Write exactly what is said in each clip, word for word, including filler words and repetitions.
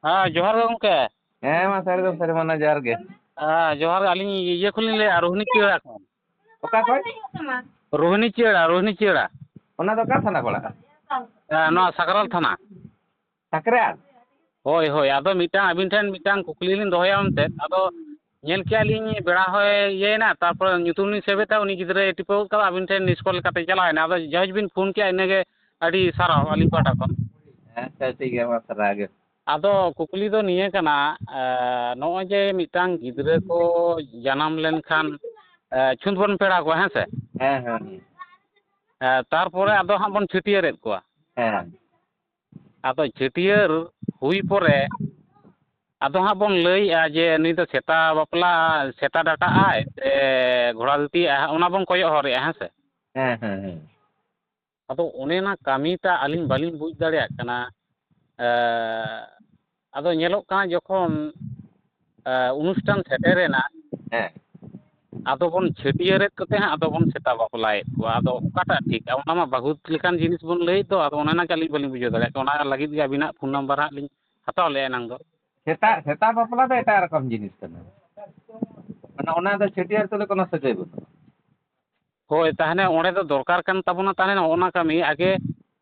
ᱦᱮᱸ, ᱡᱚᱦᱟᱨ ᱜᱮ ᱜᱚᱢᱠᱮ᱾ ᱦᱮᱸ, ᱢᱟ ᱥᱟᱹᱨᱤ ᱫᱚ ᱥᱟᱹᱨᱤ, ᱢᱟᱱᱟ ᱡᱚᱦᱟᱨ ᱜᱮ᱾ ᱦᱮᱸ, ᱡᱚᱦᱟᱨ ᱜᱮ᱾ ᱟᱹᱞᱤᱧ ᱤᱭᱟᱹ ᱠᱷᱚᱱᱞᱤᱧ ᱞᱟᱹᱭᱮᱫᱼᱟ, ᱨᱳᱦᱤᱱᱤ ᱪᱤᱭᱟᱹᱲᱟ ᱠᱷᱚᱱ᱾ ᱚᱠᱟ ᱠᱷᱚᱱ? ᱨᱳᱦᱤᱱᱤ ᱪᱤᱭᱟᱹᱲᱟ, ᱨᱳᱦᱤᱱᱤ ᱪᱤᱭᱟᱹᱲᱟ᱾ ᱚᱱᱟ ᱫᱚ ᱚᱠᱟ ᱛᱷᱟᱱᱟ ᱯᱟᱲᱟᱜᱼᱟ? ᱦᱮᱸ, ᱱᱚᱣᱟ ᱥᱟᱠᱨᱟᱞ ᱛᱷᱟᱱᱟ᱾ ᱥᱟᱠᱨᱟᱞ? ᱦᱳᱭ, ᱦᱳᱭ᱾ ᱟᱫᱚ ᱢᱤᱫᱴᱟᱝ ᱟᱹᱵᱤᱱ ᱴᱷᱮᱱ ᱢᱤᱫᱴᱟᱝ ᱠᱩᱠᱞᱤ ᱞᱤᱧ ᱫᱚᱦᱚᱭᱟ ᱢᱮᱱᱛᱮ᱾ ᱟᱫᱚ ᱧᱮᱞ ᱠᱮᱜᱼᱟ ᱞᱤᱧ ᱵᱮᱲᱟ ᱦᱚᱸᱭ ᱤᱭᱟᱹᱭᱮᱱᱟ, ᱛᱟᱨᱯᱚᱨᱮ ᱧᱩᱛᱩᱢ ᱞᱤᱧ ᱥᱮᱵᱷ ᱮᱫ ᱛᱟᱦᱮᱸᱫ, ᱩᱱᱤ ᱜᱤᱫᱽᱨᱟᱹᱭ ᱴᱤᱯᱟᱹᱣ ᱜᱚᱫ ᱠᱟᱫᱟ, ᱟᱹᱵᱤᱱ ᱴᱷᱮᱱ ᱢᱤᱥ ᱠᱚᱞ ᱞᱮᱠᱟᱛᱮ ᱪᱟᱞᱟᱣᱮᱱᱟ᱾ ᱟᱫᱚ ᱡᱟᱭᱦᱳᱠ ᱵᱤᱱ ᱯᱷᱳᱱ ᱠᱮᱜᱼᱟ, ᱤᱱᱟᱹᱜᱮ ᱟᱹᱰᱤ ᱥᱟᱨᱦᱟᱣ ᱟᱹᱞᱤᱧ ᱯᱟᱦᱴᱟ ᱠᱷᱚᱱ᱾ ᱟᱪᱪᱷᱟ, ᱴᱷᱤᱠ ᱜᱮᱭᱟ, ᱢᱟ ᱥᱟᱨᱦᱟᱣ ᱜᱮ᱾ ᱟᱫᱚ ᱠᱩᱠᱞᱤ ᱫᱚ ᱱᱤᱭᱟᱹ ᱠᱟᱱᱟ, ᱮ, ᱱᱚᱜᱼᱚᱭ ᱡᱮ ᱢᱤᱫᱴᱟᱝ ᱜᱤᱫᱽᱨᱟᱹ ᱠᱚ ᱡᱟᱱᱟᱢ ᱞᱮᱱᱠᱷᱟᱱ, ᱮ, ᱪᱷᱩᱸᱛ ᱵᱚᱱ ᱯᱮᱲᱟ ᱠᱚᱣᱟ, ᱦᱮᱸ ᱥᱮ? ᱦᱮᱸ, ᱦᱮᱸ, ᱦᱮᱸ᱾ ᱮ, ᱛᱟᱨᱯᱚᱨᱮ ᱟᱫᱚ ᱦᱟᱸᱜ ᱵᱚᱱ ᱪᱷᱟᱹᱴᱭᱟᱹᱨᱮᱫ ᱠᱚᱣᱟ᱾ ᱦᱮᱸ᱾ ᱟᱫᱚ ᱪᱷᱟᱹᱴᱭᱟᱹᱨ ᱦᱩᱭ ᱯᱚᱨᱮ ᱟᱫᱚ ᱦᱟᱸᱜ ᱵᱚᱱ ᱞᱟᱹᱭᱮᱜᱼᱟ ᱡᱮ ᱱᱩᱭ ᱫᱚ ᱥᱮᱛᱟ ᱵᱟᱯᱞᱟ, ᱥᱮᱛᱟ ᱰᱟᱴᱟᱜᱼᱟᱭ ᱥᱮ ᱜᱷᱚᱲᱟ ᱫᱷᱩᱛᱤᱭᱟᱜᱼᱟᱭ, ᱚᱱᱟ ᱵᱚᱱ ᱠᱚᱭᱚᱜ ᱦᱚᱨᱮᱜᱼᱟ, ᱦᱮᱸ ᱥᱮ? ᱦᱮᱸ, ᱦᱮᱸ, ᱦᱮᱸ᱾ ᱟᱫᱚ ᱚᱱᱮ ᱚᱱᱟ ᱠᱟᱹᱢᱤᱴᱟᱜ ᱟᱹᱞᱤᱧ ᱵᱟᱹᱞᱤᱧ ᱵᱩᱡᱽ ᱫᱟᱲᱮᱭᱟᱜ ᱠᱟᱱᱟ᱾ ᱮ, ᱟᱫᱚ ᱧᱮᱞᱚᱜ ᱠᱟᱱᱟ ᱡᱚᱠᱷᱚᱱ, ᱮ, ᱚᱱᱩᱥᱴᱷᱟᱱ ᱥᱮᱴᱮᱨᱮᱱᱟ, ᱦᱮᱸ᱾ ᱟᱫᱚ ᱵᱚᱱ ᱪᱷᱟᱹᱴᱭᱟᱹᱨᱮᱫ ᱠᱚᱛᱮ ᱦᱟᱸᱜ ᱟᱫᱚ ᱵᱚᱱ ᱥᱮᱛᱟ ᱵᱟᱯᱞᱟᱭᱮᱫ ᱠᱚᱣᱟ᱾ ᱟᱫᱚ ᱚᱠᱟᱴᱟᱜ ᱴᱷᱤᱠ? ᱚᱱᱟ ᱢᱟ ᱵᱟᱹᱦᱩᱛ ᱞᱮᱠᱟᱱ ᱡᱤᱱᱤᱥ ᱵᱚᱱ ᱞᱟᱹᱭᱮᱫ ᱫᱚ, ᱟᱫᱚ ᱚᱱᱮ ᱚᱱᱟ ᱜᱮ ᱟᱹᱞᱤᱧ ᱵᱟᱹᱞᱤᱧ ᱵᱩᱡᱷᱟᱹᱣ ᱫᱟᱲᱮᱭᱟᱜ ᱠᱟᱱᱟ᱾ ᱚᱱᱟ ᱞᱟᱹᱜᱤᱫ ᱜᱮ ᱟᱹᱵᱤᱱᱟᱜ ᱯᱷᱳᱱ ᱱᱟᱢᱵᱟᱨ ᱦᱟᱸᱜ ᱞᱤᱧ ᱦᱟᱛᱟᱣ ᱞᱮᱜᱼᱟ ᱮᱱᱟᱝ ᱫᱚ᱾ ᱥᱮᱛᱟ, ᱥᱮᱛᱟ ᱵᱟᱯᱞᱟ ᱫᱚ ᱮᱴᱟᱜ ᱨᱚᱠᱚᱢ ᱡᱤᱱᱤᱥ ᱠᱟᱱᱟ᱾ ᱢᱟᱱᱮ ᱚᱱᱟ ᱫᱚ ᱪᱷᱟᱹᱴᱭᱟᱹᱨ ᱛᱩᱞᱩᱡ ᱠᱳᱱᱳ ᱥᱟᱹᱜᱟᱹᱭ ᱵᱟᱹᱱᱩᱜᱼᱟ᱾ ᱦᱳᱭ, ᱛᱟᱦᱚᱞᱮ ᱚᱸᱰᱮ ᱫᱚ ᱫᱚᱨᱠᱟᱨ ᱠᱟᱱ ᱛᱟᱵᱚᱱᱟ, ᱛᱟᱦᱚᱞᱮ ᱱᱚᱜᱼᱚ ᱱᱟ ᱠᱟᱹᱢᱤ ᱟᱜᱮ,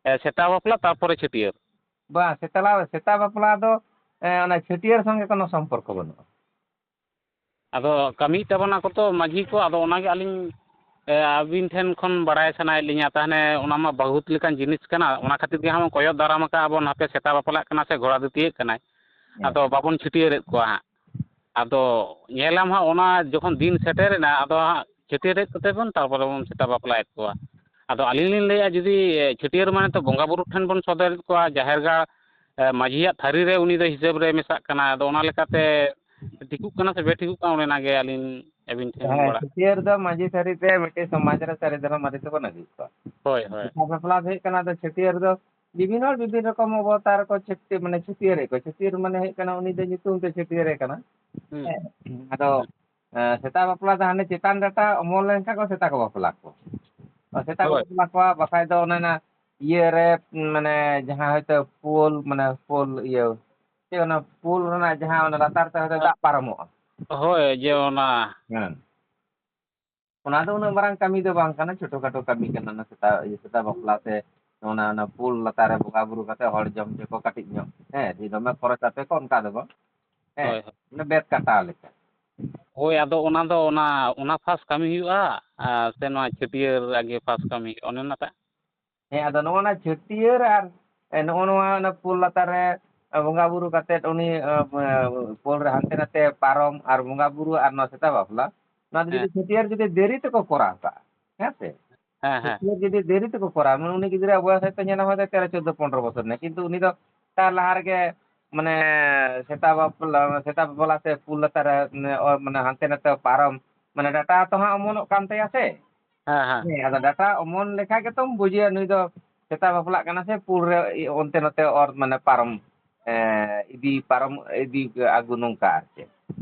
ᱮ, ᱥᱮᱛᱟ ᱵᱟᱯᱞᱟ, ᱛᱟᱨᱯᱚᱨᱮ ᱪᱷᱟᱹᱴᱭᱟᱹᱨ᱾ ᱵᱟᱝ, ᱥᱮᱛᱟ, ᱥᱮᱛᱟ ᱵᱟᱯᱞᱟ ᱫᱚ, ᱮ, ᱚᱱᱟ ᱪᱷᱟᱹᱴᱭᱟᱹᱨ ᱥᱚᱸᱜᱮ ᱠᱳᱱᱳ ᱥᱚᱢᱯᱚᱨᱠᱚ ᱵᱟᱹᱱᱩᱜᱼᱟ᱾ ᱟᱫᱚ ᱠᱟᱹᱢᱤᱭᱮᱫ ᱛᱟᱵᱚᱱᱟ ᱠᱚ ᱛᱚ ᱢᱟᱹᱡᱷᱤ ᱠᱚ, ᱟᱫᱚ ᱚᱱᱟᱜᱮ ᱟᱹᱞᱤᱧ, ᱮ, ᱟᱹᱵᱤᱱ ᱴᱷᱮᱱ ᱠᱷᱚᱱ ᱵᱟᱲᱟᱭ ᱥᱟᱱᱟᱭᱮᱫ ᱞᱤᱧᱟ᱾ ᱛᱟᱦᱚᱞᱮ ᱚᱱᱟ ᱢᱟ ᱵᱟᱹᱦᱩᱛ ᱞᱮᱠᱟᱱ ᱡᱤᱱᱤᱥ ᱠᱟᱱᱟ, ᱚᱱᱟ ᱠᱷᱟᱹᱛᱤᱨ ᱜᱮ ᱦᱟᱸᱜ ᱵᱚᱱ ᱠᱚᱭᱚᱜ ᱫᱟᱨᱟᱢ ᱟᱠᱟᱫᱼᱟ ᱵᱚᱱ, ᱦᱟᱯᱮ ᱥᱮᱛᱟ ᱵᱟᱯᱞᱟᱜ ᱠᱟᱱᱟ ᱥᱮ ᱜᱷᱚᱲᱟ ᱫᱷᱩᱛᱤᱭᱮᱫ ᱠᱟᱱᱟᱭ, ᱦᱮᱸ᱾ ᱟᱫᱚ ᱵᱟᱵᱚᱱ ᱪᱷᱟᱹᱴᱭᱟᱹᱨᱮᱫ ᱠᱚᱣᱟ ᱦᱟᱸᱜ᱾ ᱟᱫᱚ ᱧᱮᱞᱟᱢ ᱦᱟᱸᱜ, ᱚᱱᱟ ᱡᱚᱠᱷᱚᱱ ᱫᱤᱱ ᱥᱮᱴᱮᱨᱮᱱᱟ, ᱟᱫᱚ ᱦᱟᱸᱜ ᱪᱷᱟᱹᱴᱭᱟᱹᱨᱮᱫ ᱠᱚᱛᱮ ᱵᱚᱱ, ᱛᱟᱨᱯᱚᱨᱮ ᱵᱚᱱ ᱥᱮᱛᱟ ᱵᱟᱯᱞᱟᱭᱮᱫ ᱠᱚᱣᱟ᱾ ᱟᱫᱚ ᱟᱹᱞᱤᱧ ᱞᱤᱧ ᱞᱟᱹᱭᱮᱫᱼᱟ, ᱡᱩᱫᱤ ᱪᱷᱟᱹᱴᱭᱟᱹᱨ ᱢᱟᱱᱮ ᱛᱚ ᱵᱚᱸᱜᱟ ᱵᱩᱨᱩ ᱴᱷᱮᱱ ᱵᱚᱱ ᱥᱚᱫᱚᱨᱮᱫ ᱠᱚᱣᱟ, ᱡᱟᱦᱮᱨ ᱜᱟᱲ, ᱮ, ᱢᱟᱹᱡᱷᱤᱭᱟᱜ ᱛᱷᱟᱹᱨᱤ ᱨᱮ ᱩᱱᱤ ᱫᱚ ᱦᱤᱥᱟᱹᱵ ᱨᱮ ᱢᱮᱥᱟᱜ ᱠᱟᱱᱟ᱾ ᱟᱫᱚ ᱚᱱᱟ ᱞᱮᱠᱟᱛᱮ ᱴᱷᱤᱠᱚᱜ ᱠᱟᱱᱟ ᱥᱮ ᱵᱮᱴᱷᱤᱠᱚᱜ ᱠᱟᱱᱟ, ᱚᱱᱮ ᱚᱱᱟᱜᱮ ᱟᱹᱞᱤᱧ ᱟᱹᱵᱤᱱ ᱴᱷᱮᱱ ᱞᱤᱧ ᱦᱮᱸ, ᱵᱟᱲᱟᱭ᱾ ᱪᱷᱟᱹᱴᱭᱟᱹᱨ ᱫᱚ ᱢᱟᱹᱡᱷᱤ ᱛᱷᱟᱹᱨᱤ ᱛᱮ ᱢᱤᱫᱴᱮᱡ ᱥᱚᱢᱟᱡᱽ ᱨᱮ ᱥᱟᱹᱨᱤ ᱫᱷᱚᱨᱚᱢ ᱟᱹᱨᱤ ᱛᱮᱵᱚᱱ ᱟᱹᱜᱩ ᱠᱚᱣᱟ᱾ ᱦᱳᱭ, ᱦᱳᱭ᱾ ᱥᱮᱛᱟ ᱵᱟᱯᱞᱟ ᱫᱚ ᱦᱩᱭᱩᱜ ᱠᱟᱱᱟ, ᱟᱫᱚ ᱪᱷᱟᱹᱴᱭᱟᱹᱨ ᱫᱚ ᱵᱤᱵᱷᱤᱱᱱᱚ ᱦᱚᱲ ᱵᱤᱵᱷᱤᱱᱱ ᱨᱚᱠᱚᱢ ᱚᱵᱚᱛᱟᱨ ᱠᱚ ᱪᱷᱟᱹᱴᱭᱟᱹᱨ, ᱢᱟᱱᱮ ᱪᱷᱟᱹᱴᱭᱟᱹᱨᱮᱫ ᱠᱚ᱾ ᱪᱷᱟᱹᱴᱭᱟᱹᱨ ᱢᱟᱱᱮ ᱦᱩᱭᱩᱜ ᱠᱟᱱᱟ ᱩᱱᱤ ᱫᱚ ᱧᱩᱛᱩᱢ ᱛᱮ ᱪᱷᱟᱹᱴᱭᱟᱹᱨᱮ ᱠᱟᱱᱟ᱾ ᱦᱩᱸ᱾ ᱦᱮᱸ, ᱟᱫᱚ, ᱦᱩᱸ᱾ ᱮᱸ, ᱥᱮᱛᱟ ᱵᱟᱯᱞᱟ ᱫᱚ ᱦᱟᱱᱮ ᱪᱮᱛᱟᱱ ᱰᱟᱴᱟ ᱚᱢᱚᱱ ᱞᱮᱱᱠᱷᱟᱱ ᱠᱚ ᱥᱮᱛᱟ ᱠᱚ ᱵᱟᱯᱞᱟ ᱠᱚᱣᱟ᱾ ᱥᱮᱛᱟ ᱠᱚ ᱦᱳᱭ᱾ ᱵᱟᱯᱞᱟ ᱠᱚᱣᱟ, ᱵᱟᱠᱷᱟᱡ ᱫᱚ ᱚᱱᱮ ᱚᱱᱟ ᱤᱭᱟᱹ ᱨᱮ, ᱢᱟᱱᱮ ᱡᱟᱦᱟᱸ ᱦᱚᱭᱛᱳ ᱯᱳᱞ, ᱢᱟᱱᱮ ᱯᱳᱞ ᱤᱭᱟᱹ, ᱚᱱᱟ ᱯᱳᱞ ᱨᱮᱱᱟᱜ ᱡᱟᱦᱟᱸ ᱚᱱᱟ ᱞᱟᱛᱟᱨ ᱛᱮ ᱦᱚᱭᱛᱳ ᱫᱟᱜ ᱯᱟᱨᱚᱢᱚᱜᱼᱟ᱾ ᱦᱳᱭ, ᱡᱮ ᱚᱱᱟ ᱦᱮᱸ᱾ ᱚᱱᱟ ᱫᱚ ᱩᱱᱟᱹᱜ ᱢᱟᱨᱟᱝ ᱠᱟᱹᱢᱤ ᱫᱚ ᱵᱟᱝ ᱠᱟᱱᱟ, ᱪᱷᱳᱴᱳ ᱠᱷᱟᱴᱳ ᱠᱟᱹᱢᱤ ᱠᱟᱱᱟ᱾ ᱚᱱᱟ ᱥᱮᱛᱟ, ᱤᱭᱟᱹ, ᱥᱮᱛᱟ ᱵᱟᱯᱞᱟ ᱥᱮ ᱚᱱᱟ, ᱚᱱᱟ ᱯᱳᱞ ᱞᱟᱛᱟᱨ ᱨᱮ ᱵᱚᱸᱜᱟ ᱵᱩᱨᱩ ᱠᱟᱛᱮ ᱦᱚᱲ ᱡᱚᱢ ᱦᱚᱪᱚ ᱠᱚ ᱠᱟᱹᱴᱤᱡ ᱧᱚᱜ, ᱦᱮᱸ, ᱡᱮ ᱫᱚᱢᱮ ᱠᱷᱚᱨᱚᱪ ᱟᱯᱮ ᱠᱚ ᱚᱱᱠᱟ ᱫᱚ ᱵᱟᱝ, ᱦᱮᱸ, ᱦᱳᱭ, ᱦᱳᱭ᱾ ᱚᱱᱟ ᱵᱮᱫ ᱠᱟᱴᱟ ᱞᱮᱠᱟ᱾ ᱦᱳᱭ, ᱟᱫᱚ ᱚᱱᱟ ᱫᱚ ᱚᱱᱟ, ᱚᱱᱟ ᱯᱷᱟᱥ ᱠᱟᱹᱢᱤ ᱦᱩᱭᱩᱜᱼᱟ, ᱟᱨ ᱥᱮ ᱱᱚᱣᱟ ᱪᱷᱟᱹᱴᱭᱟᱹᱨ ᱟᱜᱮ ᱯᱷᱟᱥ ᱠᱟᱹᱢᱤ ᱦᱩᱭᱩᱜᱼᱟ, ᱚᱱᱮ ᱚᱱᱟᱴᱟᱜ? ᱦᱮᱸ, ᱟᱫᱚ ᱱᱚᱜᱼᱚ ᱱᱟ ᱪᱷᱟᱹᱴᱭᱟᱹᱨ ᱟᱨ, ᱮ, ᱱᱚᱜᱼᱚ ᱱᱚᱣᱟ ᱚᱱᱟ ᱯᱳᱞ ᱞᱟᱛᱟᱨ ᱨᱮ, ᱮ, ᱵᱚᱸᱜᱟ ᱵᱩᱨᱩ ᱠᱟᱛᱮᱫ ᱩᱱᱤ, ᱮ, ᱮ, ᱯᱳᱞ ᱨᱮ ᱦᱟᱱᱛᱮ ᱱᱟᱛᱮ ᱯᱟᱨᱚᱢ ᱟᱨ ᱵᱚᱸᱜᱟ ᱵᱩᱨᱩ ᱟᱨ ᱱᱚᱣᱟ ᱥᱮᱛᱟ ᱵᱟᱯᱞᱟ, ᱱᱚᱣᱟ ᱫᱚ ᱦᱮᱸ, ᱡᱩᱫᱤ ᱪᱷᱟᱹᱴᱭᱟᱹᱨ ᱡᱩᱫᱤ ᱫᱮᱨᱤ ᱛᱮᱠᱚ ᱠᱚᱨᱟᱣ ᱠᱟᱜᱼᱟ, ᱦᱮᱸ ᱥᱮ? ᱦᱮᱸ, ᱦᱮᱸ᱾ ᱪᱷᱟᱹᱴᱭᱟᱹᱨ ᱡᱩᱫᱤ ᱫᱮᱨᱤ ᱛᱮᱠᱚ ᱠᱚᱨᱟᱣᱟ, ᱢᱟᱱᱮ ᱩᱱᱤ ᱜᱤᱫᱽᱨᱟᱹᱣᱟᱜ ᱵᱚᱭᱚᱥ ᱦᱚᱭᱛᱳ ᱧᱮᱞ ᱢᱮ ᱦᱚᱭᱛᱳ ᱛᱮᱨᱚ ᱪᱳᱫᱽᱫᱳ ᱯᱚᱱᱨᱚ ᱵᱚᱪᱷᱚᱨ ᱨᱮᱱᱟᱜ, ᱠᱤᱱᱛᱩ ᱩᱱᱤ ᱫᱚ ᱛᱟᱨ ᱞᱟᱦᱟ ᱨᱮᱜᱮ, ᱢᱟᱱᱮ, ᱥᱮᱛᱟ ᱵᱟᱯᱞᱟ, ᱥᱮᱛᱟ ᱵᱟᱯᱞᱟ ᱥᱮ ᱯᱳᱞ ᱞᱟᱛᱟᱨ ᱨᱮ, ᱢᱟᱱᱮ, ᱚ-, ᱢᱟᱱᱮ, ᱦᱟᱱᱛᱮ ᱱᱟᱛᱮ ᱯᱟᱨᱚᱢ, ᱢᱟᱱᱮ, ᱰᱟᱴᱟ ᱛᱚ ᱦᱟᱸᱜ ᱚᱢᱚᱱᱚᱜ ᱠᱟᱱ ᱛᱟᱭᱟ ᱥᱮ? ᱦᱮᱸ, ᱦᱮᱸ᱾ ᱦᱮᱸ, ᱟᱫᱚ ᱰᱟᱴᱟ ᱚᱢᱚᱱ ᱞᱮᱠᱷᱟᱡ ᱜᱮᱛᱚᱢ ᱵᱩᱡᱷᱟᱹᱣᱟ ᱱᱩᱭ ᱫᱚ ᱥᱮᱛᱟ ᱵᱟᱯᱞᱟᱜ ᱠᱟᱱᱟ ᱥᱮ ᱯᱳᱞ ᱨᱮ ᱤ-, ᱚᱱᱛᱮ ᱱᱚᱛᱮ ᱚᱨ, ᱢᱟᱱᱮ, ᱯᱟᱨᱚᱢ, ᱮ, ᱤᱫᱤ ᱯᱟᱨᱚᱢ ᱤᱫᱤ ᱟᱹᱜᱩ ᱱᱚᱝᱠᱟ ᱟᱨ ᱪᱮᱫ᱾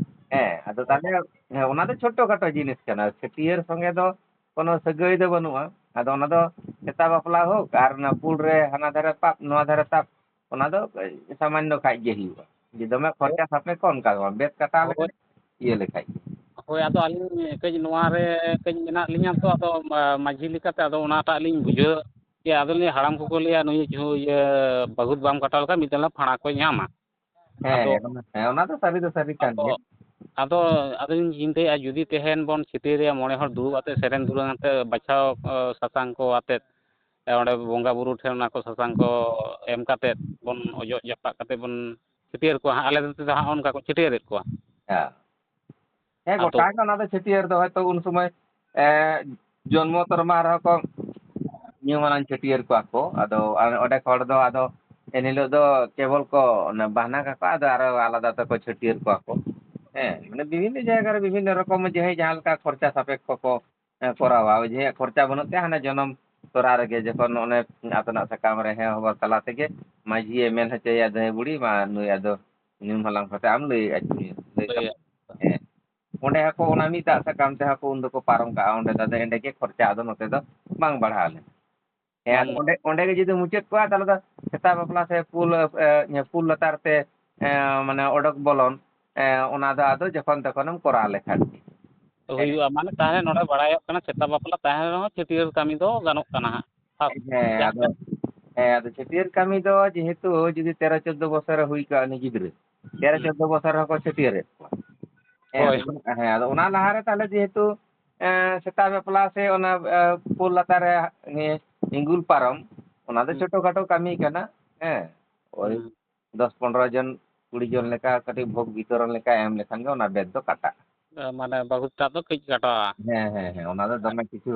ᱦᱮᱸ, ᱟᱫᱚ ᱦᱳᱭ, ᱛᱟᱦᱞᱮ, ᱦᱳᱭ᱾ ᱦᱮᱸ, ᱚᱱᱟ ᱫᱚ ᱪᱷᱳᱴᱳ ᱠᱷᱟᱴᱳ ᱡᱤᱱᱤᱥ ᱠᱟᱱᱟ, ᱪᱷᱟᱹᱴᱭᱟᱹᱨ ᱥᱚᱸᱜᱮ ᱫᱚ ᱠᱳᱱᱳ ᱥᱟᱹᱜᱟᱹᱭ ᱫᱚ ᱵᱟᱹᱱᱩᱜᱼᱟ᱾ ᱟᱫᱚ ᱚᱱᱟ ᱫᱚ ᱥᱮᱛᱟ ᱵᱟᱯᱞᱟ ᱦᱳᱠ ᱟᱨ ᱚᱱᱟ ᱯᱳᱞ ᱨᱮ ᱦᱟᱱᱟ ᱫᱷᱟᱨᱮ ᱛᱟᱵ, ᱱᱚᱣᱟ ᱫᱷᱟᱨᱮ ᱛᱟᱵ, ᱚᱱᱟ ᱫᱚ ᱥᱟᱢᱟᱱᱱᱚ ᱠᱷᱟᱡ ᱜᱮ ᱦᱩᱭᱩᱜᱼᱟ᱾ ᱡᱮ ᱫᱚᱢᱮ ᱦᱳᱭ, ᱠᱷᱚᱨᱪᱟ ᱥᱟᱯᱮ ᱠᱚ ᱚᱱᱠᱟ ᱫᱚ ᱵᱟᱝ, ᱵᱮᱥ ᱠᱟᱴᱟ ᱞᱮᱠᱟ ᱦᱳᱭ᱾ ᱤᱭᱟᱹ ᱞᱮᱠᱷᱟᱡ ᱜᱮ᱾ ᱦᱳᱭ, ᱟᱫᱚ ᱟᱹᱞᱤᱧ ᱠᱟᱹᱡ ᱱᱚᱣᱟ ᱨᱮ ᱠᱟᱹᱡ ᱢᱮᱱᱟᱜ ᱞᱤᱧᱟ ᱛᱚ, ᱟᱫᱚ ᱢᱟ-, ᱢᱟᱹᱡᱷᱤ ᱞᱮᱠᱟᱛᱮ ᱟᱫᱚ ᱚᱱᱟᱴᱟᱜ ᱞᱤᱧ ᱵᱩᱡᱷᱟᱹᱣ ᱠᱮᱜᱼᱟ᱾ ᱟᱫᱚ ᱞᱤᱧ ᱦᱟᱲᱟᱢ ᱠᱚᱠᱚ ᱞᱟᱹᱭᱟ, "ᱱᱩᱭ ᱡᱷᱩ-, ᱤᱭᱟᱹ, ᱵᱟᱹᱦᱩᱛ ᱵᱟᱢ ᱠᱟᱴᱟᱣ ᱞᱮᱠᱷᱟᱱ ᱢᱤᱫ ᱫᱤᱱ ᱦᱤᱞᱳᱜ ᱯᱷᱟᱲᱟ ᱠᱚᱭ ᱧᱟᱢᱟ᱾" ᱦᱮᱸ, ᱟᱫᱚ, ᱚᱱᱟ, ᱦᱮᱸ, ᱚᱱᱟ ᱫᱚ ᱥᱟᱹᱨᱤ ᱫᱚ ᱥᱟᱹᱨᱤ ᱠᱟᱱ ᱟᱫᱚ, ᱜᱮᱭᱟ᱾ ᱟᱫᱚ, ᱟᱫᱚᱧ ᱪᱤᱱᱛᱟᱹᱭᱮᱫᱼᱟ, ᱡᱩᱫᱤ ᱛᱮᱦᱮᱧ ᱵᱚᱱ ᱪᱷᱟᱹᱴᱭᱟᱹᱨᱮᱭᱟ, ᱢᱚᱬᱮ ᱦᱚᱲ ᱫᱩᱲᱩᱵ ᱟᱛᱮ, ᱥᱮᱨᱮᱧ ᱫᱩᱨᱟᱹᱝ ᱟᱛᱮ, ᱵᱟᱪᱷᱟᱣ, ᱚ, ᱥᱟᱥᱟᱝ ᱠᱚ ᱟᱛᱮᱫ, ᱮ, ᱚᱸᱰᱮ ᱵᱚᱸᱜᱟ ᱵᱩᱨᱩ ᱴᱷᱮᱱ ᱚᱱᱟ ᱠᱚ ᱥᱟᱥᱟᱝ ᱠᱚ ᱮᱢ ᱠᱟᱛᱮᱫ ᱵᱚᱱ ᱚᱡᱚᱜ ᱡᱟᱯᱟᱜ ᱠᱟᱛᱮᱫ ᱵᱚᱱ ᱪᱷᱟᱹᱴᱭᱟᱹᱨ ᱠᱚᱣᱟ ᱦᱟᱸᱜ᱾ ᱟᱞᱮ ᱱᱚᱛᱮ ᱫᱚ ᱦᱟᱸᱜ ᱚᱱᱠᱟ ᱠᱚ ᱪᱷᱟᱹᱴᱭᱟᱹᱨᱮᱫ ᱠᱚᱣᱟ᱾ ᱦᱮᱸ᱾ ᱦᱮᱸ, ᱟᱫᱚ ᱜᱚᱴᱟ ᱜᱮ ᱚᱱᱟ ᱫᱚ ᱪᱷᱟᱹᱴᱭᱟᱹᱨ ᱫᱚ ᱦᱚᱭᱛᱳ ᱩᱱ ᱥᱚᱢᱚᱭ, ᱮ, ᱡᱚᱱᱢᱚ ᱛᱚᱨᱢᱟ ᱨᱮᱦᱚᱸ ᱠᱚ ᱧᱩᱢ ᱟᱱᱟᱝ ᱪᱷᱟᱹᱴᱭᱟᱹᱨ ᱠᱚᱣᱟ ᱠᱚ᱾ ᱟᱫᱚ ᱚᱸᱰᱮ ᱦᱚᱲ ᱫᱚ ᱟᱫᱚ ᱮᱱᱦᱤᱞᱳᱜ ᱫᱚ ᱠᱮᱵᱚᱞ ᱠᱚ ᱚᱱᱟ ᱵᱟᱦᱱᱟ ᱠᱟᱠᱚᱣᱟ, ᱟᱫᱚ ᱟᱨᱚ ᱟᱞᱟᱫᱟ ᱛᱮᱠᱚ ᱪᱷᱟᱹᱴᱭᱟᱹᱨ ᱠᱚᱣᱟ ᱠᱚ᱾ ᱦᱮᱸ, ᱢᱟᱱᱮ ᱵᱤᱵᱷᱤᱱᱱᱚ ᱡᱟᱭᱜᱟ ᱨᱮ ᱵᱤᱵᱷᱤᱱᱱᱚ ᱨᱚᱠᱚᱢ ᱡᱟᱦᱟᱸᱭ ᱡᱟᱦᱟᱸ ᱞᱮᱠᱟ ᱠᱷᱚᱨᱪᱟ ᱥᱟᱯᱮᱠᱠᱷᱚ ᱠᱚ, ᱮ, ᱠᱚᱨᱟᱣᱟ᱾ ᱡᱟᱦᱟᱸᱭᱟᱜ ᱠᱷᱚᱨᱪᱟ ᱵᱟᱹᱱᱩᱜ ᱛᱟᱭᱟ, ᱦᱟᱱᱮ ᱡᱚᱱᱚᱢ ᱛᱚᱨᱟ ᱨᱮᱜᱮ ᱡᱚᱠᱷᱚᱱ ᱚᱱᱮ ᱟᱛᱱᱟᱜ ᱥᱟᱠᱟᱢ ᱨᱮ ᱦᱮᱸ ᱦᱚᱵᱚᱨ ᱛᱟᱞᱟ ᱛᱮᱜᱮ ᱢᱟᱹᱡᱷᱤᱭᱮ ᱢᱮᱱ ᱦᱚᱪᱚᱭᱟ, "ᱫᱟᱹᱭ ᱵᱩᱲᱤ, ᱢᱟ ᱱᱩᱭ ᱟᱫᱚ ᱧᱩᱢ ᱦᱟᱞᱟᱝ ᱠᱟᱛᱮ ᱟᱢ ᱞᱟᱹᱭ ᱟᱹᱪᱩᱨᱮᱭᱟ᱾" ᱦᱳᱭ᱾ ᱦᱮᱸ᱾ ᱚᱸᱰᱮ ᱦᱚᱸᱠᱚ ᱚᱱᱟ ᱢᱤᱫ ᱫᱟᱜ ᱥᱟᱠᱟᱢ ᱛᱮᱦᱚᱸ ᱠᱚ ᱩᱱ ᱫᱚᱠᱚ ᱯᱟᱨᱚᱢ ᱠᱟᱜᱼᱟ᱾ ᱚᱸᱰᱮ ᱫᱚ ᱟᱫᱚ ᱮᱸᱰᱮ ᱜᱮ ᱠᱷᱚᱨᱪᱟ ᱟᱫᱚ ᱱᱚᱛᱮ ᱫᱚ ᱵᱟᱝ ᱵᱟᱲᱦᱟᱣ ᱞᱮᱱᱟ᱾ ᱦᱮᱸ, ᱵᱟᱝ ᱟᱫᱚ ᱵᱟᱝ᱾ ᱚᱸᱰᱮ, ᱚᱸᱰᱮ ᱜᱮ ᱡᱩᱫᱤ ᱢᱩᱪᱟᱹᱫ ᱠᱚᱜᱼᱟ, ᱛᱟᱦᱞᱮ ᱫᱚ ᱥᱮᱛᱟ ᱵᱟᱯᱞᱟ ᱥᱮ ᱯᱩᱞ, ᱮ, ᱯᱩᱞ ᱞᱟᱛᱟᱨ ᱛᱮ, ᱮᱸ, ᱢᱟᱱᱮ ᱚᱰᱚᱠ ᱵᱚᱞᱚᱱ, ᱮᱸ, ᱚᱱᱟ ᱫᱚ ᱟᱫᱚ ᱡᱚᱠᱷᱚᱱ ᱛᱚᱠᱷᱚᱱᱮᱢ ᱠᱚᱨᱟᱣ ᱞᱮᱠᱷᱟᱱ ᱜᱮ᱾ ᱦᱩᱭᱩᱜᱼᱟ, ᱢᱟᱱᱮ ᱛᱟᱦᱚᱞᱮ ᱱᱚᱰᱮ ᱵᱟᱲᱟᱭᱚᱜ ᱠᱟᱱᱟ ᱪᱷᱟᱛᱟ ᱵᱟᱯᱞᱟ ᱛᱟᱦᱮᱸ ᱨᱮᱦᱚᱸ ᱪᱷᱟᱹᱴᱭᱟᱹᱨ ᱠᱟᱹᱢᱤ ᱫᱚ ᱜᱟᱱᱚᱜ ᱠᱟᱱᱟ ᱦᱟᱸᱜ᱾ ᱦᱮᱸ, ᱟᱫᱚ, ᱦᱮᱸ, ᱟᱫᱚ ᱪᱷᱟᱹᱴᱭᱟᱹᱨ ᱠᱟᱹᱢᱤ ᱫᱚ ᱡᱮᱦᱮᱛᱩ ᱡᱩᱫᱤ ᱛᱮᱨᱚ ᱪᱳᱫᱽᱫᱳ ᱵᱚᱪᱷᱚᱨᱮ ᱦᱩᱭ ᱠᱚᱜᱼᱟ ᱩᱱᱤ ᱜᱤᱫᱽᱨᱟᱹ, ᱛᱮᱨᱚ ᱦᱩᱸ᱾ ᱪᱳᱫᱽᱫᱳ ᱵᱚᱪᱷᱚᱨ ᱨᱮᱦᱚᱸ ᱠᱚ ᱪᱷᱟᱹᱴᱭᱟᱹᱨᱮᱫ ᱠᱚᱣᱟ᱾ ᱦᱮᱸ, ᱦᱳᱭ᱾ ᱟᱫᱚ, ᱦᱮᱸ, ᱟᱫᱚ ᱚᱱᱟ ᱞᱟᱦᱟᱨᱮ ᱛᱟᱦᱞᱮ ᱡᱮᱦᱮᱛᱩ, ᱮᱸ, ᱥᱮᱛᱟ ᱵᱟᱯᱞᱟ ᱥᱮ ᱚᱱᱟ, ᱮᱸ, ᱯᱳᱞ ᱞᱟᱛᱟᱨ ᱨᱮ ᱱᱤᱭᱟᱹ ᱤᱸᱜᱩᱞ ᱯᱟᱨᱚᱢ, ᱚᱱᱟ ᱫᱚ ᱦᱩᱸ᱾ ᱪᱷᱳᱴᱳ ᱠᱷᱟᱴᱳ ᱠᱟᱹᱢᱤ ᱠᱟᱱᱟ᱾ ᱦᱮᱸ, ᱳᱭ ᱦᱩᱸ᱾ ᱫᱚᱥ ᱯᱚᱱᱨᱚ ᱡᱚᱱ, ᱠᱩᱲᱤ ᱡᱚᱱ ᱞᱮᱠᱟ ᱠᱟᱹᱴᱤᱡ ᱵᱷᱳᱜᱽ ᱵᱤᱛᱚᱨᱚᱱ ᱞᱮᱠᱟ ᱮᱢ ᱞᱮᱠᱷᱟᱱ ᱜᱮ ᱚᱱᱟ ᱵᱮᱫ ᱫᱚ ᱠᱟᱴᱟᱜᱼᱟ᱾ ᱢᱟᱱᱮ ᱵᱟᱹᱦᱩ ᱴᱟᱜ ᱫᱚ ᱠᱟᱹᱡ ᱠᱟᱴᱟᱜᱼᱟ᱾ ᱦᱮᱸ, ᱦᱮᱸ, ᱦᱮᱸ, ᱚᱱᱟ ᱫᱚ ᱫᱚᱢᱮ ᱠᱤᱪᱷᱩ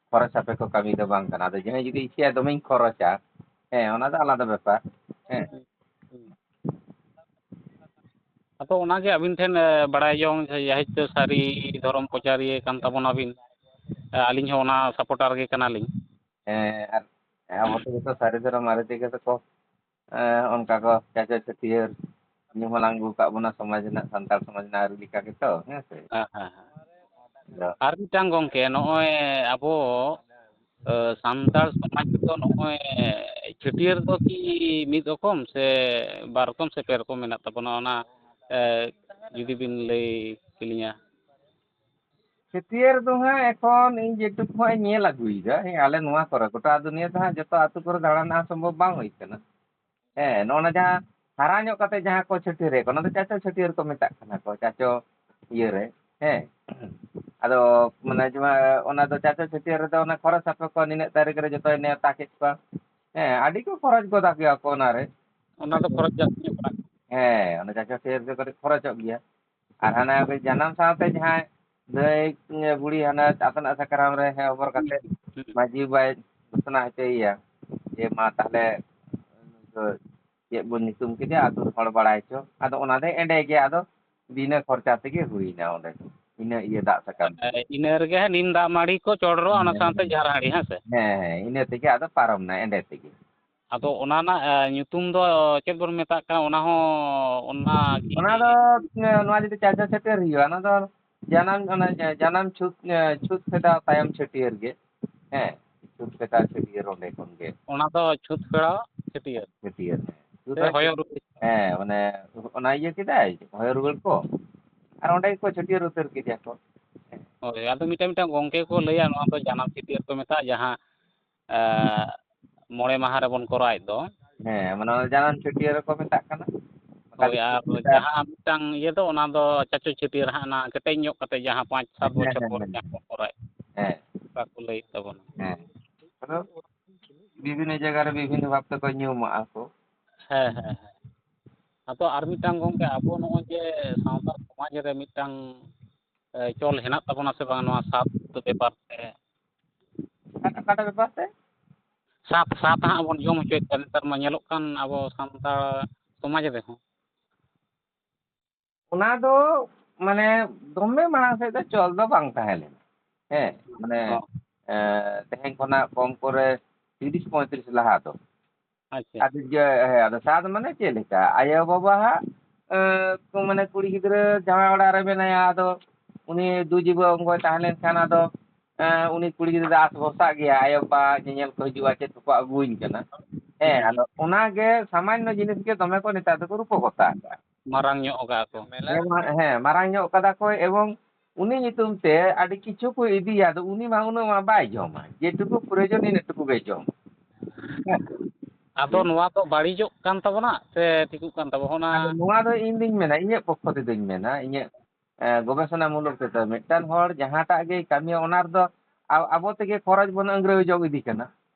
ᱠᱷᱚᱨᱚᱪ ᱥᱟᱯᱮᱠᱷᱚ ᱠᱟᱹᱢᱤ ᱫᱚ ᱵᱟᱝ ᱠᱟᱱᱟ᱾ ᱟᱫᱚ ᱡᱟᱦᱟᱸᱭ ᱡᱩᱫᱤ ᱤᱪᱪᱷᱟᱹᱭᱟ ᱫᱚᱢᱮᱧ ᱠᱷᱚᱨᱚᱪᱟ, ᱦᱮᱸ, ᱚᱱᱟ ᱫᱚ ᱟᱞᱟᱫᱟ ᱵᱮᱯᱟᱨ᱾ ᱦᱮᱸ᱾ ᱦᱩᱸ, ᱦᱩᱸ᱾ ᱟᱫᱚ ᱚᱱᱟᱜᱮ ᱟᱹᱵᱤᱱ ᱴᱷᱮᱱ, ᱮ, ᱵᱟᱲᱟᱭ ᱡᱚᱝ ᱡᱮ ᱡᱟᱦᱟᱸᱭ ᱫᱚ ᱥᱟᱹᱨᱤ ᱫᱷᱚᱨᱚᱢ ᱯᱨᱚᱪᱟᱨᱤᱭᱟᱹ ᱠᱟᱱ ᱛᱟᱵᱚᱱᱟᱵᱤᱱ, ᱮ, ᱟᱹᱞᱤᱧ ᱦᱚᱸ ᱚᱱᱟ supporter ᱜᱮ ᱠᱟᱱᱟᱞᱤᱧ᱾ ᱦᱮᱸ, ᱟᱨ ᱦᱮᱸ, ᱟᱵᱚ ᱛᱮᱜᱮ ᱛᱚ ᱥᱟᱹᱨᱤ ᱫᱷᱚᱨᱚᱢ ᱢᱟᱨᱮ ᱛᱮᱜᱮ ᱛᱚᱠᱚ, ᱮ, ᱚᱱᱠᱟ ᱠᱚ ᱪᱟᱪᱚ ᱪᱷᱟᱹᱴᱭᱟᱹᱨ ᱧᱩ ᱦᱟᱞᱟᱝ ᱟᱹᱜᱩ ᱟᱠᱟᱫ ᱵᱚᱱᱟ ᱥᱚᱢᱟᱡᱽ ᱨᱮᱱᱟᱜ, ᱥᱟᱱᱛᱟᱲ ᱥᱚᱢᱟᱡᱽ ᱨᱮᱱᱟᱜ ᱟᱹᱨᱤ ᱞᱮᱠᱟ ᱜᱮᱛᱚ, ᱦᱮᱸ ᱥᱮ? ᱦᱮᱸ, ᱦᱮᱸ, ᱦᱮᱸ᱾ ᱟᱫᱚ ᱟᱨ ᱢᱤᱫᱴᱟᱝ ᱜᱚᱢᱠᱮ, ᱱᱚᱜᱼᱚᱭ ᱟᱵᱚ, ᱮ, ᱥᱟᱱᱛᱟᱲ ᱥᱚᱢᱟᱡᱽ ᱨᱮᱫᱚ ᱱᱚᱜᱼᱚᱭ ᱪᱷᱟᱹᱴᱭᱟᱹᱨ ᱫᱚ ᱠᱤ ᱢᱤᱫ ᱨᱚᱠᱚᱢ ᱥᱮ ᱵᱟᱨ ᱨᱚᱠᱚᱢ ᱥᱮ ᱯᱮ ᱨᱚᱠᱚᱢ ᱢᱮᱱᱟᱜ ᱛᱟᱵᱚᱱᱟ? ᱚᱱᱟ, ᱮ, ᱡᱩᱫᱤ ᱵᱤᱱ ᱞᱟᱹᱭ ᱠᱮᱞᱤᱧᱟ᱾ ᱪᱷᱟᱹᱴᱭᱟᱹᱨ ᱫᱚ ᱦᱟᱸᱜ ᱮᱠᱷᱚᱱ ᱤᱧ ᱡᱮᱴᱩᱠᱩ ᱦᱟᱸᱜ ᱤᱧ ᱧᱮᱞ ᱟᱹᱜᱩᱭᱮᱫᱟ, ᱦᱮᱸ, ᱟᱞᱮ ᱱᱚᱣᱟ ᱠᱚᱨᱮ, ᱜᱚᱴᱟ ᱫᱩᱱᱤᱭᱟᱹ ᱫᱚ ᱦᱟᱸᱜ ᱡᱚᱛᱚ ᱟᱹᱛᱩ ᱠᱚᱨᱮ ᱫᱟᱬᱟᱱ ᱦᱟᱸᱜ ᱥᱚᱢᱵᱷᱚᱵ ᱵᱟᱝ ᱦᱩᱭ ᱠᱟᱱᱟ᱾ ᱦᱮᱸ, ᱱᱚᱜᱼᱚ ᱱᱟ ᱡᱟᱦᱟᱸ ᱦᱟᱨᱟ ᱧᱚᱜ ᱠᱟᱛᱮ ᱡᱟᱦᱟᱸ ᱠᱚ ᱪᱷᱟᱹᱴᱭᱟᱹᱨ ᱠᱚ, ᱚᱱᱟ ᱫᱚ ᱪᱟᱪᱚ ᱪᱷᱟᱹᱴᱭᱟᱹᱨ ᱠᱚ ᱢᱮᱛᱟᱜ ᱠᱟᱱᱟ ᱠᱚ, ᱪᱟᱪᱚ ᱤᱭᱟᱹ ᱨᱮ, ᱦᱮᱸ᱾ ᱟᱫᱚ ᱢᱟᱱᱮ ᱡᱮᱢᱚᱱ ᱚᱱᱟ ᱫᱚ ᱪᱟᱪᱚ ᱪᱷᱟᱹᱴᱭᱟᱹᱨ ᱨᱮᱫᱚ ᱚᱱᱟ ᱠᱷᱚᱨᱚᱪ ᱥᱟᱯᱮ ᱠᱚ ᱱᱤᱱᱟᱹᱜ ᱛᱟᱹᱨᱤᱠᱷ ᱨᱮ ᱡᱚᱛᱚᱭ ᱱᱮᱣᱛᱟ ᱠᱮᱫ ᱠᱚᱣᱟ᱾ ᱦᱮᱸ, ᱟᱹᱰᱤ ᱠᱚ ᱠᱷᱚᱨᱚᱪ ᱜᱚᱫᱟ ᱜᱮᱭᱟ ᱠᱚ ᱚᱱᱟ ᱨᱮ᱾ ᱚᱱᱟ ᱫᱚ ᱠᱷᱚᱨᱚᱪ ᱡᱟᱹᱥᱛᱤ ᱧᱚᱜ ᱠᱟᱱᱟ᱾ ᱦᱮᱸ, ᱚᱱᱟ ᱪᱟᱪᱚ ᱪᱷᱟᱹᱴᱭᱟᱹᱨ ᱫᱚ ᱠᱟᱹᱴᱤᱡ ᱠᱷᱚᱨᱚᱪᱚᱜ ᱜᱮᱭᱟ᱾ ᱟᱨ ᱦᱟᱱᱟ ᱡᱟᱱᱟᱢ ᱥᱟᱶᱛᱮ ᱡᱟᱦᱟᱸᱭ ᱫᱟᱹᱭ ᱵᱩᱲᱦᱤ ᱦᱟᱱᱟ ᱟᱛᱱᱟᱜ ᱥᱟᱠᱨᱟᱢ ᱨᱮ ᱦᱮᱸ ᱦᱚᱵᱚᱨ ᱠᱟᱛᱮ ᱦᱩᱸ᱾ ᱢᱟᱹᱡᱷᱤ ᱵᱟᱵᱟᱭ ᱜᱷᱳᱥᱚᱱᱟ ᱦᱚᱪᱚᱭᱮᱭᱟ ᱡᱮ ᱢᱟ ᱛᱟᱦᱞᱮ ᱱᱩᱭ ᱫᱚ ᱪᱮᱫ ᱵᱚᱱ ᱧᱩᱛᱩᱢ ᱠᱮᱫᱮᱭᱟ, ᱟᱹᱛᱩ ᱦᱚᱲ ᱵᱟᱲᱟᱭ ᱦᱚᱪᱚ᱾ ᱟᱫᱚ ᱚᱱᱟ ᱫᱚ ᱮᱸᱰᱮ ᱜᱮ ᱟᱫᱚ ᱵᱤᱱᱟᱹ ᱠᱷᱚᱨᱪᱟ ᱛᱮᱜᱮ ᱦᱩᱭᱱᱟ ᱚᱸᱰᱮ ᱫᱚ, ᱤᱱᱟᱹ ᱤᱭᱟᱹ ᱫᱟᱜ ᱥᱟᱠᱟᱢ ᱛᱮ᱾ ᱤᱱᱟᱹ ᱨᱮᱜᱮ ᱦᱟᱸᱜ ᱱᱤᱢ ᱫᱟᱜ ᱢᱟᱹᱲᱤ ᱠᱚ ᱪᱚᱰᱚᱨᱚᱜᱼᱟ, ᱚᱱᱟ ᱦᱮᱸ, ᱥᱟᱶᱛᱮ ᱦᱮᱸ᱾ ᱡᱟᱦᱟᱸ ᱦᱟᱺᱰᱤ, ᱦᱮᱸ ᱥᱮ? ᱦᱮᱸ, ᱦᱮᱸ, ᱤᱱᱟᱹ ᱛᱮᱜᱮ ᱟᱫᱚ ᱯᱟᱨᱚᱢ ᱱᱟ, ᱮᱸᱰᱮ ᱛᱮᱜᱮ᱾ ᱟᱫᱚ ᱚᱱᱟ ᱨᱮᱱᱟᱜ, ᱮ, ᱧᱩᱛᱩᱢ ᱫᱚ ᱪᱮᱫ ᱵᱚᱱ ᱢᱮᱛᱟᱜ ᱠᱟᱱᱟ? ᱚᱱᱟ ᱦᱚᱸ ᱚᱱᱟ ᱠᱤ ᱚᱱᱟ ᱫᱚ, ᱮ, ᱱᱚᱣᱟ ᱡᱩᱫᱤ ᱪᱟᱪᱚ ᱪᱷᱟᱹᱴᱭᱟᱹᱨ ᱦᱩᱭᱩᱜᱼᱟ, ᱚᱱᱟ ᱫᱚ ᱡᱟᱱᱟᱢ, ᱚᱱᱟ ᱡᱟ-, ᱡᱟᱱᱟᱢ ᱪᱷᱩᱛ, ᱮ, ᱪᱷᱩᱛ ᱯᱷᱮᱰᱟᱣ ᱛᱟᱭᱚᱢ ᱪᱷᱟᱹᱴᱭᱟᱹᱨ ᱜᱮ᱾ ᱦᱮᱸ, ᱪᱷᱩᱛ ᱯᱷᱮᱰᱟᱣ ᱪᱷᱟᱹᱴᱭᱟᱹᱨ ᱚᱸᱰᱮ ᱠᱷᱚᱱ ᱜᱮ᱾ ᱚᱱᱟ ᱫᱚ ᱪᱷᱩᱛ ᱯᱷᱮᱰᱟᱣ ᱪᱷᱟᱹᱴᱭᱟᱹᱨ᱾ ᱪᱷᱟᱹᱴᱭᱟᱹᱨ, ᱦᱮᱸ᱾ ᱦᱮᱸ, ᱦᱚᱭᱚ ᱨᱩᱣᱟᱹᱲ᱾ ᱦᱮᱸ, ᱢᱟᱱᱮ ᱚᱱᱟ ᱤᱭᱟᱹ ᱠᱮᱫᱟᱭ, ᱦᱚᱭᱚ ᱨᱩᱣᱟᱹᱲ ᱠᱚ, ᱟᱨ ᱚᱸᱰᱮ ᱜᱮᱠᱚ ᱪᱷᱟᱹᱴᱭᱟᱹᱨ ᱩᱛᱟᱹᱨ ᱠᱮᱫᱮᱭᱟ ᱠᱚ᱾ ᱦᱳᱭ, ᱟᱫᱚ ᱢᱤᱫᱴᱟᱝ ᱢᱤᱫᱴᱟᱝ ᱜᱚᱝᱠᱮ ᱠᱚ ᱞᱟᱹᱭᱟ, ᱱᱚᱣᱟ ᱫᱚ ᱡᱟᱱᱟᱢ ᱪᱷᱟᱹᱴᱭᱟᱹᱨ ᱠᱚ ᱢᱮᱛᱟᱜᱼᱟ, ᱡᱟᱦᱟᱸ, ᱮ, ᱢᱚᱬᱮ ᱢᱟᱦᱟ ᱨᱮᱵᱚᱱ ᱠᱚᱨᱟᱣᱮᱫ ᱫᱚ᱾ ᱦᱮᱸ, ᱢᱟᱱᱮ ᱚᱱᱟ ᱡᱟᱱᱟᱢ ᱪᱷᱟᱹᱴᱭᱟᱹᱨ ᱨᱮᱠᱚ ᱢᱮᱛᱟᱜ ᱠᱟᱱᱟ᱾ ᱵᱟᱠᱷᱟᱡ ᱦᱳᱭ, ᱟᱨ ᱱᱮᱛᱟᱨ ᱡᱟᱦᱟᱸ ᱢᱤᱫᱴᱟᱝ ᱤᱭᱟᱹ ᱫᱚ, ᱚᱱᱟ ᱫᱚ ᱪᱟᱪᱳ ᱪᱷᱟᱹᱴᱭᱟᱹᱨ ᱦᱟᱸᱜ, ᱚᱱᱟ ᱠᱮᱴᱮᱡ ᱧᱚᱜ ᱠᱟᱛᱮ, ᱡᱟᱦᱟᱸ ᱯᱟᱸᱪ ᱥᱟᱛ ᱦᱮᱸ, ᱵᱚᱪᱷᱚᱨ ᱦᱮᱸ, ᱯᱚᱨ ᱦᱮᱸ, ᱡᱟᱦᱟᱸ ᱠᱚ ᱠᱚᱨᱟᱣᱮᱫ, ᱦᱮᱸ, ᱚᱱᱠᱟ ᱠᱚ ᱞᱟᱹᱭᱮᱫ ᱛᱟᱵᱚᱱᱟ᱾ ᱦᱮᱸ᱾ ᱟᱫᱚ ᱵᱤᱵᱷᱤᱱᱱᱚ ᱡᱟᱭᱜᱟ ᱨᱮ ᱵᱤᱵᱷᱤᱱᱱᱚ ᱵᱷᱟᱵ ᱛᱮᱠᱚ ᱧᱩᱢᱟᱜᱼᱟ ᱠᱚ᱾ ᱦᱮᱸ, ᱦᱮᱸ, ᱦᱮᱸ᱾ ᱟᱫᱚ ᱟᱨ ᱢᱤᱫᱴᱟᱝ ᱜᱚᱝᱠᱮ, ᱟᱵᱚ ᱱᱚᱜᱼᱚᱭ ᱡᱮ ᱥᱟᱶᱛᱟ ᱥᱚᱢᱟᱡᱽ ᱨᱮ ᱢᱤᱫᱴᱟᱝ, ᱮ, ᱪᱚᱞ ᱦᱮᱱᱟᱜ ᱛᱟᱵᱚᱱᱟ ᱥᱮ ᱵᱟᱝ ᱱᱚᱣᱟ ᱥᱟᱛ ᱵᱮᱯᱟᱨ ᱛᱮ? ᱚᱠᱟᱴᱟᱜ, ᱚᱠᱟᱴᱟᱜ ᱵᱮᱯᱟᱨ ᱛᱮ? ᱥᱟᱛ, ᱥᱟᱛ ᱦᱟᱸᱜ ᱵᱚᱱ ᱡᱚᱢ ᱦᱚᱪᱚᱭᱮᱫ ᱠᱚᱣᱟ ᱱᱮᱛᱟᱨ ᱢᱟ ᱧᱮᱞᱚᱜ ᱠᱟᱱ ᱟᱵᱚ ᱥᱟᱱᱛᱟᱲ ᱥᱚᱢᱟᱡᱽ ᱨᱮᱦᱚᱸ᱾ ᱚᱱᱟ ᱫᱚ ᱢᱟᱱᱮ ᱫᱚᱢᱮ ᱢᱟᱲᱟᱝ ᱥᱮᱫ ᱫᱚ ᱪᱚᱞ ᱫᱚ ᱵᱟᱝ ᱛᱟᱦᱮᱸ ᱞᱮᱱᱟ᱾ ᱦᱮᱸ, ᱢᱟᱱᱮ, ᱦᱚᱸ᱾ ᱮ, ᱛᱮᱦᱮᱧ ᱠᱷᱚᱱᱟᱜ ᱠᱚᱢ ᱠᱚᱨᱮ ᱛᱤᱨᱤᱥ ᱯᱚᱸᱭᱛᱨᱤᱥ ᱞᱟᱦᱟ ᱫᱚ᱾ ᱟᱪᱪᱷᱟ᱾ ᱟᱫᱚ ᱡᱮ, ᱦᱮᱸ, ᱟᱫᱚ ᱥᱟᱛ ᱢᱟᱱᱮ ᱪᱮᱫ ᱞᱮᱠᱟ? ᱟᱭᱳ ᱵᱟᱵᱟ ᱦᱟᱸᱜ, ᱮ, ᱠᱚ ᱢᱟᱱᱮ ᱠᱩᱲᱤ ᱜᱤᱫᱽᱨᱟᱹ ᱡᱟᱶᱟᱭ ᱚᱲᱟᱜ ᱨᱮ ᱢᱮᱱᱟᱭᱟ, ᱟᱫᱚ ᱩᱱᱤ ᱫᱩ ᱡᱤᱵᱟᱹ ᱚᱝᱜᱚᱭ ᱛᱟᱦᱮᱸ ᱞᱮᱱᱠᱷᱟᱱ ᱟᱫᱚ, ᱮ, ᱩᱱᱤ ᱠᱩᱲᱤ ᱜᱤᱫᱽᱨᱟᱹ ᱫᱚ ᱟᱸᱥ ᱵᱷᱚᱨᱥᱟᱜ ᱜᱮᱭᱟ, ᱟᱭᱳ ᱵᱟᱵᱟ ᱧᱮᱧᱮᱞ ᱠᱚ ᱦᱤᱡᱩᱜᱼᱟ, ᱪᱮᱫ ᱠᱚᱠᱚ ᱟᱹᱜᱩᱣᱟᱹᱧ ᱠᱟᱱᱟ᱾ ᱦᱮᱸ, ᱦᱩᱸ᱾ ᱟᱫᱚ ᱚᱱᱟᱜᱮ ᱥᱟᱢᱟᱱᱱᱚ ᱡᱤᱱᱤᱥ ᱜᱮ ᱫᱚᱢᱮ ᱠᱚ ᱱᱮᱛᱟᱨ ᱫᱚᱠᱚ ᱨᱩᱯᱚᱠᱚᱛᱟ ᱟᱠᱟᱫᱼᱟ᱾ ᱢᱟᱨᱟᱝ ᱧᱚᱜ ᱟᱠᱟᱫ ᱠᱚ᱾ ᱦᱮᱸ, ᱢᱟ-, ᱦᱮᱸ, ᱢᱟᱨᱟᱝ ᱧᱚᱜ ᱠᱟᱫᱟ ᱠᱚ, ᱮᱵᱚᱝ ᱩᱱᱤ ᱧᱩᱛᱩᱢ ᱛᱮ ᱟᱹᱰᱤ ᱠᱤᱪᱷᱩ ᱠᱚ ᱤᱫᱤᱭᱟ, ᱟᱫᱚ ᱩᱱᱤ ᱢᱟ ᱩᱱᱟᱹᱜ ᱢᱟ ᱵᱟᱭ ᱡᱚᱢᱟ, ᱡᱮᱴᱩᱠᱩ ᱯᱨᱚᱭᱳᱡᱚᱱ ᱤᱱᱟᱹᱜ ᱴᱩᱠᱩ ᱜᱮ ᱡᱚᱢᱟ᱾ ᱦᱮᱸ᱾ ᱟᱫᱚ ᱱᱚᱣᱟ ᱫᱚ ᱵᱟᱹᱲᱤᱡᱚᱜ ᱠᱟᱱ ᱛᱟᱵᱚᱱᱟ ᱥᱮ ᱴᱷᱤᱠᱚᱜ ᱠᱟᱱ ᱛᱟᱵᱚᱱᱟ? ᱚᱱᱟ ᱟᱫᱚ ᱱᱚᱣᱟ ᱫᱚ ᱤᱧ ᱫᱩᱧ ᱢᱮᱱᱟ, ᱤᱧᱟᱹᱜ ᱯᱚᱠᱠᱷᱚ ᱛᱮᱫᱚᱧ ᱢᱮᱱᱟ, ᱤᱧᱟᱹᱜ, ᱮ, ᱜᱚᱵᱮᱥᱚᱱᱟ ᱢᱩᱞᱚᱠ ᱛᱮᱫᱚ, ᱢᱤᱫᱴᱟᱝ ᱦᱚᱲ ᱡᱟᱦᱟᱸᱴᱟᱜ ᱜᱮᱭ ᱠᱟᱹᱢᱤᱭᱟ, ᱚᱱᱟ ᱨᱮᱫᱚ ᱟ-, ᱟᱵᱚ ᱛᱮᱜᱮ ᱠᱷᱚᱨᱚᱪ ᱵᱚᱱ ᱟᱹᱝᱨᱟᱹᱣ ᱡᱚᱝ ᱤᱫᱤ ᱠᱟᱱᱟ᱾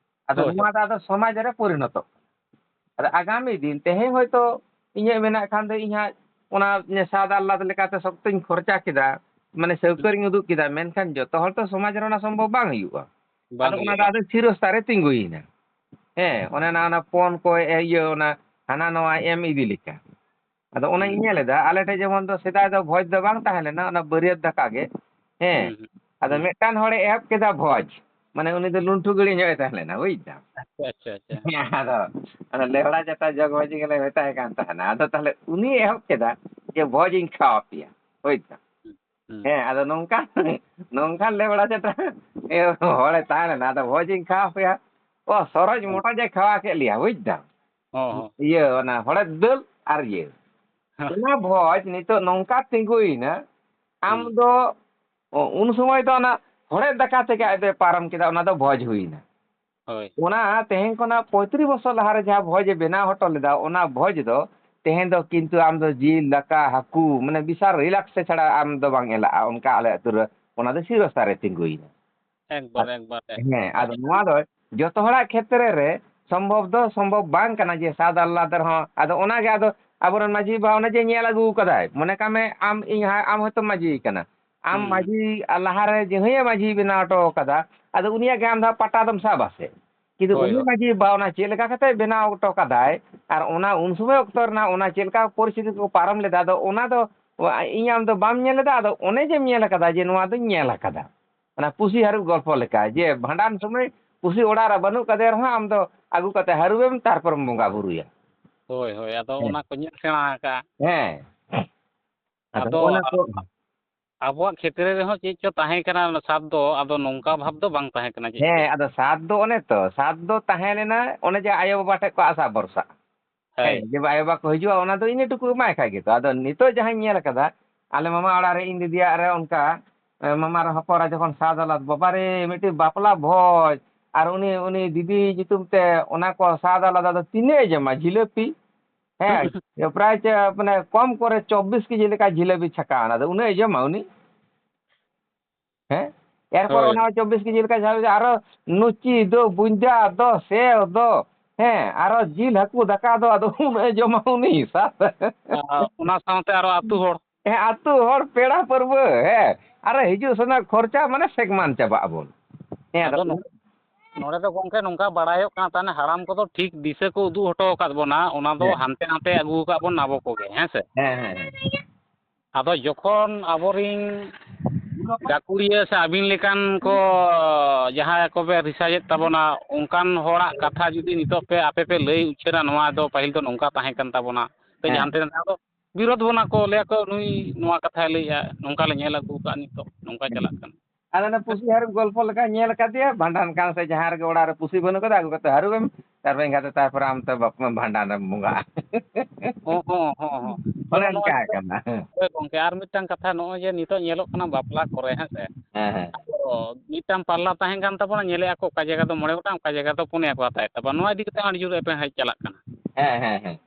ᱟᱫᱚ ᱦᱳᱭ, ᱦᱳᱭ᱾ ᱱᱚᱣᱟ ᱫᱚ ᱟᱫᱚ ᱥᱚᱢᱟᱡᱽ ᱨᱮ ᱯᱚᱨᱤᱱᱚᱛᱚᱜ ᱠᱟᱱᱟ᱾ ᱟᱫᱚ ᱟᱜᱟᱢᱤ ᱫᱤᱱ, ᱛᱮᱦᱮᱧ ᱦᱚᱭᱛᱳ ᱤᱧᱟᱹᱜ ᱢᱮᱱᱟᱜ ᱠᱷᱟᱱ ᱫᱚ, ᱤᱧ ᱦᱟᱸᱜ ᱚᱱᱟ ᱥᱟᱫ ᱟᱦᱞᱟᱫ ᱞᱮᱠᱟᱛᱮ ᱥᱚᱠᱛᱚᱧ ᱠᱷᱚᱨᱪᱟ ᱠᱮᱫᱟ, ᱢᱟᱱᱮ ᱥᱟᱹᱣᱠᱟᱹᱨᱤᱧ ᱩᱫᱩᱜ ᱠᱮᱫᱟ, ᱢᱮᱱᱠᱷᱟᱱ ᱡᱚᱛᱚ ᱦᱚᱲ ᱛᱚ ᱥᱚᱢᱟᱡᱽ ᱨᱮ ᱚᱱᱟ ᱥᱚᱢᱵᱷᱚᱵ ᱵᱟᱝ ᱦᱩᱭᱩᱜᱼᱟ᱾ ᱵᱟᱝ ᱟᱫᱚ ᱚᱱᱟ ᱫᱚ ᱦᱩᱭᱩᱜᱼᱟ᱾ ᱟᱫᱚ ᱥᱤᱨᱚᱥᱛᱟ ᱨᱮ ᱛᱤᱸᱜᱩᱭᱮᱱᱟ᱾ ᱦᱮᱸ, ᱚᱱᱮ ᱚᱱᱟ, ᱚᱱᱟ ᱯᱚᱱ ᱠᱚ, ᱮ, ᱤᱭᱟᱹ, ᱚᱱᱟ ᱦᱟᱱᱟ ᱱᱟᱣᱟ ᱮᱢ ᱤᱫᱤ ᱞᱮᱠᱟ᱾ ᱟᱫᱚ ᱚᱱᱟᱧ ᱦᱩᱸ᱾ ᱧᱮᱞ ᱮᱫᱟ, ᱟᱞᱮ ᱴᱷᱮᱱ ᱡᱮᱢᱚᱱ ᱫᱚ ᱥᱮᱫᱟᱭ ᱫᱚ ᱵᱷᱚᱡᱽ ᱫᱚ ᱵᱟᱝ ᱛᱟᱦᱮᱸ ᱞᱮᱱᱟ, ᱚᱱᱟ ᱵᱟᱹᱨᱭᱟᱹᱛ ᱫᱟᱠᱟ ᱜᱮ᱾ ᱦᱮᱸ᱾ ᱦᱩᱸ, ᱦᱩᱸ, ᱟᱫᱚ ᱦᱩᱸ᱾ ᱢᱤᱫᱴᱟᱝ ᱦᱚᱲᱮ ᱮᱦᱚᱵ ᱠᱮᱫᱟ ᱵᱷᱚᱡᱽ, ᱢᱟᱱᱮ ᱩᱱᱤ ᱫᱚ ᱞᱩᱱᱴᱷᱩ ᱜᱟᱹᱲᱤ ᱧᱚᱜ ᱮ ᱛᱟᱦᱮᱸ ᱞᱮᱱᱟ, ᱵᱩᱡᱽ ᱫᱟᱢ᱾ ᱟᱪᱪᱷᱟ, ᱟᱪᱪᱷᱟ, ᱟᱪᱪᱷᱟ᱾ ᱦᱮᱸ, ᱟᱫᱚ ᱚᱱᱟ ᱞᱮᱣᱲᱟ ᱡᱟᱴᱟ ᱡᱚᱜᱽ ᱢᱟᱹᱡᱷᱤ ᱜᱮᱞᱮ ᱢᱮᱛᱟᱭ ᱠᱟᱱ ᱛᱟᱦᱮᱱᱟ᱾ ᱟᱫᱚ ᱛᱟᱦᱞᱮ ᱩᱱᱤ ᱮᱦᱚᱵ ᱠᱮᱫᱟ ᱡᱮ, "ᱵᱷᱚᱡᱽ ᱤᱧ ᱠᱷᱟᱣᱟ ᱯᱮᱭᱟ", ᱵᱩᱡᱽ ᱫᱟᱢ᱾ ᱦᱩᱸ, ᱦᱩᱸ᱾ ᱦᱮᱸ, ᱟᱫᱚ ᱱᱚᱝᱠᱟ, ᱱᱚᱝᱠᱟᱱ ᱞᱮᱣᱲᱟ ᱡᱟᱴᱟ ᱦᱚᱲᱮ ᱛᱟᱦᱮᱸ ᱞᱮᱱᱟ, ᱟᱫᱚ ᱵᱷᱚᱡᱽ ᱤᱧ ᱠᱷᱟᱣᱟ ᱯᱮᱭᱟ᱾ ᱚ, ᱥᱚᱨᱚᱡᱽ ᱦᱩᱸ᱾ ᱢᱚᱴᱟ ᱡᱮ ᱠᱷᱟᱣᱟ ᱠᱮᱫ ᱞᱮᱭᱟ, ᱵᱩᱡᱽ ᱫᱟᱢ᱾ ᱦᱚᱸ, ᱦᱚᱸ᱾ ᱤᱭᱟᱹ, ᱚᱱᱟ ᱦᱚᱲᱮᱫ ᱫᱟᱹᱞ ᱟᱨ ᱤᱭᱟᱹ᱾ ᱦᱮᱸ᱾ ᱚᱱᱟ ᱵᱷᱚᱡᱽ ᱱᱤᱛᱚᱜ ᱱᱚᱝᱠᱟ ᱛᱤᱸᱜᱩᱭᱮᱱᱟ, ᱟᱢ ᱦᱩᱸ᱾ ᱫᱚ, ᱚ, ᱩᱱ ᱥᱚᱢᱚᱭ ᱫᱚ ᱚᱱᱟ ᱦᱚᱲᱮᱫ ᱫᱟᱠᱟ ᱛᱮᱜᱮ ᱟᱡ ᱫᱚᱭ ᱯᱟᱨᱚᱢ ᱠᱮᱫᱟ, ᱚᱱᱟ ᱫᱚ ᱵᱷᱚᱡᱽ ᱦᱩᱭᱮᱱᱟ᱾ ᱦᱳᱭ᱾ ᱚᱱᱟ ᱛᱮᱦᱮᱧ ᱠᱷᱚᱱᱟᱜ ᱯᱚᱸᱭᱛᱨᱤᱥ ᱵᱚᱪᱷᱚᱨ ᱞᱟᱦᱟᱨᱮ ᱡᱟᱦᱟᱸ ᱵᱷᱚᱡᱽ ᱮ ᱵᱮᱱᱟᱣ ᱦᱚᱴᱚ ᱞᱮᱫᱟ, ᱚᱱᱟ ᱵᱷᱚᱡᱽ ᱫᱚ ᱛᱮᱦᱮᱧ ᱫᱚ ᱠᱤᱱᱛᱩ ᱟᱢ ᱫᱚ ᱡᱤᱞ, ᱫᱟᱠᱟ, ᱦᱟᱹᱠᱩ, ᱢᱟᱱᱮ ᱵᱤᱥᱟᱞ relax ᱛᱮ ᱪᱷᱟᱲᱟ ᱟᱢ ᱫᱚ ᱵᱟᱝ ᱮᱞᱟᱜᱼᱟ, ᱚᱱᱠᱟ ᱟᱞᱮ ᱟᱹᱛᱩ ᱨᱮ ᱚᱱᱟ ᱫᱚ ᱥᱤᱨᱚᱥᱛᱟ ᱨᱮ ᱛᱤᱸᱜᱩᱭᱮᱱᱟ᱾ ᱮᱠᱵᱟᱨ, ᱟᱫ-, ᱮᱠᱵᱟᱨ, ᱦᱮᱸ, ᱮᱠᱵᱟᱨ᱾ ᱟᱫᱚ ᱱᱚᱣᱟ ᱫᱚ ᱡᱚᱛᱚ ᱦᱚᱲᱟᱜ ᱠᱷᱮᱛᱨᱮ ᱨᱮ ᱥᱚᱢᱵᱷᱚᱵ ᱫᱚ ᱥᱚᱢᱵᱷᱚᱵ ᱵᱟᱝ ᱠᱟᱱᱟ ᱡᱮ ᱥᱟᱫ ᱟᱞᱞᱟᱫ ᱨᱮᱦᱚᱸ᱾ ᱟᱫᱚ ᱚᱱᱟᱜᱮ ᱟᱫᱚ ᱟᱵᱚᱨᱮᱱ ᱢᱟᱹᱡᱷᱤ ᱵᱟᱵᱟ ᱚᱱᱮ ᱡᱮ ᱧᱮᱞ ᱟᱹᱜᱩ ᱠᱟᱫᱟᱭ, ᱢᱚᱱᱮ ᱠᱟᱜ ᱢᱮ ᱟᱢ ᱤᱧ ᱦᱟ-, ᱟᱢ ᱦᱚᱭᱛᱳ ᱢᱟᱹᱡᱷᱤ ᱠᱟᱱᱟ, ᱟᱢ ᱦᱩᱸ᱾ ᱢᱟᱹᱡᱷᱤ ᱞᱟᱦᱟᱨᱮ ᱡᱟᱹᱦᱟᱹᱭᱮ ᱢᱟᱹᱡᱷᱤ ᱵᱮᱱᱟᱣ ᱦᱚᱴᱚ ᱠᱟᱫᱟ, ᱟᱫᱚ ᱩᱱᱤᱭᱟᱜ ᱜᱮ ᱟᱢ ᱫᱚ ᱯᱟᱴᱟ ᱫᱚᱢ ᱥᱟᱵᱟ ᱥᱮ? ᱠᱤᱱᱛᱩ ᱦᱳᱭ, ᱩᱱᱤ ᱦᱳᱭ᱾ ᱢᱟᱹᱡᱷᱤ ᱵᱟᱵᱟ ᱚᱱᱟ ᱪᱮᱫ ᱞᱮᱠᱟ ᱠᱟᱛᱮ ᱵᱮᱱᱟᱣ ᱦᱚᱴᱚ ᱠᱟᱫᱟᱭ ᱟᱨ ᱚᱱᱟ ᱩᱱ ᱥᱚᱢᱚᱭ ᱚᱠᱛᱚ ᱨᱮᱱᱟᱜ ᱚᱱᱟ ᱪᱮᱫ ᱞᱮᱠᱟ ᱯᱚᱨᱤᱥᱛᱷᱤᱛᱤ ᱠᱚ ᱯᱟᱨᱚᱢ ᱞᱮᱫᱟ, ᱟᱫᱚ ᱚᱱᱟ ᱫᱚ ᱤᱧ ᱟᱢ ᱫᱚ ᱵᱟᱢ ᱧᱮᱞ ᱞᱮᱫᱟ, ᱟᱫᱚ ᱚᱱᱮ ᱡᱮᱢ ᱧᱮᱞ ᱠᱟᱫᱟ ᱡᱮ ᱱᱚᱣᱟ ᱫᱚᱧ ᱧᱮᱞ ᱠᱟᱫᱟ᱾ ᱚᱱᱟ ᱯᱩᱥᱤ ᱦᱟᱹᱨᱩᱵ ᱜᱚᱞᱯᱚ ᱞᱮᱠᱟ, ᱡᱮ ᱵᱷᱟᱸᱰᱟᱱ ᱥᱚᱢᱚᱭ ᱯᱩᱥᱤ ᱚᱲᱟᱜ ᱨᱮ ᱵᱟᱹᱱᱩᱜ ᱠᱟᱫᱮ ᱨᱮᱦᱚᱸ ᱟᱢ ᱫᱚ ᱟᱹᱜᱩ ᱠᱟᱛᱮ ᱦᱟᱹᱨᱩᱵᱮᱢ, ᱛᱟᱨᱯᱚᱨᱮᱢ ᱵᱚᱸᱜᱟ ᱵᱩᱨᱩᱭᱟ᱾ ᱦᱳᱭ, ᱦᱳᱭ, ᱟᱫᱚ ᱦᱮᱸ᱾ ᱚᱱᱟ ᱠᱚ ᱧᱮᱞ ᱥᱮᱬᱟ ᱟᱠᱟᱫᱼᱟ᱾ ᱦᱮᱸ᱾ ᱟᱫᱚ ᱟᱫᱚ ᱦᱚᱸᱜᱼᱚ ᱱᱟ ᱠᱚ ᱟᱵᱚᱣᱟᱜ ᱠᱷᱮᱛᱨᱮ ᱨᱮᱦᱚᱸ ᱪᱮᱫ ᱪᱚ ᱛᱟᱦᱮᱸ ᱠᱟᱱᱟ, ᱚᱱᱟ ᱥᱟᱫ ᱫᱚ, ᱟᱫᱚ ᱱᱚᱝᱠᱟ ᱵᱷᱟᱵᱽ ᱫᱚ ᱵᱟᱝ ᱛᱟᱦᱮᱸ ᱠᱟᱱᱟ ᱪᱮᱫ ᱦᱮᱸ, ᱪᱚ᱾ ᱟᱫᱚ ᱥᱟᱫ ᱫᱚ ᱚᱱᱮ ᱛᱚ, ᱥᱟᱫ ᱫᱚ ᱛᱟᱦᱮᱸ ᱞᱮᱱᱟ ᱚᱱᱮ ᱡᱮ ᱟᱭᱳ ᱵᱟᱵᱟ ᱴᱷᱮᱡ ᱠᱚ ᱟᱥᱟ ᱵᱷᱚᱨᱥᱟ᱾ ᱦᱮᱸ, ᱦᱳᱭ᱾ ᱡᱮ ᱟᱭᱳ ᱵᱟᱵᱟ ᱠᱚ ᱦᱤᱡᱩᱜᱼᱟ, ᱚᱱᱟ ᱫᱚ ᱤᱱᱟᱹ ᱴᱩᱠᱩ ᱮᱢᱟᱭ ᱠᱷᱟᱡ ᱜᱮᱛᱚ᱾ ᱟᱫᱚ ᱱᱤᱛᱚᱜ ᱡᱟᱦᱟᱸᱧ ᱧᱮᱞ ᱠᱟᱫᱟ, ᱟᱞᱮ ᱢᱟᱢᱟ ᱚᱲᱟᱜ ᱨᱮ ᱤᱧ ᱫᱤᱫᱤᱭᱟᱜ ᱨᱮ ᱚᱱᱠᱟ, ᱮ, ᱢᱟᱢᱟ ᱨᱮ ᱦᱚᱯᱚᱱ ᱨᱮ ᱡᱚᱠᱷᱚᱱ ᱥᱟᱫ ᱟᱞᱟᱫ, ᱵᱟᱵᱟ ᱨᱮ, ᱢᱤᱫᱴᱤᱡ ᱵᱟᱯᱞᱟ ᱵᱷᱚᱡᱽ, ᱟᱨ ᱩᱱᱤ, ᱩᱱᱤ ᱫᱤᱫᱤ ᱧᱩᱛᱩᱢ ᱛᱮ ᱚᱱᱟ ᱠᱚ ᱥᱟᱫ ᱟᱞᱟᱫᱟ ᱫᱚ ᱛᱤᱱᱟᱹᱜ ᱮ ᱡᱚᱢᱟ? ᱡᱷᱤᱞᱟᱹᱯᱤ? ᱦᱮᱸ, ᱯᱨᱟᱭ ᱪᱮ, ᱢᱟᱱᱮ, ᱠᱚᱢ ᱠᱚᱨᱮ ᱪᱚᱵᱵᱤᱥ ᱠᱮᱡᱤ ᱞᱮᱠᱟ ᱡᱷᱤᱞᱟᱹᱯᱤ ᱪᱷᱟᱠᱟᱣ ᱮᱱᱟ᱾ ᱟᱫᱚ ᱩᱱᱟᱹᱜ ᱮ ᱡᱚᱢᱟ ᱩᱱᱤ? ᱦᱮᱸ? ᱮᱨᱯᱚᱨ ᱦᱳᱭ᱾ ᱚᱱᱟ ᱪᱚᱵᱵᱤᱥ ᱠᱮᱡᱤ ᱞᱮᱠᱟ ᱡᱷᱤᱞᱟᱹᱯᱤ, ᱟᱨᱚ ᱞᱩᱪᱤ ᱫᱚ, ᱵᱩᱸᱡᱟ ᱫᱚ, ᱥᱮᱣ ᱫᱚ, ᱦᱮᱸ, ᱟᱨᱚ ᱡᱤᱞ ᱦᱟᱹᱠᱩ ᱫᱟᱠᱟ ᱫᱚ, ᱟᱫᱚ ᱩᱱᱟᱹᱜ ᱮ ᱡᱚᱢᱟ ᱩᱱᱤ ᱥᱟᱛ᱾ ᱟᱨ ᱚᱱᱟ ᱥᱟᱶᱛᱮ ᱟᱨᱚ ᱟᱹᱛᱩ ᱦᱚᱲ᱾ ᱦᱮᱸ, ᱟᱹᱛᱩ ᱦᱚᱲ, ᱯᱮᱲᱟ ᱯᱟᱹᱨᱣᱟᱹ, ᱦᱮᱸ, ᱟᱨᱚ ᱦᱤᱡᱩᱜ ᱥᱮᱱᱚᱜ ᱠᱷᱚᱨᱪᱟ, ᱢᱟᱱᱮ ᱥᱮᱠᱢᱟᱱ ᱪᱟᱵᱟᱜ ᱟᱵᱚᱱ᱾ ᱦᱮᱸ, ᱟᱫᱚ ᱟᱫᱚ ᱱᱚ-, ᱱᱚᱰᱮ ᱫᱚ ᱜᱚᱢᱠᱮ ᱱᱚᱝᱠᱟ ᱵᱟᱲᱟᱭᱚᱜ ᱠᱟᱱᱟ, ᱛᱟᱦᱞᱮ ᱦᱟᱲᱟᱢ ᱠᱚᱫᱚ ᱴᱷᱤᱠ ᱫᱤᱥᱟᱹ ᱠᱚ ᱩᱫᱩᱜ ᱦᱚᱴᱚ ᱟᱠᱟᱫ ᱵᱚᱱᱟ, ᱚᱱᱟ ᱫᱚ ᱦᱮᱸ᱾ ᱦᱟᱱᱛᱮ ᱱᱟᱛᱮ ᱟᱹᱜᱩ ᱟᱠᱟᱫ ᱵᱚᱱ ᱟᱵᱚ ᱠᱚᱜᱮ, ᱦᱮᱸ ᱥᱮ? ᱦᱮᱸ, ᱦᱮᱸ, ᱦᱮᱸ᱾ ᱟᱫᱚ ᱡᱚᱠᱷᱚᱱ ᱟᱵᱚᱨᱤᱱ ᱜᱟᱹᱠᱷᱩᱲᱤᱭᱟᱹ ᱥᱮ ᱟᱹᱵᱤᱱ ᱞᱮᱠᱟᱱ ᱠᱚ ᱡᱟᱦᱟᱸᱭ ᱠᱚᱯᱮ research ᱮᱫ ᱛᱟᱵᱚᱱᱟ, ᱚᱱᱠᱟᱱ ᱦᱚᱲᱟᱜ ᱠᱟᱛᱷᱟ ᱡᱩᱫᱤ ᱱᱤᱛᱚᱜ ᱯᱮ, ᱟᱯᱮ ᱯᱮ ᱞᱟᱹᱭ ᱩᱪᱷᱟᱹᱱᱟ, ᱱᱚᱣᱟ ᱫᱚ ᱯᱟᱹᱦᱤᱞ ᱫᱚ ᱱᱚᱝᱠᱟ ᱛᱟᱦᱮᱸ ᱠᱟᱱ ᱛᱟᱵᱚᱱᱟ, ᱠᱟᱹᱡ ᱦᱮᱸ᱾ ᱦᱟᱱᱛᱮ ᱱᱟᱛᱮ, ᱟᱫᱚ ᱵᱤᱨᱳᱫᱷ ᱵᱚᱱᱟ ᱠᱚ, ᱞᱟᱹᱭᱟ ᱠᱚ, "ᱱᱩᱭ ᱱᱚᱣᱟ ᱠᱟᱛᱷᱟᱭ ᱞᱟᱹᱭᱮᱜᱼᱟ, ᱱᱚᱝᱠᱟ ᱞᱮ ᱧᱮᱞ ᱟᱹᱜᱩ ᱠᱟᱜᱼᱟ, ᱱᱤᱛᱚᱜ ᱱᱚᱝᱠᱟ ᱦᱮᱸ᱾ ᱪᱟᱞᱟᱜ ᱠᱟᱱᱟ᱾" ᱟᱫᱚ ᱚᱱᱟ ᱯᱩᱥᱤ ᱦᱟᱹᱨᱩᱵ ᱜᱚᱞᱯᱚ ᱞᱮᱠᱟ ᱧᱮᱞ ᱟᱠᱟᱫᱮᱭᱟ, ᱵᱷᱟᱸᱰᱟᱱ ᱠᱟᱱ ᱥᱮ ᱡᱟᱦᱟᱸ ᱨᱮᱜᱮ ᱚᱲᱟᱜ ᱨᱮ ᱯᱩᱥᱤ ᱵᱟᱹᱱᱩᱜ ᱠᱟᱫᱟ, ᱟᱹᱜᱩ ᱠᱟᱛᱮ ᱦᱟᱹᱨᱩᱵ ᱮᱢ ᱛᱟᱨᱯᱚᱨᱮ ᱮᱸᱜᱟᱛᱮ, ᱛᱟᱨᱯᱚᱨᱮ ᱟᱢ ᱛᱚ ᱵᱟᱯ-, ᱵᱷᱟᱸᱰᱟᱱ ᱨᱮᱢ ᱵᱚᱸᱜᱟᱜᱼᱟ᱾ ᱦᱚᱸ, ᱦᱚᱸ, ᱦᱚᱸ, ᱦᱚᱸ᱾ ᱚᱱᱮ ᱟᱫᱚ ᱱᱚᱣᱟ ᱚᱱᱠᱟ ᱠᱟᱱᱟ᱾ ᱦᱳᱭ ᱜᱚᱢᱠᱮ, ᱟᱨ ᱢᱤᱫᱴᱟᱝ ᱠᱟᱛᱷᱟ, ᱱᱚᱜᱼᱚᱭ ᱡᱮ ᱱᱤᱛᱚᱜ ᱧᱮᱞᱚᱜ ᱠᱟᱱᱟ ᱵᱟᱯᱞᱟ ᱠᱚᱨᱮ, ᱦᱮᱸ ᱥᱮ? ᱦᱮᱸ, ᱦᱮᱸ᱾ ᱟᱫᱚ ᱢᱤᱫᱴᱟᱝ ᱯᱟᱞᱞᱟ ᱛᱟᱦᱮᱸ ᱠᱟᱱ ᱛᱟᱵᱚᱱᱟ, ᱧᱮᱞᱮᱫᱼᱟ ᱠᱚ ᱚᱠᱟ ᱡᱟᱭᱜᱟ ᱫᱚ ᱢᱚᱬᱮ ᱜᱚᱴᱟᱝ, ᱚᱠᱟ ᱡᱟᱭᱜᱟ ᱫᱚ ᱯᱩᱱᱭᱟ ᱠᱚ ᱦᱟᱛᱟᱣᱮᱫ ᱛᱟᱵᱚᱱᱟ᱾ ᱱᱚᱣᱟ ᱤᱫᱤ ᱠᱟᱛᱮ ᱦᱚᱸ ᱟᱹᱰᱤ ᱡᱳᱨ ᱮᱯᱮᱨᱦᱮᱸᱰᱮᱡ ᱪᱟᱞᱟᱜ ᱠᱟᱱᱟ᱾ ᱦᱮᱸ, ᱦᱮᱸ, ᱦᱮᱸ᱾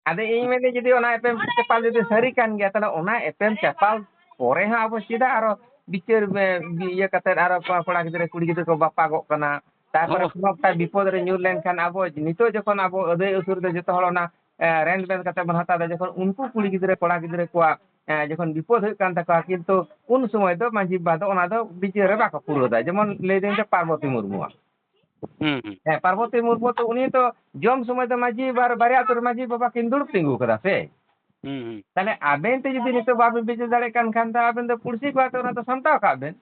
ᱟᱫᱚ ᱤᱧ ᱢᱮᱱᱫᱟᱹᱧ, ᱡᱩᱫᱤ ᱚᱱᱟ ᱮᱯᱮᱢ ᱪᱟᱯᱟᱞ ᱡᱩᱫᱤ ᱥᱟᱹᱨᱤ ᱠᱟᱱ ᱜᱮᱭᱟ, ᱛᱟᱦᱞᱮ ᱚᱱᱟ ᱮᱯᱮᱢ ᱪᱟᱯᱟᱞ ᱯᱚᱨᱮ ᱦᱚᱸ ᱟᱵᱚ ᱪᱮᱫᱟᱜ ᱟᱨᱚ ᱵᱤᱪᱟᱹᱨ, ᱮ, ᱤᱭᱟᱹ ᱠᱟᱛᱮᱫ ᱟᱨᱚ ᱠᱚᱲᱟ ᱜᱤᱫᱽᱨᱟᱹ ᱠᱩᱲᱤ ᱜᱤᱫᱽᱨᱟᱹ ᱠᱚ ᱵᱟᱯᱟᱜᱚᱜ ᱠᱟᱱᱟ? ᱛᱟᱨᱯᱚᱨᱮ ᱦᱚᱸ᱾ ᱠᱳᱱᱳ ᱮᱠᱴᱟ ᱵᱤᱯᱚᱫ ᱨᱮ ᱧᱩᱨ ᱞᱮᱱᱠᱷᱟᱱ, ᱟᱵᱚ ᱱᱤᱛᱚᱜ ᱡᱚᱠᱷᱚᱱ ᱟᱵᱚ ᱟᱹᱫᱟᱹᱭ ᱟᱹᱥᱩᱨ ᱫᱚ ᱡᱚᱛᱚ ᱦᱚᱲ ᱚᱱᱟ, ᱮ, rent ᱵᱮᱱ ᱠᱟᱛᱮ ᱵᱚᱱ ᱦᱟᱛᱟᱣ ᱮᱫᱟ, ᱡᱚᱠᱷᱚᱱ ᱩᱱᱠᱩ ᱠᱩᱲᱤ ᱜᱤᱫᱽᱨᱟᱹ ᱠᱚᱲᱟ ᱜᱤᱫᱽᱨᱟᱹ ᱠᱚᱣᱟᱜ, ᱮ, ᱡᱚᱠᱷᱚᱱ ᱵᱤᱯᱚᱫ ᱦᱩᱭᱩᱜ ᱠᱟᱱ ᱛᱟᱠᱚᱣᱟ, ᱠᱤᱱᱛᱩ ᱩᱱ ᱥᱚᱢᱚᱭ ᱫᱚ ᱢᱟᱹᱡᱷᱤ ᱵᱟᱵᱟ ᱫᱚ ᱚᱱᱟ ᱫᱚ ᱵᱤᱪᱟᱹᱨ ᱨᱮ ᱵᱟᱠᱚ ᱯᱩᱨᱟᱹᱣ ᱮᱫᱟ᱾ ᱡᱮᱢᱚᱱ ᱞᱟᱹᱭ ᱫᱟᱹᱧ ᱡᱮ ᱯᱟᱨᱵᱚᱛᱤ ᱢᱩᱨᱢᱩᱣᱟᱜ᱾ ᱦᱩᱸ, ᱦᱩᱸ᱾ ᱦᱮᱸ, ᱯᱟᱨᱵᱚᱛᱤ ᱢᱩᱨᱢᱩ ᱛᱚ, ᱩᱱᱤ ᱛᱚ ᱡᱚᱢ ᱥᱚᱢᱚᱭ ᱫᱚ ᱢᱟᱹᱡᱷᱤ ᱵᱟᱨ-, ᱵᱟᱨᱭᱟ ᱟᱹᱛᱩ ᱨᱮ ᱢᱟᱹᱡᱷᱤ ᱵᱟᱵᱟ ᱠᱤᱱ ᱫᱩᱲᱩᱵ ᱛᱤᱸᱜᱩ ᱠᱟᱫᱟ ᱥᱮ᱾ ᱦᱩᱸ, ᱦᱩᱸ᱾ ᱛᱟᱦᱞᱮ ᱟᱵᱮᱱ ᱛᱮ ᱡᱩᱫᱤ ᱱᱤᱛᱚᱜ ᱵᱟᱵᱮᱱ ᱵᱤᱪᱟᱹᱨ ᱫᱟᱲᱮᱭᱟᱜ ᱠᱟᱱ ᱠᱷᱟᱱ ᱫᱚ ᱟᱵᱮᱱ ᱫᱚ ᱯᱩᱲᱥᱤ ᱠᱚᱣᱟᱜ ᱛᱮ ᱚᱱᱟ ᱫᱚ ᱥᱟᱢᱴᱟᱣ ᱠᱟᱜ ᱵᱮᱱ᱾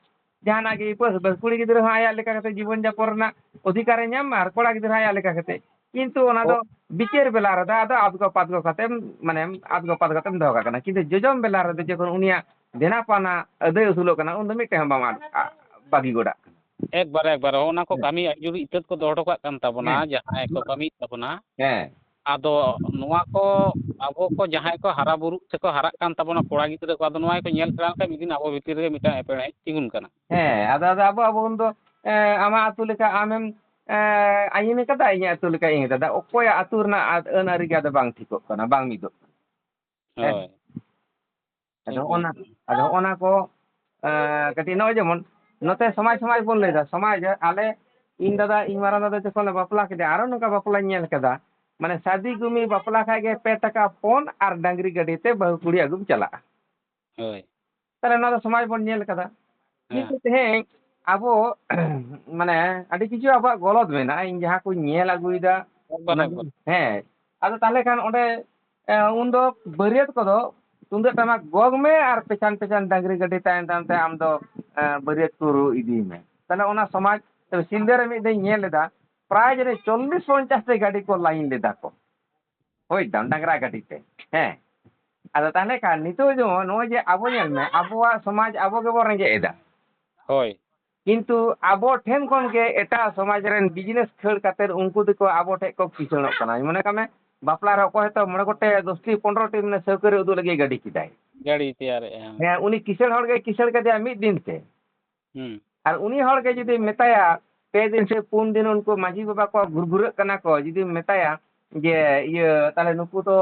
ᱡᱟᱦᱟᱱᱟᱜ ᱜᱮ ᱵᱟᱥ, ᱵᱟᱥ, ᱠᱩᱲᱤ ᱜᱤᱫᱽᱨᱟᱹ ᱦᱚᱸ ᱟᱭᱟᱜ ᱞᱮᱠᱟ ᱠᱟᱛᱮ ᱡᱤᱵᱚᱱ ᱡᱟᱯᱚᱱ ᱨᱮᱱᱟᱜ ᱚᱫᱷᱤᱠᱟᱨᱮ ᱧᱟᱢ ᱢᱟ ᱟᱨ ᱠᱚᱲᱟ ᱜᱤᱫᱽᱨᱟᱹ ᱦᱚᱸ ᱟᱭᱟᱜ ᱞᱮᱠᱟ ᱠᱟᱛᱮ᱾ ᱠᱤᱱᱛᱩ ᱚᱱᱟ ᱫᱚ ᱚ- ᱵᱤᱪᱟᱹᱨ ᱵᱮᱞᱟ ᱨᱮᱫᱚ ᱟᱫᱚ ᱟᱫᱽᱜᱚ ᱯᱟᱫᱽᱜᱚ ᱠᱟᱛᱮᱢ, ᱢᱟᱱᱮ, ᱟᱫᱽᱜᱚ ᱯᱟᱫᱽᱜᱚ ᱠᱟᱛᱮᱢ ᱫᱚᱦᱚ ᱠᱟᱜ ᱠᱟᱱᱟ᱾ ᱠᱤᱱᱛᱩ ᱡᱚᱡᱚᱢ ᱵᱮᱞᱟ ᱨᱮᱫᱚ ᱡᱚᱠᱷᱚᱱ ᱩᱱᱤᱭᱟᱜ ᱫᱮᱱᱟ ᱯᱟᱣᱱᱟ ᱟᱹᱫᱟᱹᱭ ᱩᱥᱩᱞᱚᱜ ᱠᱟᱱᱟ, ᱩᱱ ᱫᱚ ᱢᱤᱫᱴᱮᱱ ᱦᱚᱸ ᱵᱟᱢ ᱟᱫ-, ᱟ-, ᱵᱟᱹᱜᱤ ᱜᱚᱰᱟᱜ ᱠᱟᱱᱟ᱾ ᱮᱠᱵᱟᱨᱮ, ᱮᱠᱵᱟᱨᱮ᱾ ᱦᱚᱸᱜᱼᱚ ᱱᱟ ᱠᱚ ᱦᱮᱸ᱾ ᱠᱟᱹᱢᱤ ᱟᱹᱰᱤ ᱡᱳᱨ ᱤᱛᱟᱹᱛ ᱠᱚ ᱫᱚᱦᱚ ᱦᱚᱴᱚ ᱠᱟᱜ ᱠᱟᱱ ᱛᱟᱵᱚᱱᱟ, ᱦᱮᱸ᱾ ᱡᱟᱦᱟᱸᱭ ᱠᱚ ᱠᱟᱹᱢᱤᱭᱮᱫ ᱛᱟᱵᱚᱱᱟ᱾ ᱦᱮᱸ᱾ ᱟᱫᱚ ᱱᱚᱣᱟ ᱠᱚ ᱟᱵᱚ ᱠᱚ ᱡᱟᱦᱟᱸᱭ ᱠᱚ ᱦᱟᱨᱟ ᱵᱩᱨᱩᱜ ᱛᱮᱠᱚ ᱦᱟᱨᱟᱜ ᱠᱟᱱ ᱛᱟᱵᱚᱱᱟ, ᱠᱚᱲᱟ ᱜᱤᱫᱽᱨᱟᱹ ᱠᱚ, ᱟᱫᱚ ᱱᱚᱣᱟ ᱜᱮᱠᱚ ᱧᱮᱞ ᱥᱮᱬᱟ ᱞᱮᱠᱷᱟᱱ ᱢᱤᱫ ᱫᱤᱱ ᱟᱵᱚ ᱵᱷᱤᱛᱤᱨ ᱨᱮᱜᱮ ᱢᱤᱫᱴᱟᱝ ᱮᱯᱮᱨᱦᱮᱸᱰᱮᱡ ᱛᱤᱸᱜᱩᱱ ᱠᱟᱱᱟ᱾ ᱦᱮᱸ, ᱟᱫᱚ, ᱟᱫᱚ ᱟᱵᱚ, ᱟᱵᱚ ᱩᱱᱫᱚ, ᱮᱸ, ᱟᱢᱟᱜ ᱟᱹᱛᱩ ᱞᱮᱠᱟ ᱟᱢᱮᱢ, ᱮᱸ, ᱟᱹᱭᱤᱱ ᱠᱟᱫᱟ, ᱤᱧᱟᱹᱜ ᱟᱹᱛᱩ ᱞᱮᱠᱟ ᱤᱧ ᱠᱟᱫᱟ᱾ ᱚᱠᱚᱭᱟᱜ ᱟᱹᱛᱩ ᱨᱮᱱᱟᱜ ᱟ-, ᱟᱹᱱ ᱟᱹᱨᱤ ᱜᱮ ᱟᱫᱚ ᱵᱟᱝ ᱴᱷᱤᱠᱚᱜ ᱠᱟᱱᱟ, ᱵᱟᱝ ᱢᱤᱫᱚᱜ ᱠᱟᱱᱟ᱾ ᱦᱮᱸ᱾ ᱦᱳᱭ᱾ ᱟᱫᱚ ᱴᱷᱤᱠ ᱦᱚᱸᱜᱼᱚ ᱱᱟ, ᱜᱚᱢᱠᱮ᱾ ᱟᱫᱚ ᱦᱚᱸᱜᱼᱚ ᱱᱟ ᱠᱚ, ᱮᱸ, ᱠᱟᱹᱴᱤᱡ ᱱᱚᱜᱼᱚᱭ ᱡᱮᱢᱚᱱ ᱱᱚᱛᱮ ᱥᱚᱢᱟᱡᱽ, ᱥᱚᱢᱟᱡᱽ ᱵᱚᱱ ᱞᱟᱹᱭᱫᱟ, ᱥᱚᱢᱟᱡᱽ ᱟᱞᱮ, ᱤᱧ ᱫᱟᱫᱟ, ᱤᱧ ᱢᱟᱨᱟᱝ ᱫᱟᱫᱟ ᱡᱚᱠᱷᱚᱱ ᱞᱮ ᱵᱟᱯᱞᱟ ᱠᱮᱫᱮᱭᱟ, ᱟᱨᱚ ᱱᱚᱝᱠᱟ ᱵᱟᱯᱞᱟᱧ ᱧᱮᱞ ᱠᱮᱫᱟ, ᱢᱟᱱᱮ ᱥᱟᱫᱤ ᱜᱩᱢᱤ ᱵᱟᱯᱞᱟ ᱠᱷᱟᱡ ᱜᱮ ᱯᱮ ᱴᱟᱠᱟ ᱯᱚᱱ ᱟᱨ ᱰᱟᱝᱨᱤ ᱜᱟᱹᱰᱤ ᱛᱮ ᱵᱟᱹᱦᱩ ᱠᱩᱲᱤ ᱟᱹᱜᱩᱢ ᱪᱟᱞᱟᱜᱼᱟ᱾ ᱦᱳᱭ᱾ ᱛᱟᱦᱞᱮ ᱱᱚᱣᱟ ᱫᱚ ᱥᱚᱢᱟᱡᱽ ᱵᱚᱱ ᱧᱮᱞ ᱠᱟᱫᱟ᱾ ᱦᱮᱸ᱾ ᱠᱤᱱᱛᱩ ᱛᱮᱦᱮᱧ ᱟᱵᱚ, ᱢᱟᱱᱮ, ᱟᱹᱰᱤ ᱠᱤᱪᱷᱩ ᱟᱵᱚᱣᱟᱜ ᱜᱚᱞᱚᱛ ᱢᱮᱱᱟᱜᱼᱟ, ᱤᱧ ᱡᱟᱦᱟᱸ ᱠᱚᱧ ᱧᱮᱞ ᱟᱹᱜᱩᱭᱮᱫᱟ, ᱮᱠᱵᱟᱨ, ᱚᱱᱟ ᱮᱠᱵᱟᱨ᱾ ᱦᱮᱸ᱾ ᱟᱫᱚ ᱛᱟᱦᱞᱮ ᱠᱷᱟᱱ ᱚᱸᱰᱮ, ᱮ, ᱩᱱᱫᱚ ᱵᱟᱹᱨᱭᱟᱹᱛ ᱠᱚᱫᱚ ᱛᱩᱢᱫᱟᱹᱜ ᱴᱟᱢᱟᱠ ᱜᱚᱜᱽ ᱢᱮ ᱟᱨ ᱯᱮᱪᱷᱟᱱ ᱯᱮᱪᱷᱟᱱ ᱰᱟᱝᱨᱤ ᱜᱟᱹᱰᱤ ᱛᱟᱭᱚᱢ ᱛᱟᱭᱚᱢ ᱛᱮ ᱟᱢ ᱫᱚ, ᱮ, ᱵᱟᱹᱨᱭᱟᱹᱛ ᱠᱚ ᱨᱩ ᱤᱫᱤᱭ ᱢᱮ᱾ ᱛᱟᱦᱞᱮ ᱚᱱᱟ ᱥᱚᱢᱟᱡᱽ, ᱛᱚᱵᱮ ᱥᱤᱞᱫᱟᱹ ᱨᱮ ᱢᱤᱫ ᱫᱷᱟᱣ ᱤᱧ ᱧᱮᱞ ᱞᱮᱫᱟ, ᱯᱨᱟᱭ ᱡᱟᱹᱱᱤᱡ ᱪᱚᱞᱞᱤᱥ ᱯᱚᱧᱪᱟᱥ ᱴᱤ ᱜᱟᱹᱰᱤ ᱠᱚ ᱞᱟᱭᱤᱱ ᱞᱮᱫᱟ ᱠᱚ᱾ ᱦᱳᱭ, ᱰᱟᱝ-, ᱰᱟᱝᱨᱟ ᱜᱟᱹᱰᱤ ᱛᱮ᱾ ᱦᱮᱸ᱾ ᱟᱫᱚ ᱛᱟᱦᱞᱮ ᱠᱷᱟᱱ ᱱᱤᱛᱚᱜ ᱡᱮᱢᱚᱱ ᱱᱚᱜᱼᱚᱭ ᱡᱮ ᱟᱵᱚ ᱧᱮᱞ ᱢᱮ, ᱟᱵᱚᱣᱟᱜ ᱥᱚᱢᱟᱡᱽ ᱟᱵᱚ ᱜᱮᱵᱚᱱ ᱨᱮᱸᱜᱮᱡ ᱮᱫᱟ᱾ ᱦᱳᱭ᱾ ᱠᱤᱱᱛᱩ ᱟᱵᱚ ᱴᱷᱮᱱ ᱠᱷᱚᱱ ᱜᱮ ᱮᱴᱟᱜ ᱥᱚᱢᱟᱡᱽ ᱨᱮᱱ ᱵᱤᱡᱽᱱᱮᱥ ᱠᱷᱟᱹᱲ ᱠᱟᱛᱮ ᱩᱱᱠᱩ ᱫᱚᱠᱚ ᱟᱵᱚ ᱴᱷᱮᱱ ᱠᱚ ᱠᱤᱥᱟᱹᱬᱚᱜ ᱠᱟᱱᱟ᱾ ᱢᱚᱱᱮ ᱠᱟᱜ ᱢᱮ, ᱵᱟᱯᱞᱟ ᱨᱮ ᱚᱠᱚᱭ ᱦᱚᱭᱛᱳ ᱢᱚᱬᱮ ᱜᱚᱴᱮᱡ, ᱫᱚᱥᱴᱤ, ᱯᱚᱱᱨᱚ ᱴᱤ ᱢᱟᱱᱮ ᱥᱟᱹᱣᱠᱟᱹᱨᱤ ᱩᱫᱩᱜ ᱞᱟᱹᱜᱤᱫ ᱜᱟᱹᱰᱤ ᱠᱮᱫᱟᱭ᱾ ᱜᱟᱹᱰᱤ ᱛᱮᱭᱟᱨᱮᱜᱼᱟ᱾ ᱦᱮᱸ, ᱩᱱᱤ ᱠᱤᱥᱟᱹᱬ ᱦᱚᱲ ᱜᱮ ᱠᱤᱥᱟᱹᱬ ᱠᱮᱫᱮᱭᱟ ᱢᱤᱫ ᱫᱤᱱ ᱛᱮ᱾ ᱦᱩᱸ᱾ ᱟᱨ ᱩᱱᱤ ᱦᱚᱲ ᱜᱮ ᱡᱩᱫᱤ ᱢᱮᱛᱟᱭᱟ, ᱯᱮ ᱫᱤᱱ ᱥᱮ ᱯᱩᱱ ᱫᱤᱱ ᱩᱱᱠᱩ ᱢᱟᱹᱡᱷᱤ ᱵᱟᱵᱟ ᱠᱚ ᱜᱩᱨᱜᱩᱨᱟᱹᱜ ᱠᱟᱱᱟ ᱠᱚ, ᱡᱩᱫᱤ ᱢᱮᱛᱟᱭᱟ ᱡᱮ, ᱤᱭᱟᱹ, ᱛᱟᱦᱞᱮ ᱱᱩᱠᱩ ᱫᱚ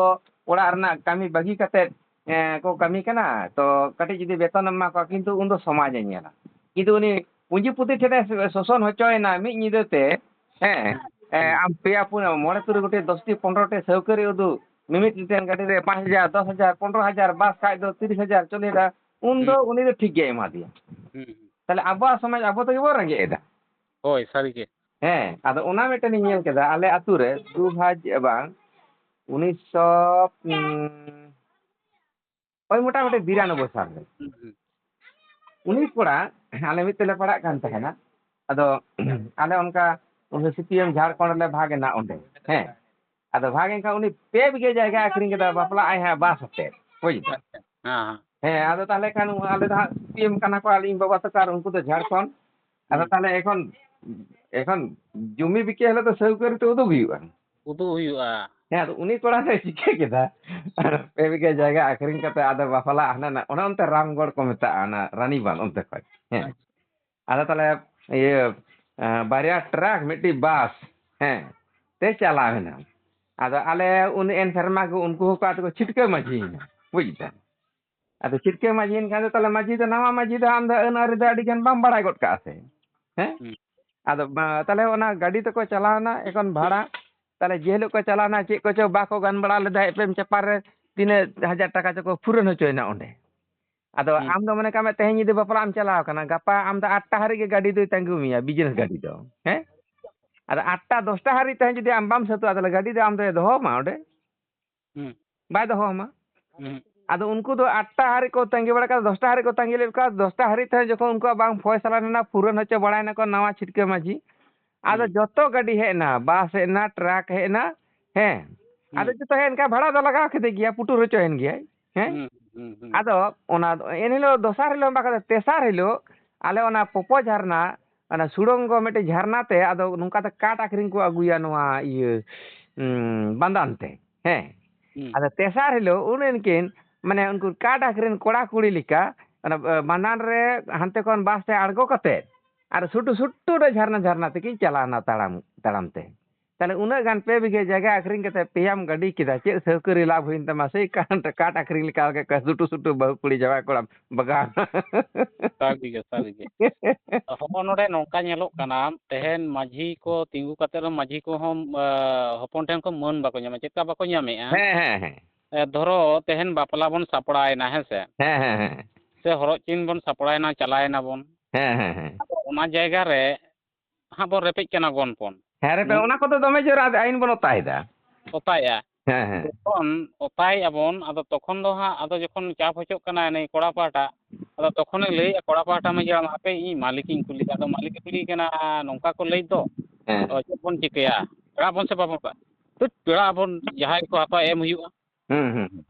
ᱚᱲᱟᱜ ᱨᱮᱱᱟᱜ ᱠᱟᱹᱢᱤ ᱵᱟᱹᱜᱤ ᱠᱟᱛᱮ, ᱮ, ᱠᱚ ᱠᱟᱹᱢᱤ ᱠᱟᱱᱟ, ᱛᱚ ᱠᱟᱹᱴᱤᱡ ᱡᱩᱫᱤ ᱵᱮᱛᱚᱱ ᱮᱢ ᱮᱢᱟ ᱠᱚᱣᱟ, ᱠᱤᱱᱛᱩ ᱩᱱ ᱫᱚ ᱥᱚᱢᱟᱡᱽ ᱮ ᱧᱮᱞᱟ᱾ ᱠᱤᱱᱛᱩ ᱩᱱᱤ ᱯᱩᱸᱡᱤᱯᱩᱛᱤ ᱴᱷᱮᱱᱮ ᱥᱳᱥᱚᱱ ᱦᱚᱪᱚᱭᱮᱱᱟ ᱢᱤᱫ ᱧᱤᱫᱟᱹ ᱛᱮ, ᱦᱮᱸ, ᱮ, ᱦᱩᱸ᱾ ᱟᱢ ᱯᱮᱭᱟ ᱯᱩᱱᱭᱟᱹ, ᱢᱚᱬᱮ ᱛᱩᱨᱩᱭ ᱜᱚᱴᱮᱡ, ᱫᱚᱥᱴᱤ, ᱯᱚᱱᱨᱚ ᱴᱤ ᱥᱟᱹᱣᱠᱟᱹᱨᱤ ᱩᱫᱩᱜ, ᱢᱤᱢᱤᱫ ᱢᱤᱫᱴᱮᱱ ᱜᱟᱹᱰᱤ ᱨᱮ ᱯᱟᱸᱪ ᱦᱟᱡᱟᱨ, ᱫᱚᱥ ᱦᱟᱡᱟᱨ, ᱯᱚᱱᱨᱚ ᱦᱟᱡᱟᱨ, ᱵᱟᱥ ᱠᱷᱟᱡ ᱫᱚ ᱛᱤᱨᱤᱥ ᱦᱟᱡᱟᱨ, ᱪᱚᱞᱞᱤᱥ ᱦᱟᱡᱟᱨ, ᱩᱱ ᱫᱚ ᱦᱩᱸ᱾ ᱩᱱᱤ ᱫᱚ ᱴᱷᱤᱠ ᱜᱮᱭ ᱮᱢᱟ ᱫᱮᱭᱟ᱾ ᱦᱩᱸ, ᱦᱩᱸ᱾ ᱛᱟᱦᱞᱮ ᱟᱵᱚᱣᱟᱜ ᱥᱚᱢᱟᱡᱽ ᱟᱵᱚ ᱛᱮᱜᱮ ᱵᱚᱱ ᱨᱮᱸᱜᱮᱡ ᱮᱫᱟ᱾ ᱦᱳᱭ, ᱥᱟᱹᱨᱤ ᱜᱮ᱾ ᱦᱮᱸ, ᱟᱫᱚ ᱚᱱᱟ ᱢᱤᱫᱴᱮᱱ ᱤᱧ ᱧᱮᱞ ᱠᱮᱫᱟ ᱟᱞᱮ ᱟᱹᱛᱩ ᱨᱮ, ᱫᱩ ᱦᱟᱡᱟᱨ ᱵᱟᱝ, ᱩᱱᱤᱥᱥᱚ, ᱩᱸ, ᱳᱭ ᱢᱚᱴᱟᱢᱩᱴᱤ ᱵᱤᱨᱟᱱᱚᱵᱵᱳᱭ ᱥᱟᱞ ᱨᱮ᱾ ᱦᱩᱸ, ᱦᱩᱸ᱾ ᱩᱱᱤ ᱠᱚᱲᱟ, ᱟᱞᱮ ᱢᱤᱫ ᱛᱮᱞᱮ ᱯᱟᱲᱦᱟᱜ ᱠᱟᱱ ᱛᱟᱦᱮᱱᱟ᱾ ᱟᱫᱚ ᱟᱞᱮ ᱚᱱᱠᱟ ᱩᱱᱤ ᱥᱤ ᱯᱤ ᱮᱢ ᱡᱷᱟᱲᱠᱷᱚᱸᱰ ᱨᱮᱞᱮ ᱵᱷᱟᱜᱽ ᱮᱱᱟ ᱚᱸᱰᱮ᱾ ᱦᱮᱸ, ᱟᱫᱚ ᱵᱷᱟᱜᱽ ᱮᱱ ᱠᱷᱟᱱ ᱩᱱᱤ ᱯᱮ ᱵᱤᱜᱷᱟᱹ ᱡᱟᱭᱜᱟ ᱟᱹᱠᱷᱨᱤᱧ ᱠᱮᱫᱟ, ᱵᱟᱯᱞᱟᱜ ᱟᱭ ᱦᱟᱸᱜ ᱵᱟᱥ ᱟᱛᱮ, ᱵᱩᱡᱽ ᱫᱟᱢ? ᱟᱪᱪᱷᱟ᱾ ᱦᱮᱸ, ᱦᱮᱸ᱾ ᱦᱮᱸ, ᱟᱫᱚ ᱛᱟᱦᱚᱞᱮ ᱠᱷᱟᱱ ᱟᱞᱮ ᱫᱚ ᱦᱟᱸᱜ ᱥᱤ ᱯᱤ ᱮᱢ ᱠᱟᱱᱟ ᱠᱚ, ᱟᱞᱮ ᱤᱧ ᱵᱟᱵᱟ ᱛᱟᱠᱚ ᱟᱨ ᱩᱱᱠᱩ ᱫᱚ ᱡᱷᱟᱲᱠᱷᱚᱸᱰ᱾ ᱟᱫᱚ ᱦᱩᱸ᱾ ᱛᱟᱦᱚᱞᱮ ᱮᱠᱷᱚᱱ, ᱮᱠᱷᱚᱱ ᱡᱩᱢᱤ ᱵᱤᱠᱤ ᱦᱤᱞᱳᱜ ᱫᱚ ᱥᱟᱹᱣᱠᱟᱹᱨᱤ ᱛᱮ ᱩᱫᱩᱜ ᱦᱩᱭᱩᱜᱼᱟ᱾ ᱩᱫᱩᱜ ᱦᱩᱭᱩᱜᱼᱟ᱾ ᱦᱮᱸ, ᱟᱫᱚ ᱩᱱᱤ ᱠᱚᱲᱟ ᱫᱚᱭ ᱪᱤᱠᱟᱹ ᱠᱮᱫᱟ? ᱯᱮ ᱵᱤᱜᱷᱟᱹ ᱡᱟᱭᱜᱟ ᱟᱹᱠᱷᱨᱤᱧ ᱠᱟᱛᱮ ᱟᱫᱚ ᱵᱟᱯᱞᱟ ᱦᱟᱱᱟ ᱱᱟ-, ᱚᱱᱮ ᱚᱱᱛᱮ ᱨᱟᱢᱜᱚᱲ ᱠᱚ ᱢᱮᱛᱟᱜᱼᱟ, ᱚᱱᱟ ᱨᱟᱱᱤᱵᱟᱸᱫᱷ ᱚᱱᱛᱮ ᱠᱷᱚᱡ᱾ ᱦᱮᱸ᱾ ᱟᱪᱪᱷᱟ᱾ ᱟᱫᱚ ᱛᱟᱦᱚᱞᱮ ᱤᱭᱟᱹ, ᱮᱸ, ᱵᱟᱨᱭᱟ ᱴᱨᱟᱠ, ᱢᱤᱫᱴᱤᱡ ᱵᱟᱥ, ᱦᱮᱸ, ᱛᱮ ᱪᱟᱞᱟᱣ ᱮᱱᱟ᱾ ᱟᱫᱚ ᱟᱞᱮ ᱩᱱ ᱮᱱ ᱥᱮᱨᱢᱟ ᱜᱮ ᱩᱱᱠᱩ ᱦᱚᱸᱠᱚ ᱟᱫᱚ ᱠᱚ ᱪᱷᱤᱴᱠᱟᱹ ᱢᱟᱹᱡᱷᱤᱭᱮᱱᱟ, ᱵᱩᱡᱽ ᱫᱟᱢ? ᱟᱫᱚ ᱪᱷᱤᱴᱠᱟᱹ ᱢᱟᱹᱡᱷᱤᱭᱮᱱ ᱠᱷᱟᱱ ᱫᱚ ᱛᱟᱦᱚᱞᱮ ᱢᱟᱹᱡᱷᱤ ᱫᱚ, ᱱᱟᱣᱟ ᱢᱟᱹᱡᱷᱤ ᱫᱚ ᱟᱢ ᱫᱚ ᱟᱹᱱ ᱟᱹᱨᱤ ᱫᱚ ᱟᱹᱰᱤ ᱜᱟᱱ ᱵᱟᱢ ᱵᱟᱲᱟᱭ ᱜᱚᱫ ᱠᱟᱜᱼᱟ ᱥᱮ, ᱦᱮᱸ? ᱦᱩᱸ᱾ ᱟᱫᱚ ᱵᱟ-, ᱛᱟᱦᱚᱞᱮ ᱚᱱᱟ ᱜᱟᱹᱰᱤ ᱛᱮᱠᱚ ᱪᱟᱞᱟᱣᱱᱟ, ᱮᱠᱷᱚᱱ ᱵᱷᱟᱲᱟ, ᱛᱟᱦᱚᱞᱮ ᱡᱮ ᱦᱤᱞᱳᱜ ᱠᱚ ᱪᱟᱞᱟᱣᱱᱟ, ᱪᱮᱫ ᱠᱚᱪᱚ ᱵᱟᱠᱚ ᱜᱟᱱ ᱵᱟᱲᱟ ᱞᱮᱫᱟ, ᱮᱯᱮᱢ ᱪᱟᱯᱟᱞ ᱨᱮ ᱛᱤᱱᱟᱹᱜ ᱦᱟᱡᱟᱨ ᱴᱟᱠᱟ ᱪᱚᱠᱚ ᱯᱷᱩᱨᱟᱹᱱ ᱦᱚᱪᱚᱭᱮᱱᱟ ᱚᱸᱰᱮ᱾ ᱟᱫᱚ ᱦᱩᱸ᱾ ᱟᱢ ᱫᱚ ᱢᱚᱱᱮ ᱠᱟᱜ ᱢᱮ, ᱛᱮᱦᱮᱧ ᱧᱤᱫᱟᱹ ᱵᱟᱯᱞᱟᱜ ᱮᱢ ᱪᱟᱞᱟᱣ ᱠᱟᱱᱟ, ᱜᱟᱯᱟ ᱟᱢ ᱫᱚ ᱟᱴᱴᱟ ᱦᱟᱹᱨᱤᱡ ᱜᱮ ᱜᱟᱹᱰᱤ ᱫᱚᱭ ᱛᱟᱺᱜᱤ ᱢᱮᱭᱟ, ᱵᱤᱡᱽᱱᱮᱥ ᱜᱟᱹᱰᱤ ᱫᱚ, ᱦᱮᱸ? ᱟᱫᱚ ᱟᱴᱴᱟ ᱫᱚᱥᱴᱟ ᱦᱟᱹᱨᱤᱡ ᱛᱮᱦᱮᱧ ᱡᱩᱫᱤ ᱟᱢ ᱵᱟᱢ ᱥᱟᱹᱛᱚᱜᱼᱟ, ᱛᱟᱦᱚᱞᱮ ᱜᱟᱹᱰᱤ ᱫᱚ ᱟᱢ ᱫᱚᱭ ᱫᱚᱦᱚ ᱟᱢᱟ ᱚᱸᱰᱮ? ᱦᱩᱸ᱾ ᱵᱟᱭ ᱫᱚᱦᱚ ᱟᱢᱟ᱾ ᱦᱩᱸ᱾ ᱟᱫᱚ ᱩᱱᱠᱩ ᱫᱚ ᱟᱴᱴᱟ ᱦᱟᱹᱨᱤᱡ ᱠᱚ ᱛᱟᱺᱜᱤ ᱵᱟᱲᱟ ᱠᱟᱫᱟ, ᱫᱚᱥᱴᱟ ᱦᱟᱹᱨᱤᱡ ᱠᱚ ᱛᱟᱺᱜᱤ ᱞᱮᱫ ᱠᱚᱣᱟ, ᱫᱚᱥᱴᱟ ᱦᱟᱹᱨᱤᱡ ᱛᱮᱦᱚᱸ ᱡᱚᱠᱷᱚᱱ ᱩᱱᱠᱩᱣᱟᱜ ᱵᱟᱝ ᱯᱷᱚᱭᱥᱟᱞᱟ ᱞᱮᱱᱟ, ᱯᱩᱨᱟᱹᱱ ᱦᱚᱪᱚ ᱵᱟᱲᱟᱭ ᱱᱟᱠᱚ, ᱱᱟᱣᱟ ᱪᱷᱤᱴᱠᱟᱹ ᱢᱟᱹᱡᱷᱤ᱾ ᱟᱫᱚ ᱦᱩᱸ᱾ ᱡᱚᱛᱚ ᱜᱟᱹᱰᱤ ᱦᱮᱡ ᱮᱱᱟ, ᱵᱟᱥ ᱦᱮᱡ ᱮᱱᱟ, ᱴᱨᱟᱠ ᱦᱮᱡ ᱮᱱᱟ, ᱦᱮᱸ᱾ ᱟᱫᱚ ᱦᱩᱸ᱾ ᱡᱚᱛᱚ ᱦᱮᱡ ᱮᱱ ᱠᱷᱟᱱ ᱵᱷᱟᱲᱟ ᱫᱚ ᱞᱟᱜᱟᱣ ᱠᱮᱫᱮ ᱜᱮᱭᱟ, ᱯᱩᱴᱩᱨ ᱦᱚᱪᱚᱭᱮᱱ ᱜᱮᱭᱟᱭ, ᱦᱮᱸ᱾ ᱦᱩᱸ, ᱦᱩᱸ, ᱦᱩᱸ᱾ ᱟᱫᱚ ᱚᱱᱟ ᱫᱚ ᱮᱱᱦᱤᱞᱳᱜ ᱫᱚᱥᱟᱨ ᱦᱤᱞᱳᱜ ᱵᱟᱠᱷᱟᱱ ᱫᱚ ᱛᱮᱥᱟᱨ ᱦᱤᱞᱳᱜ ᱟᱞᱮ ᱚᱱᱟ ᱯᱚᱯᱚ ᱡᱷᱟᱨᱱᱟ, ᱚᱱᱟ ᱥᱩᱲᱚᱝᱜᱚ ᱢᱤᱫᱴᱮᱡ ᱡᱷᱟᱨᱱᱟ ᱛᱮ, ᱟᱫᱚ ᱱᱚᱝᱠᱟ ᱛᱮ ᱠᱟᱴ ᱟᱹᱠᱷᱨᱤᱧ ᱠᱚ ᱟᱹᱜᱩᱭᱟ ᱱᱚᱣᱟ ᱤᱭᱟᱹ, ᱩᱸ, ᱵᱟᱱᱫᱟᱱ ᱛᱮ᱾ ᱦᱮᱸ᱾ ᱦᱩᱸ᱾ ᱟᱫᱚ ᱛᱮᱥᱟᱨ ᱦᱤᱞᱳᱜ ᱩᱱ ᱩᱱᱠᱤᱱ, ᱢᱟᱱᱮ ᱩᱱᱠᱩ ᱠᱟᱴ ᱟᱹᱠᱷᱨᱤᱧ ᱠᱚᱲᱟ ᱠᱩᱲᱤ ᱞᱮᱠᱟ, ᱚᱱᱟ, ᱮ, ᱵᱟᱱᱫᱟᱱ ᱨᱮ ᱦᱟᱱᱛᱮ ᱠᱷᱚᱱ ᱵᱟᱥ ᱛᱮ ᱟᱬᱜᱚ ᱠᱟᱛᱮ ᱟᱨ ᱥᱩᱴᱩ ᱥᱩᱴᱩ ᱨᱮ ᱡᱷᱟᱨᱱᱟ ᱡᱷᱟᱨᱱᱟ ᱛᱮᱠᱤᱱ ᱪᱟᱞᱟᱣᱱᱟ ᱛᱟᱲᱟᱢ, ᱛᱟᱲᱟᱢ ᱛᱮ᱾ ᱛᱟᱦᱞᱮ ᱩᱱᱟᱹᱜ ᱜᱟᱱ ᱯᱮ ᱵᱤᱜᱷᱟᱹ ᱡᱟᱭᱜᱟ ᱟᱹᱠᱷᱨᱤᱧ ᱠᱟᱛᱮ ᱯᱮᱭᱟᱢ ᱜᱟᱹᱰᱤ ᱠᱮᱫᱟ, ᱪᱮᱫ ᱥᱟᱹᱣᱠᱟᱹᱨᱤ ᱞᱟᱵᱷ ᱦᱩᱭᱮᱱ ᱛᱟᱢᱟ? ᱥᱮᱭ ᱠᱟᱴ, ᱠᱟᱴ ᱟᱹᱠᱷᱨᱤᱧ ᱞᱮᱠᱟ ᱜᱮ ᱥᱩᱴᱩ ᱥᱩᱴᱩ ᱵᱟᱹᱦᱩ ᱠᱩᱲᱤ ᱡᱟᱶᱟᱭ ᱠᱚᱲᱟ ᱵᱟᱜᱟᱣᱱᱟ᱾ ᱥᱟᱹᱨᱤᱜᱮ, ᱥᱟᱹᱨᱤᱜᱮ᱾ ᱦᱚᱸᱜᱼᱚ ᱱᱚᱰᱮ ᱱᱚᱝᱠᱟ ᱧᱮᱞᱚᱜ ᱠᱟᱱᱟ, ᱛᱮᱦᱮᱧ ᱢᱟᱹᱡᱷᱤ ᱠᱚ ᱛᱤᱸᱜᱩ ᱠᱟᱛᱮ ᱨᱮᱦᱚᱸ ᱢᱟᱹᱡᱷᱤ ᱠᱚᱦᱚᱸ, ᱟ, ᱦᱚᱯᱚᱱ ᱴᱷᱮᱱ ᱠᱷᱚᱱ ᱢᱟᱹᱱ ᱵᱟᱠᱚ ᱧᱟᱢᱟ᱾ ᱪᱮᱫ ᱞᱮᱠᱟ ᱵᱟᱠᱚ ᱧᱟᱢᱮᱜᱼᱟ? ᱦᱮᱸ, ᱦᱮᱸ, ᱦᱮᱸ᱾ ᱮ, ᱫᱷᱚᱨᱚ ᱛᱮᱦᱮᱧ ᱵᱟᱯᱞᱟ ᱵᱚᱱ ᱥᱟᱯᱲᱟᱣᱮᱱᱟ, ᱦᱮᱸ ᱥᱮ? ᱦᱮᱸ, ᱦᱮᱸ, ᱦᱮᱸ᱾ ᱥᱮ ᱦᱚᱨᱚᱜ ᱪᱤᱱ ᱵᱚᱱ ᱥᱟᱯᱲᱟᱣᱮᱱᱟ, ᱪᱟᱞᱟᱣᱮᱱᱟ ᱵᱚᱱ᱾ ᱦᱮᱸ, ᱦᱮᱸ, ᱦᱮᱸ᱾ ᱟᱫᱚ ᱚᱱᱟ ᱡᱟᱭᱜᱟ ᱨᱮ ᱦᱟᱸᱜ ᱵᱚᱱ ᱨᱮᱯᱮᱡ ᱠᱟᱱᱟ ᱜᱚᱱᱯᱚᱱ᱾ ᱦᱮᱸ, ᱨᱮᱯᱮᱡ, ᱦᱩᱸ᱾ ᱚᱱᱟ ᱠᱚᱫᱚ ᱫᱚᱢᱮ ᱡᱳᱨ ᱟᱫ-, ᱟᱹᱭᱤᱱ ᱵᱚᱱ ᱚᱛᱟᱭᱮᱫᱟ᱾ ᱚᱛᱟᱭᱮᱫᱼᱟ᱾ ᱦᱮᱸ, ᱦᱮᱸ᱾ ᱡᱚᱠᱷᱚᱱ ᱚᱛᱟᱭᱮᱫᱼᱟ ᱵᱚᱱ, ᱟᱫᱚ ᱛᱚᱠᱷᱚᱱ ᱫᱚ ᱦᱟᱸᱜ, ᱟᱫᱚ ᱡᱚᱠᱷᱚᱱ ᱪᱟᱯ ᱦᱚᱪᱚᱜ ᱠᱟᱱᱟᱭ ᱱᱩᱭ ᱠᱚᱲᱟ ᱯᱟᱦᱴᱟ, ᱟᱫᱚ ᱛᱚᱠᱷᱚᱱᱮ ᱞᱟᱹᱭᱮᱫᱼᱟ ᱠᱚᱲᱟ ᱯᱟᱦᱴᱟ ᱢᱟᱺᱡᱷᱤ ᱦᱟᱲᱟᱢ, "ᱦᱟᱯᱮ ᱤᱧ ᱢᱟᱹᱞᱤᱠᱤᱧ ᱠᱩᱞᱤ ᱠᱟᱜ ᱫᱚ, ᱢᱟᱹᱞᱤᱠᱮ ᱠᱩᱞᱤ ᱠᱟᱱᱟ, ᱱᱚᱝᱠᱟ ᱠᱚ ᱞᱟᱹᱭ ᱫᱚ, ᱦᱮᱸ᱾ ᱛᱚ ᱪᱮᱫ ᱵᱚᱱ ᱪᱤᱠᱟᱹᱭᱟ? ᱯᱮᱲᱟ ᱵᱚᱱ ᱥᱮ ᱵᱟᱵᱚᱱ ᱯᱮᱲᱟ? ᱛᱚ ᱯᱮᱲᱟ ᱵᱚᱱ, ᱡᱟᱦᱟᱸᱭ ᱠᱚ ᱦᱟᱛᱟᱣ ᱮᱢ ᱦᱩᱭᱩᱜᱼᱟ᱾" ᱦᱩᱸ, ᱦᱩᱸ, ᱦᱩᱸ᱾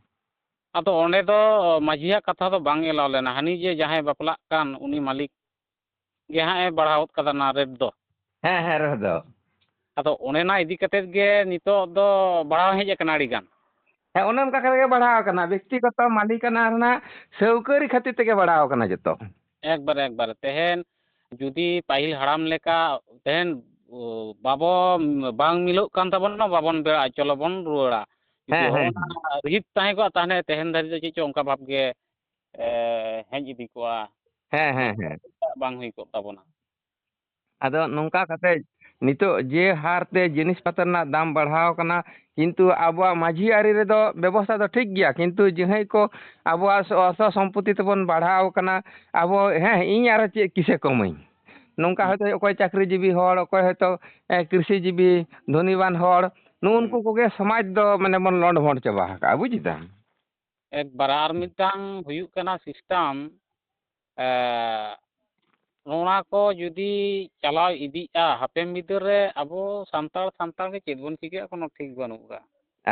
ᱟᱫᱚ ᱚᱸᱰᱮ ᱫᱚ ᱢᱟᱹᱡᱷᱤᱭᱟᱜ ᱠᱟᱛᱷᱟ ᱫᱚ ᱵᱟᱝ ᱮᱞᱟᱣ ᱞᱮᱱᱟ, ᱦᱟᱹᱱᱤ ᱡᱮ ᱡᱟᱦᱟᱸᱭ ᱵᱟᱯᱞᱟᱜ ᱠᱟᱱ ᱩᱱᱤ ᱢᱟᱹᱞᱤᱠ ᱜᱮ ᱦᱟᱸᱜ ᱮ ᱵᱟᱲᱦᱟᱣ ᱜᱚᱫ ᱠᱟᱫᱟ ᱚᱱᱟ ᱨᱮᱴ ᱫᱚ᱾ ᱦᱮᱸ, ᱦᱮᱸ, ᱨᱮᱴ ᱫᱚ᱾ ᱟᱫᱚ ᱚᱱᱮ ᱚᱱᱟ ᱤᱫᱤ ᱠᱟᱛᱮᱫ ᱜᱮ ᱱᱤᱛᱚᱜ ᱫᱚ ᱵᱟᱲᱦᱟᱣ ᱦᱮᱡ ᱟᱠᱟᱱᱟ ᱟᱹᱰᱤ ᱜᱟᱱ᱾ ᱦᱮᱸ, ᱚᱱᱮ ᱚᱱᱠᱟ ᱠᱟᱛᱮ ᱜᱮ ᱵᱟᱲᱦᱟᱣ ᱟᱠᱟᱱᱟ, ᱵᱮᱠᱛᱤᱜᱚᱛᱚ ᱢᱟᱹᱞᱤᱠᱟᱱᱟ ᱨᱮᱱᱟᱜ ᱥᱟᱹᱣᱠᱟᱹᱨᱤ ᱠᱷᱟᱹᱛᱤᱨ ᱛᱮᱜᱮ ᱵᱟᱲᱦᱟᱣ ᱟᱠᱟᱱᱟ ᱡᱚᱛᱚ᱾ ᱮᱠᱵᱟᱨᱮ, ᱮᱠᱵᱟᱨᱮ᱾ ᱛᱮᱦᱮᱧ ᱡᱩᱫᱤ ᱯᱟᱹᱦᱤᱞ ᱦᱟᱲᱟᱢ ᱞᱮᱠᱟ ᱛᱮᱦᱮᱧ, ᱚ, ᱵᱟᱵᱚ, ᱵᱟᱝ ᱢᱤᱞᱚᱜ ᱠᱟᱱ ᱛᱟᱵᱚᱱᱟ, ᱵᱟᱵᱚᱱ ᱵᱮᱲᱟᱜᱼᱟ, ᱪᱚᱞᱚ ᱵᱚᱱ ᱨᱩᱣᱟᱹᱲᱟ᱾ ᱡᱩᱫᱤ ᱦᱮᱸ, ᱦᱮᱸ, ᱦᱚᱸᱜᱼᱚ ᱱᱟ ᱦᱮᱸ᱾ ᱨᱤᱦᱤᱴ ᱛᱟᱦᱮᱸ ᱠᱚᱜᱼᱟ, ᱛᱟᱦᱚᱞᱮ ᱛᱮᱦᱮᱧ ᱫᱷᱟᱹᱨᱤᱡ ᱫᱚ ᱪᱮᱫ ᱪᱚ ᱚᱱᱠᱟ ᱵᱷᱟᱵᱽ ᱜᱮ, ᱮ, ᱦᱮᱡ ᱤᱫᱤ ᱠᱚᱜᱼᱟ᱾ ᱦᱮᱸ, ᱦᱮᱸ, ᱦᱮᱸ᱾ ᱵᱟᱝ ᱦᱩᱭ ᱠᱚᱜ ᱛᱟᱵᱚᱱᱟ᱾ ᱟᱫᱚ ᱱᱚᱝᱠᱟ ᱠᱟᱛᱮ ᱱᱤᱛᱚᱜ ᱡᱮ ᱦᱟᱨ ᱛᱮ ᱡᱤᱱᱤᱥ ᱯᱟᱛᱤ ᱨᱮᱱᱟᱜ ᱫᱟᱢ ᱵᱟᱲᱦᱟᱣ ᱠᱟᱱᱟ, ᱠᱤᱱᱛᱩ ᱟᱵᱚᱣᱟᱜ ᱢᱟᱹᱡᱷᱤ ᱟᱹᱨᱤ ᱨᱮᱫᱚ ᱵᱮᱵᱚᱥᱛᱷᱟ ᱫᱚ ᱴᱷᱤᱠ ᱜᱮᱭᱟ, ᱠᱤᱱᱛᱩ ᱡᱟᱦᱟᱸᱭ ᱠᱚ ᱟᱵᱚᱣᱟᱜ ᱥᱚ-, ᱚᱥᱚ ᱥᱚᱢᱯᱚᱛᱤ ᱛᱮᱵᱚᱱ ᱵᱟᱲᱦᱟᱣ ᱠᱟᱱᱟ, ᱟᱵᱚ, ᱦᱮᱸ, ᱤᱧ ᱟᱨᱚ ᱪᱮᱫ ᱠᱤᱥᱮ ᱠᱚᱢᱟᱹᱧ, ᱱᱚᱝᱠᱟ ᱦᱩᱸ᱾ ᱦᱚᱭᱛᱳ ᱚᱠᱚᱭ ᱪᱟᱹᱠᱨᱤ ᱡᱤᱵᱤ ᱦᱚᱲ, ᱚᱠᱚᱭ ᱦᱚᱭᱛᱳ, ᱮ, ᱠᱨᱤᱥᱤ ᱡᱤᱵᱤ, ᱫᱷᱚᱱᱤᱵᱟᱱ ᱦᱚᱲ, ᱱᱩᱜᱼᱩ ᱦᱩᱸ᱾ ᱱᱩᱠᱩ ᱠᱚᱜᱮ ᱥᱚᱢᱟᱡᱽ ᱫᱚ ᱢᱟᱱᱮ ᱵᱚᱱ ᱞᱚᱸᱰ ᱵᱷᱚᱸᱰ ᱪᱟᱵᱟ ᱟᱠᱟᱜᱼᱟ, ᱵᱩᱡ ᱮᱫᱟᱢ? ᱮᱠᱵᱟᱨ᱾ ᱟᱨ ᱢᱤᱫᱴᱟᱝ ᱦᱩᱭᱩᱜ ᱠᱟᱱᱟ ᱥᱤᱥᱴᱮᱢ, ᱮ, ᱱᱚᱣᱟ ᱠᱚ ᱡᱩᱫᱤ ᱪᱟᱞᱟᱣ ᱤᱫᱤᱜᱼᱟ, ᱦᱟᱯᱮᱱ ᱵᱤᱫᱟᱹᱞ ᱨᱮ ᱟᱵᱚ ᱥᱟᱱᱛᱟᱲ, ᱥᱟᱱᱛᱟᱲ ᱜᱮ ᱪᱮᱫ ᱵᱚᱱ ᱪᱤᱠᱟᱹᱭᱟ, ᱠᱳᱱᱳ ᱴᱷᱤᱠ ᱵᱟᱹᱱᱩᱜ ᱟᱠᱟᱫᱼᱟ᱾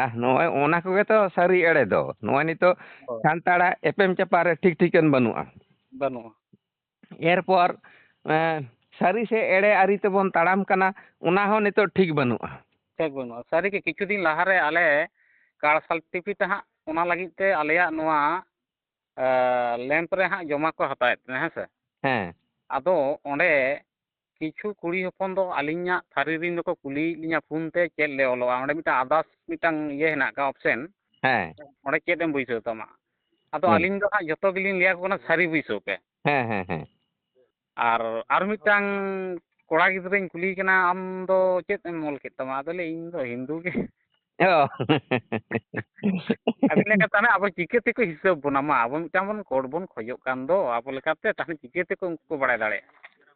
ᱟᱦ, ᱱᱚᱜᱼᱚᱭ ᱚᱱᱟ ᱠᱚᱜᱮ ᱛᱚ ᱥᱟᱹᱨᱤ ᱮᱲᱮ ᱫᱚ᱾ ᱱᱚᱜᱼᱚᱭ ᱱᱤᱛᱚᱜ ᱦᱳᱭ᱾ ᱥᱟᱱᱛᱟᱲᱟᱜ ᱮᱯᱮᱢ ᱪᱟᱯᱟᱞ ᱨᱮ ᱴᱷᱤᱠ ᱴᱷᱤᱠᱟᱹᱱ ᱵᱟᱹᱱᱩᱜᱼᱟ᱾ ᱵᱟᱹᱱᱩᱜᱼᱟ᱾ ᱮᱨᱯᱚᱨ ᱮᱸ, ᱥᱟᱹᱨᱤ ᱥᱮ ᱮᱲᱮ ᱟᱹᱨᱤ ᱛᱮᱵᱚᱱ ᱛᱟᱲᱟᱢ ᱠᱟᱱᱟ, ᱚᱱᱟ ᱦᱚᱸ ᱱᱤᱛᱚᱜ ᱴᱷᱤᱠ ᱵᱟᱹᱱᱩᱜᱼᱟ᱾ ᱴᱷᱤᱠ ᱵᱟᱹᱱᱩᱜᱼᱟ᱾ ᱥᱟᱹᱨᱤᱜᱮ ᱠᱤᱪᱷᱩ ᱫᱤᱱ ᱞᱟᱦᱟᱨᱮ ᱟᱞᱮ ᱠᱟᱲ ᱥᱟᱨᱴᱤᱯᱷᱤᱠᱮᱴ ᱦᱟᱸᱜ ᱚᱱᱟ ᱞᱟᱹᱜᱤᱫ ᱛᱮ ᱟᱞᱮᱭᱟᱜ ᱱᱚᱣᱟ ᱞᱮᱢᱯ ᱨᱮ ᱦᱟᱸᱜ ᱡᱚᱢᱟ ᱠᱚ ᱦᱟᱛᱟᱣᱮᱫ ᱛᱟᱦᱮᱸ, ᱦᱮᱸ ᱥᱮ᱾ ᱦᱮᱸ᱾ ᱟᱫᱚ ᱚᱸᱰᱮ ᱠᱤᱪᱷᱩ ᱠᱩᱲᱤ ᱦᱚᱯᱚᱱ ᱫᱚ ᱟᱹᱞᱤᱧᱟᱜ ᱛᱷᱟᱹᱨᱤ ᱨᱤᱱ ᱫᱚᱠᱚ ᱠᱩᱞᱤᱭᱮᱫ ᱞᱤᱧᱟ ᱯᱷᱳᱱ ᱛᱮ, "ᱪᱮᱫ ᱞᱮ ᱚᱞᱚᱜᱼᱟ?" ᱚᱸᱰᱮ ᱢᱤᱫᱴᱟᱝ ᱟᱫᱟᱨᱥ ᱢᱤᱫᱴᱟᱝ ᱤᱭᱟᱹ ᱦᱮᱱᱟᱜ ᱟᱠᱟᱫ ᱚᱯᱥᱮᱱ, ᱦᱮᱸ᱾ ᱚᱸᱰᱮ ᱪᱮᱫ ᱮᱢ ᱵᱟᱹᱭᱥᱟᱹᱣ ᱛᱟᱢᱟ? ᱟᱫᱚ ᱦᱮᱸ᱾ ᱟᱹᱞᱤᱧ ᱫᱚ ᱦᱟᱸᱜ ᱡᱚᱛᱚ ᱜᱮᱞᱤᱧ ᱞᱟᱹᱭ ᱟᱠᱚ ᱠᱟᱱᱟ ᱥᱟᱹᱨᱤ ᱵᱟᱹᱭᱥᱟᱹᱣ ᱯᱮ᱾ ᱦᱮᱸ, ᱦᱮᱸ, ᱦᱮᱸ᱾ ᱟᱨ, ᱟᱨ ᱢᱤᱫᱴᱟᱝ ᱠᱚᱲᱟ ᱜᱤᱫᱽᱨᱟᱹᱧ ᱠᱩᱞᱤᱭᱮ ᱠᱟᱱᱟ, "ᱟᱢ ᱫᱚ ᱪᱮᱫ ᱮᱢ ᱚᱞ ᱠᱮᱫ ᱛᱟᱢᱟ?" ᱟᱫᱚ ᱞᱟᱹᱭ, "ᱤᱧ ᱫᱚ ᱦᱤᱱᱫᱩ ᱜᱮ᱾" ᱚ᱾ ᱟᱹᱵᱤᱱ ᱞᱮᱠᱟ ᱛᱟᱦᱞᱮ ᱟᱵᱚ ᱪᱤᱠᱟᱹ ᱛᱮᱠᱚ ᱦᱤᱥᱟᱹᱵ ᱵᱚᱱᱟ? ᱢᱟ, ᱟᱵᱚ ᱢᱤᱫᱴᱟᱝ ᱵᱚᱱ ᱠᱳᱰ ᱵᱚᱱ ᱠᱷᱚᱡᱚᱜ ᱠᱟᱱ ᱫᱚ, ᱟᱵᱚ ᱞᱮᱠᱟᱛᱮ ᱛᱟᱦᱞᱮ ᱪᱤᱠᱟᱹ ᱛᱮᱠᱚ ᱩᱱᱠᱩ ᱠᱚ ᱵᱟᱲᱟᱭ ᱫᱟᱲᱮᱭᱟᱜᱼᱟ?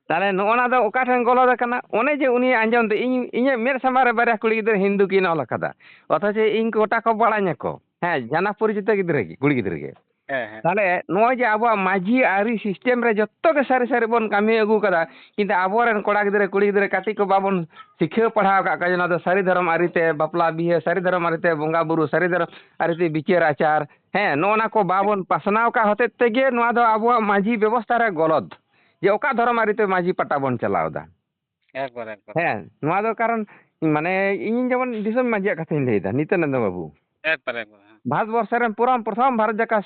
ᱛᱟᱦᱞᱮ ᱱᱚᱜᱼᱚ ᱱᱟ ᱫᱚ ᱚᱠᱟ ᱴᱷᱮᱱ ᱜᱚᱞᱚᱫ ᱟᱠᱟᱱᱟ? ᱚᱱᱮ ᱡᱮ ᱩᱱᱤ ᱟᱸᱡᱚᱢ ᱫᱟ, ᱤᱧ, ᱤᱧᱟᱹᱜ ᱢᱮᱫ ᱥᱟᱢᱟᱝ ᱨᱮ ᱵᱟᱨᱭᱟ ᱠᱩᱲᱤ ᱜᱤᱫᱽᱨᱟᱹ ᱦᱤᱱᱫᱩ ᱠᱤᱱ ᱚᱞ ᱟᱠᱟᱫᱟ, ᱚᱛᱷᱚᱪᱚ ᱤᱧ ᱜᱚᱴᱟ ᱠᱚ ᱵᱟᱲᱟᱧᱟᱠᱚ᱾ ᱦᱮᱸ, ᱡᱟᱱᱟ ᱯᱚᱨᱤᱪᱤᱛ ᱜᱤᱫᱽᱨᱟᱹ ᱜᱮ, ᱠᱩᱲᱤ ᱜᱤᱫᱽᱨᱟᱹ ᱜᱮ᱾ ᱦᱮᱸ, ᱦᱮᱸ᱾ ᱛᱟᱦᱞᱮ ᱱᱚᱜᱼᱚᱭ ᱡᱮ ᱟᱵᱚᱣᱟᱜ ᱢᱟᱹᱡᱷᱤ ᱟᱹᱨᱤ system ᱨᱮ ᱡᱚᱛᱚ ᱜᱮ ᱥᱟᱹᱨᱤ ᱥᱟᱹᱨᱤ ᱵᱚᱱ ᱠᱟᱹᱢᱤ ᱟᱹᱜᱩ ᱠᱟᱫᱟ, ᱠᱤᱱᱛᱩ ᱟᱵᱚᱨᱮᱱ ᱠᱚᱲᱟ ᱜᱤᱫᱽᱨᱟᱹ ᱠᱩᱲᱤ ᱜᱤᱫᱽᱨᱟᱹ ᱠᱟᱹᱴᱤᱡ ᱠᱚ ᱵᱟᱵᱚᱱ ᱥᱤᱠᱷᱟᱹᱣ ᱯᱟᱲᱦᱟᱣ ᱟᱠᱟᱫ ᱠᱚᱣᱟ ᱡᱮ ᱱᱚᱣᱟ ᱫᱚ ᱥᱟᱹᱨᱤ ᱫᱷᱚᱨᱚᱢ ᱟᱹᱨᱤᱛᱮ ᱵᱟᱯᱞᱟ ᱵᱤᱦᱟᱹ, ᱥᱟᱹᱨᱤ ᱫᱷᱚᱨᱚᱢ ᱟᱹᱨᱤᱛᱮ ᱵᱚᱸᱜᱟ ᱵᱩᱨᱩ, ᱥᱟᱹᱨᱤ ᱫᱷᱚᱨᱚᱢ ᱟᱹᱨᱤᱛᱮ ᱵᱤᱪᱟᱹᱨ ᱟᱪᱟᱨ, ᱦᱮᱸ, ᱱᱚᱜᱼᱚ ᱱᱟ ᱠᱚ ᱵᱟᱵᱚᱱ ᱯᱟᱥᱱᱟᱣ ᱟᱠᱟᱫ ᱦᱚᱛᱮᱡ ᱛᱮᱜᱮ ᱱᱚᱣᱟ ᱫᱚ ᱟᱵᱚᱣᱟᱜ ᱢᱟᱹᱡᱷᱤ ᱵᱮᱵᱚᱥᱛᱷᱟ ᱨᱮ ᱜᱚᱞᱚᱫ, ᱡᱮ ᱚᱠᱟ ᱫᱷᱚᱨᱚᱢ ᱟᱹᱨᱤᱛᱮ ᱢᱟᱹᱡᱷᱤ ᱯᱟᱴᱟ ᱵᱚᱱ ᱪᱟᱞᱟᱣ ᱮᱫᱟ᱾ ᱮᱠᱵᱟᱨ, ᱮᱠᱵᱟᱨ᱾ ᱦᱮᱸ, ᱱᱚᱣᱟ ᱫᱚ ᱠᱟᱨᱚᱱ, ᱢᱟᱱᱮ, ᱤᱧ ᱡᱮᱢᱚᱱ ᱫᱤᱥᱚᱢ ᱢᱟᱹᱡᱷᱤᱭᱟᱜ ᱠᱟᱛᱷᱟᱧ ᱞᱟᱹᱭᱫᱟ, ᱱᱤᱛᱟᱱᱟᱱᱫᱚ ᱵᱟᱹᱵᱩ᱾ ᱮᱠᱵᱟᱨ, ᱮᱠᱵᱟᱨ, ᱦᱮᱸ᱾ ᱵᱷᱟᱨᱚᱛ ᱵᱚᱨᱥᱚ ᱨᱮᱱ ᱯᱨᱚᱛᱷᱚᱢ, ᱯᱨᱚᱛᱷᱚᱢ ᱵᱷᱟᱨᱚᱛ ᱡᱟᱠᱟᱛ,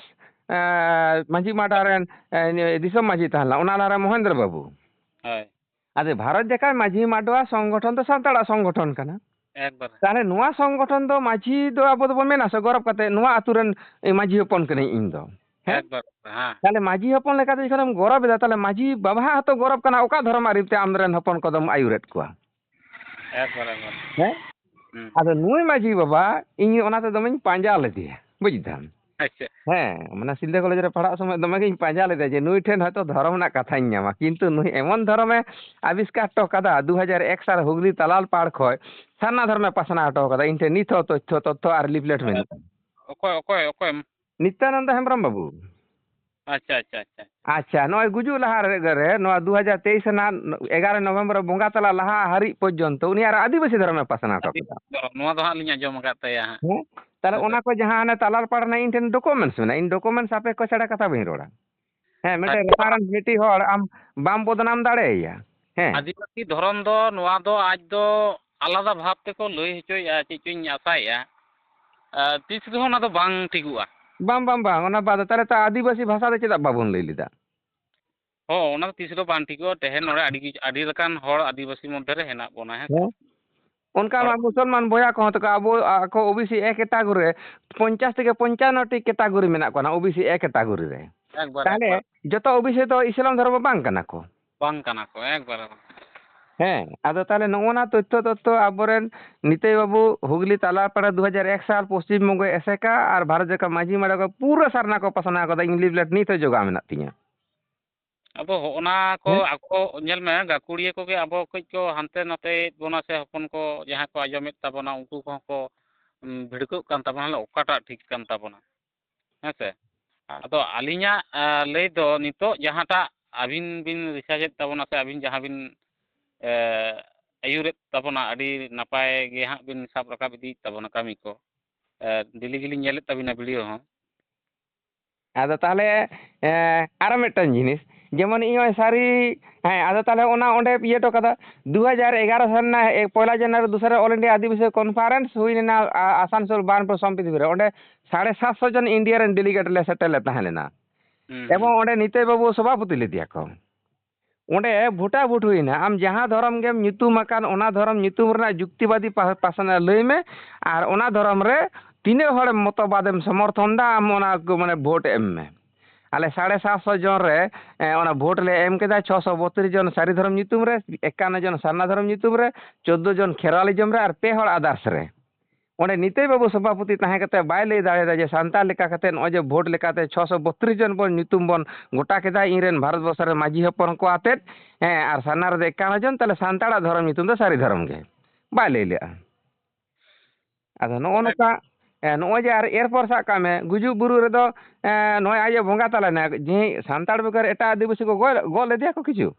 ᱮᱸ, ᱢᱟᱹᱡᱷᱤ ᱢᱟᱰᱣᱟ ᱨᱮᱱ, ᱮᱸ, ᱫᱤᱥᱚᱢ ᱢᱟᱹᱡᱷᱤ ᱛᱟᱦᱮᱸ ᱞᱮᱱᱟ, ᱚᱱᱟ ᱞᱟᱦᱟᱨᱮ ᱢᱚᱦᱮᱱᱫᱨᱚ ᱵᱟᱹᱵᱩ᱾ ᱦᱳᱭ᱾ ᱟᱫᱚ ᱵᱷᱟᱨᱚᱛ ᱡᱟᱠᱟᱛ ᱢᱟᱹᱡᱷᱤ ᱢᱟᱰᱣᱟ ᱥᱚᱝᱜᱚᱴᱷᱚᱱ ᱫᱚ ᱥᱟᱱᱛᱟᱲᱟᱜ ᱥᱚᱝᱜᱚᱴᱷᱚᱱ ᱠᱟᱱᱟ᱾ ᱮᱠᱵᱟᱨ᱾ ᱛᱟᱦᱞᱮ ᱱᱚᱣᱟ ᱥᱚᱝᱜᱚᱴᱷᱚᱱ ᱫᱚ ᱢᱟᱹᱡᱷᱤ ᱫᱚ ᱟᱵᱚ ᱫᱚᱵᱚᱱ ᱢᱮᱱᱟ ᱥᱮ ᱜᱚᱨᱚᱵᱽ ᱠᱟᱛᱮ, ᱱᱚᱣᱟ ᱟᱹᱛᱩ ᱨᱮᱱ ᱢᱟᱹᱡᱷᱤ ᱦᱚᱯᱚᱱ ᱠᱟᱹᱱᱟᱹᱧ ᱤᱧ ᱫᱚ᱾ ᱦᱮᱸ? ᱮᱠᱵᱟᱨ, ᱦᱮᱸ᱾ ᱛᱟᱦᱞᱮ ᱢᱟᱹᱡᱷᱤ ᱦᱚᱯᱚᱱ ᱞᱮᱠᱟᱛᱮ ᱡᱚᱠᱷᱚᱱᱮᱢ ᱜᱚᱨᱚᱵ ᱮᱫᱟ, ᱛᱟᱦᱞᱮ ᱢᱟᱹᱡᱷᱤ ᱵᱟᱵᱟ ᱦᱚᱸᱛᱚ ᱜᱚᱨᱚᱵ ᱠᱟᱱᱟ, ᱚᱠᱟ ᱫᱷᱚᱨᱚᱢ ᱟᱹᱨᱤ ᱛᱮ ᱟᱢᱨᱮᱱ ᱦᱚᱯᱚᱱ ᱠᱚᱫᱚᱢ ᱟᱹᱭᱩᱨᱮᱫ ᱠᱚᱣᱟ? ᱮᱠᱵᱟᱨ, ᱮᱠᱵᱟᱨ᱾ ᱦᱮᱸ? ᱦᱩᱸ᱾ ᱟᱫᱚ ᱱᱩᱭ ᱢᱟᱹᱡᱷᱤ ᱵᱟᱵᱟ, ᱤᱧ ᱚᱱᱟᱛᱮ ᱫᱚᱢᱮᱧ ᱯᱟᱸᱡᱟ ᱞᱮᱫᱮᱭᱟ, ᱵᱩᱡ ᱫᱟᱢ? ᱟᱪᱪᱷᱟ᱾ ᱦᱮᱸ, ᱢᱟᱱᱮ ᱥᱤᱞᱫᱟᱹ ᱠᱚᱞᱮᱡᱽ ᱨᱮ ᱯᱟᱲᱦᱟᱜ ᱥᱚᱢᱚᱭ ᱫᱚᱢᱮ ᱜᱤᱧ ᱯᱟᱸᱡᱟ ᱞᱮᱫᱮᱭᱟ ᱡᱮ ᱱᱩᱭ ᱴᱷᱮᱱ ᱦᱚᱭᱛᱚ ᱫᱷᱚᱨᱚᱢ ᱨᱮᱱᱟᱜ ᱠᱟᱛᱷᱟᱧ ᱧᱟᱢᱟ, ᱠᱤᱱᱛᱩ ᱱᱩᱭ ᱮᱢᱚᱱ ᱫᱷᱚᱨᱚᱢᱮ ᱟᱵᱤᱥᱠᱟᱨ ᱦᱚᱴᱚ ᱠᱟᱫᱟ, ᱫᱩ ᱦᱟᱡᱟᱨ ᱮᱠ ᱥᱟᱞ ᱦᱩᱜᱽᱞᱤ ᱛᱟᱞᱟᱞ ᱯᱟᱲ ᱠᱷᱚᱡ ᱥᱟᱨᱱᱟ ᱫᱷᱚᱨᱚᱢᱮ ᱯᱟᱥᱱᱟᱣ ᱦᱚᱴᱚ ᱠᱟᱫᱟ᱾ ᱤᱧ ᱴᱷᱮᱱ ᱱᱤᱛ ᱦᱚᱸ ᱛᱚᱛᱛᱷᱚ, ᱛᱚᱛᱛᱷᱚ ᱟᱨ leaflet ᱢᱮᱱᱟᱜᱼᱟ᱾ ᱚᱠᱚᱭ, ᱚᱠᱚᱭ, ᱚᱠᱚᱭ? ᱱᱤᱛᱭᱟᱱᱚᱱᱫᱚ ᱦᱮᱢᱵᱨᱚᱢ ᱵᱟᱹᱵᱩ᱾ ᱟᱪᱪᱷᱟ, ᱟᱪᱪᱷᱟ, ᱟᱪᱪᱷᱟ᱾ ᱟᱪᱪᱷᱟ, ᱱᱚᱜᱼᱚᱭ ᱜᱩᱡᱩᱜ ᱞᱟᱦᱟ ᱨᱮ, ᱨᱮ, ᱱᱚᱣᱟ ᱫᱩ ᱦᱟᱡᱟᱨ ᱛᱮᱭᱤᱥ ᱨᱮᱱᱟᱜ ᱮᱜᱟᱨᱚ ᱱᱚᱵᱷᱮᱢᱵᱚᱨ ᱵᱚᱸᱜᱟ ᱛᱟᱞᱟ ᱞᱟᱦᱟ ᱦᱟᱹᱨᱤᱡ ᱯᱚᱨᱡᱚᱱᱛᱚ ᱩᱱᱤ ᱟᱨ ᱟᱹᱫᱤᱵᱟᱹᱥᱤ ᱫᱷᱚᱨᱚᱢᱮ ᱯᱟᱥᱱᱟᱣ ᱦᱚᱴᱚ ᱠᱟᱫᱟ᱾ ᱱᱚᱣᱟ ᱫᱚ ᱦᱟᱸᱜ ᱞᱤᱧ ᱟᱸᱡᱚᱢ ᱟᱠᱟᱫ ᱛᱟᱭᱟ ᱦᱟᱸᱜ᱾ ᱦᱮᱸ? ᱛᱟᱦᱞᱮ ᱦᱮᱸ᱾ ᱚᱱᱟ ᱠᱚ ᱡᱟᱦᱟᱸ ᱦᱟᱱᱮ ᱛᱟᱞᱟᱞ ᱯᱟᱲ ᱨᱮᱱᱟᱜ ᱤᱧ ᱴᱷᱮᱱ documents ᱢᱮᱱᱟᱜᱼᱟ, ᱤᱧ documents ᱥᱟᱯᱮᱠᱠᱷᱚ ᱪᱷᱟᱲᱟ ᱠᱟᱛᱷᱟ ᱵᱟᱹᱧ ᱨᱚᱲᱟ᱾ ᱦᱮᱸ, ᱢᱤᱫᱴᱮᱱ ᱥᱟᱹᱨᱤ ᱨᱮᱯᱷᱟᱨᱮᱱᱥ ᱢᱤᱫᱴᱤᱡ ᱦᱚᱲ ᱟᱢ ᱵᱟᱢ ᱵᱚᱫᱱᱟᱢ ᱫᱟᱲᱮᱭᱟᱭᱟ᱾ ᱦᱮᱸ᱾ ᱟᱹᱫᱤᱵᱟᱹᱥᱤ ᱫᱷᱚᱨᱚᱢ ᱫᱚ ᱱᱚᱣᱟ ᱫᱚ ᱟᱡ ᱫᱚ ᱟᱞᱟᱫᱟ ᱵᱷᱟᱵᱽ ᱛᱮᱠᱚ ᱞᱟᱹᱭ ᱦᱚᱪᱚᱭᱮᱫᱼᱟ, ᱪᱮᱫ ᱪᱚᱧ ᱟᱥᱟᱭᱮᱫᱼᱟ᱾ ᱟᱨ ᱛᱤᱥ ᱨᱮᱦᱚᱸ ᱚᱱᱟ ᱫᱚ ᱵᱟᱝ ᱴᱷᱤᱠᱚᱜᱼᱟ᱾ ᱵᱟᱝ, ᱵᱟᱝ, ᱵᱟᱝ, ᱚᱱᱟ ᱵᱟᱫ ᱛᱟᱦᱚᱞᱮ ᱛᱚ ᱟᱹᱫᱤᱵᱟᱹᱥᱤ ᱵᱷᱟᱥᱟ ᱫᱚ ᱪᱮᱫᱟᱜ ᱵᱟᱵᱚᱱ ᱞᱟᱹᱭ ᱞᱮᱫᱟ? ᱦᱚᱸ, ᱚᱱᱟ ᱫᱚ ᱛᱤᱥ ᱨᱮᱦᱚᱸ ᱵᱟᱝ ᱴᱷᱤᱠᱚᱜᱼᱟ᱾ ᱛᱮᱦᱮᱧ ᱱᱚᱰᱮ ᱟᱹᱰᱤ ᱠᱤᱪᱷᱩ, ᱟᱹᱰᱤ ᱞᱮᱠᱟᱱ ᱦᱚᱲ ᱟᱹᱫᱤᱵᱟᱹᱥᱤ ᱢᱚᱫᱽᱫᱷᱮ ᱨᱮ ᱦᱮᱱᱟᱜ ᱵᱚᱱᱟ, ᱦᱮᱸ ᱥᱮ? ᱦᱮᱸ᱾ ᱚᱱᱠᱟ ᱦᱳᱭ᱾ ᱢᱟ ᱢᱩᱥᱚᱞᱢᱟᱱ ᱵᱚᱭᱦᱟ ᱠᱚᱦᱚᱸ ᱛᱟᱠᱚ ᱟᱵᱚ, ᱟᱠᱚ ᱳᱵᱤᱥᱤ ᱮ ᱠᱮᱴᱟᱜᱚᱨᱤ ᱨᱮ ᱯᱚᱧᱪᱟᱥ ᱛᱷᱮᱠᱮ ᱯᱚᱧᱪᱟᱱᱱᱚ ᱴᱤ ᱠᱮᱴᱟᱜᱚᱨᱤ ᱢᱮᱱᱟᱜ ᱠᱚᱣᱟ, ᱱᱟ ᱳᱵᱤᱥᱤ ᱮ ᱠᱮᱴᱟᱜᱚᱨᱤ ᱨᱮ᱾ ᱮᱠᱵᱟᱨ, ᱛᱟᱦᱞᱮ ᱮᱠᱵᱟᱨ᱾ ᱡᱚᱛᱚ ᱳᱵᱤᱥᱤ ᱫᱚ ᱤᱥᱞᱟᱢ ᱫᱷᱚᱨᱢᱚ ᱵᱟᱝ ᱠᱟᱱᱟ ᱠᱚ᱾ ᱵᱟᱝ ᱠᱟᱱᱟ ᱠᱚ, ᱮᱠᱵᱟᱨᱮ ᱵᱟᱝ᱾ ᱦᱮᱸ, ᱟᱫᱚ ᱛᱟᱦᱞᱮ ᱱᱚᱜᱼᱚ ᱱᱟ ᱛᱚᱛᱛᱷᱚ ᱛᱚᱛᱛᱷᱚ ᱟᱵᱚᱨᱮᱱ ᱱᱤᱛᱟᱹᱭ ᱵᱟᱹᱵᱩ ᱦᱩᱜᱽᱞᱤ ᱛᱟᱞᱟᱯᱟᱲᱟ ᱫᱩ ᱦᱟᱡᱟᱨ ᱮᱠ ᱥᱟᱞ ᱯᱚᱥᱪᱤᱢ ᱵᱚᱝᱜᱚ ᱮᱥᱮᱠᱟ ᱟᱨ ᱵᱷᱟᱨᱚᱛ ᱡᱟᱠᱟᱛ ᱢᱟᱹᱡᱷᱤ ᱢᱟᱲᱟᱝ ᱠᱚ ᱯᱩᱨᱟᱹ ᱥᱟᱨᱱᱟ ᱠᱚ ᱯᱟᱥᱱᱟᱣ ᱠᱟᱫᱟ, ᱤᱧ leaflet ᱱᱤᱛ ᱦᱚᱸ ᱡᱚᱜᱟᱣ ᱢᱮᱱᱟᱜ ᱛᱤᱧᱟᱹ᱾ ᱟᱫᱚ ᱦᱚᱸᱜᱼᱚ ᱱᱟ ᱠᱚ ᱦᱮᱸ? ᱟᱠᱚ, ᱧᱮᱞ ᱢᱮ, ᱜᱟᱹᱠᱷᱩᱲᱤᱭᱟᱹ ᱠᱚᱜᱮ ᱟᱵᱚ ᱠᱟᱹᱡ ᱠᱚ ᱦᱟᱱᱛᱮ ᱱᱟᱛᱮᱭᱮᱫ ᱵᱚᱱᱟ, ᱥᱮ ᱦᱚᱯᱚᱱ ᱠᱚ ᱡᱟᱦᱟᱸᱭ ᱠᱚ ᱟᱸᱡᱚᱢᱮᱫ ᱛᱟᱵᱚᱱᱟ, ᱩᱱᱠᱩ ᱠᱚᱦᱚᱸ ᱠᱚ, ᱩᱸ, ᱵᱷᱤᱲᱠᱟᱹᱜ ᱠᱟᱱ ᱛᱟᱵᱚᱱᱟ, ᱚᱠᱟᱴᱟᱜ ᱴᱷᱤᱠ ᱠᱟᱱ ᱛᱟᱵᱚᱱᱟ, ᱦᱮᱸ ᱥᱮ? ᱟᱫᱚ ᱟᱹᱞᱤᱧᱟᱜ, ᱟ, ᱞᱟᱹᱭ ᱫᱚ ᱱᱤᱛᱚᱜ ᱡᱟᱦᱟᱸᱴᱟᱜ ᱟᱹᱵᱤᱱ ᱵᱤᱱ research ᱮᱫ ᱛᱟᱵᱚᱱᱟ, ᱥᱮ ᱟᱹᱵᱤᱱ ᱡᱟᱦᱟᱸ ᱵᱤᱱ, ᱮ, ᱟᱹᱭᱩᱨᱮᱫ ᱛᱟᱵᱚᱱᱟ, ᱟᱹᱰᱤ ᱱᱟᱯᱟᱭ ᱜᱮ ᱦᱟᱸᱜ ᱵᱤᱱ ᱥᱟᱵ ᱨᱟᱠᱟᱵ ᱤᱫᱤᱭᱮᱫ ᱛᱟᱵᱚᱱᱟ ᱠᱟᱹᱢᱤ ᱠᱚ᱾ ᱮ, daily ᱜᱮᱞᱤᱧ ᱧᱮᱞᱮᱫ ᱛᱟᱵᱤᱱᱟ video ᱦᱚᱸ᱾ ᱟᱫᱚ ᱛᱟᱦᱞᱮ, ᱮ, ᱟᱨᱚ ᱢᱤᱫᱴᱟᱝ ᱡᱤᱱᱤᱥ, ᱡᱮᱢᱚᱱ ᱤᱧ ᱱᱚᱜᱼᱚᱭ ᱥᱟᱹᱨᱤ, ᱦᱮᱸ, ᱟᱫᱚ ᱛᱟᱦᱞᱮ ᱚᱱᱟ ᱚᱸᱰᱮ ᱤᱭᱟᱹ ᱦᱚᱴᱚ ᱠᱟᱫᱟ, ᱫᱩ ᱦᱟᱡᱟᱨ ᱮᱜᱟᱨᱚ ᱥᱟᱞ ᱨᱮᱱᱟᱜ, ᱮ, ᱯᱚᱭᱞᱟ ᱡᱟᱱᱩᱣᱟᱨᱤ ᱫᱩᱥᱟᱨᱟ All India ᱟᱹᱫᱤᱵᱟᱹᱥᱤ conference ᱦᱩᱭ ᱞᱮᱱᱟ, ᱟ, ᱟᱥᱟᱱᱥᱳᱞ ᱵᱟᱨᱱᱯᱩᱨ ᱥᱚᱢᱯᱤᱛ ᱵᱷᱤᱵᱚᱱ ᱨᱮ᱾ ᱚᱸᱰᱮ ᱥᱟᱲᱮ ᱥᱟᱛᱥᱚ ᱡᱚᱱ ᱤᱱᱰᱤᱭᱟ ᱨᱮᱱ delegate ᱞᱮ ᱥᱮᱴᱮᱨ ᱞᱮ ᱛᱟᱦᱮᱸ ᱞᱮᱱᱟ᱾ ᱦᱩᱸ, ᱮᱵᱚᱝ ᱦᱩᱸ᱾ ᱚᱸᱰᱮ ᱱᱤᱛᱟᱹᱭ ᱵᱟᱹᱵᱩ ᱥᱚᱵᱷᱟᱯᱚᱛᱤ ᱞᱮᱫᱮᱭᱟ ᱠᱚ᱾ ᱚᱸᱰᱮ ᱵᱷᱳᱴᱟᱵᱷᱩᱴ ᱦᱩᱭᱱᱟ, ᱟᱢ ᱡᱟᱦᱟᱸ ᱫᱷᱚᱨᱚᱢ ᱜᱮᱢ ᱧᱩᱛᱩᱢ ᱟᱠᱟᱱ, ᱚᱱᱟ ᱫᱷᱚᱨᱚᱢ ᱧᱩᱛᱩᱢ ᱨᱮᱱᱟᱜ ᱡᱩᱠᱛᱤᱵᱟᱫᱤ ᱯᱟ-, ᱯᱟᱥᱱᱟᱣ ᱞᱟᱹᱭ ᱢᱮ, ᱟᱨ ᱚᱱᱟ ᱫᱷᱚᱨᱚᱢ ᱨᱮ ᱛᱤᱱᱟᱹᱜ ᱦᱚᱲᱮᱢ ᱢᱚᱛᱚᱵᱟᱫᱮᱢ ᱥᱚᱢᱚᱨᱛᱷᱚᱱ ᱫᱟ, ᱟᱢ ᱚᱱᱟ ᱠᱚ, ᱢᱟᱱᱮ, ᱵᱷᱳᱴ ᱮᱢ ᱢᱮ᱾ ᱟᱞᱮ ᱥᱟᱲᱮ ᱥᱟᱛᱥᱚ ᱡᱚᱱ ᱨᱮ, ᱮ, ᱚᱱᱟ ᱵᱷᱳᱴ ᱞᱮ ᱮᱢ ᱠᱮᱫᱟ, ᱪᱷᱚᱥᱚ ᱵᱚᱛᱨᱤᱥ ᱡᱚᱱ ᱥᱟᱹᱨᱤ ᱫᱷᱚᱨᱚᱢ ᱧᱩᱛᱩᱢ ᱨᱮ, ᱮᱠᱟᱱᱱᱚ ᱡᱚᱱ ᱥᱟᱨᱱᱟ ᱫᱷᱚᱨᱚᱢ ᱧᱩᱛᱩᱢ ᱨᱮ, ᱪᱳᱫᱽᱫᱳ ᱡᱚᱱ ᱠᱷᱮᱨᱣᱟᱞᱤᱡᱚᱢ ᱨᱮ, ᱟᱨ ᱯᱮ ᱦᱚᱲ others ᱨᱮ᱾ ᱚᱸᱰᱮ ᱱᱤᱛᱟᱹᱭ ᱵᱟᱹᱵᱩ ᱥᱚᱵᱷᱟᱯᱚᱛᱤ ᱛᱟᱦᱮᱸ ᱠᱟᱛᱮ ᱵᱟᱭ ᱞᱟᱹᱭ ᱫᱟᱲᱮᱭᱟᱫᱟ ᱡᱮ ᱥᱟᱱᱛᱟᱲ ᱞᱮᱠᱟ ᱠᱟᱛᱮ ᱱᱚᱜᱼᱚᱭ ᱡᱮ ᱵᱷᱳᱴ ᱞᱮᱠᱟᱛᱮ ᱪᱷᱚᱥᱚ ᱵᱚᱛᱨᱤᱥ ᱡᱚᱱ ᱵᱚᱱ ᱧᱩᱛᱩᱢ ᱵᱚᱱ ᱜᱚᱴᱟ ᱠᱮᱫᱟ ᱤᱧ ᱨᱮᱱ ᱵᱷᱟᱨᱚᱛ ᱵᱚᱨᱥᱚ ᱨᱮᱱ ᱢᱟᱹᱡᱷᱤ ᱦᱚᱯᱚᱱ ᱠᱚ ᱟᱛᱮᱫ, ᱦᱮᱸ, ᱟᱨ ᱥᱟᱨᱱᱟ ᱨᱮᱫᱚ ᱮᱠᱟᱱᱱᱚ ᱡᱚᱱ, ᱛᱟᱦᱞᱮ ᱥᱟᱱᱛᱟᱲᱟᱜ ᱫᱷᱚᱨᱚᱢ ᱧᱩᱛᱩᱢ ᱫᱚ ᱥᱟᱹᱨᱤ ᱫᱷᱚᱨᱚᱢ ᱜᱮ᱾ ᱵᱟᱭ ᱞᱟᱹᱭ ᱞᱮᱜᱼᱟ᱾ ᱟᱫᱚ ᱱᱚᱜᱼᱚ ᱱᱚᱝᱠᱟ, ᱮ, ᱱᱚᱜᱼᱚᱭ ᱡᱮ ᱟᱨ ᱮᱨᱯᱚᱨ ᱥᱟᱵ ᱠᱟᱜ ᱢᱮ, ᱜᱩᱡᱩᱜ ᱵᱩᱨᱩ ᱨᱮᱫᱚ, ᱮ, ᱱᱚᱜᱼᱚᱭ ᱟᱡ ᱮ ᱵᱚᱸᱜᱟ ᱛᱟᱞᱟᱭᱮᱱᱟ, ᱡᱮ ᱥᱟᱱᱛᱟᱲ ᱵᱮᱜᱚᱨ ᱮᱴᱟᱜ ᱟᱹᱫᱤᱵᱟᱹᱥᱤ ᱠᱚ ᱜᱚᱡ, ᱜᱚᱜ ᱞᱮᱫᱮᱭᱟ ᱠᱚ ᱠᱤᱪᱷᱩ?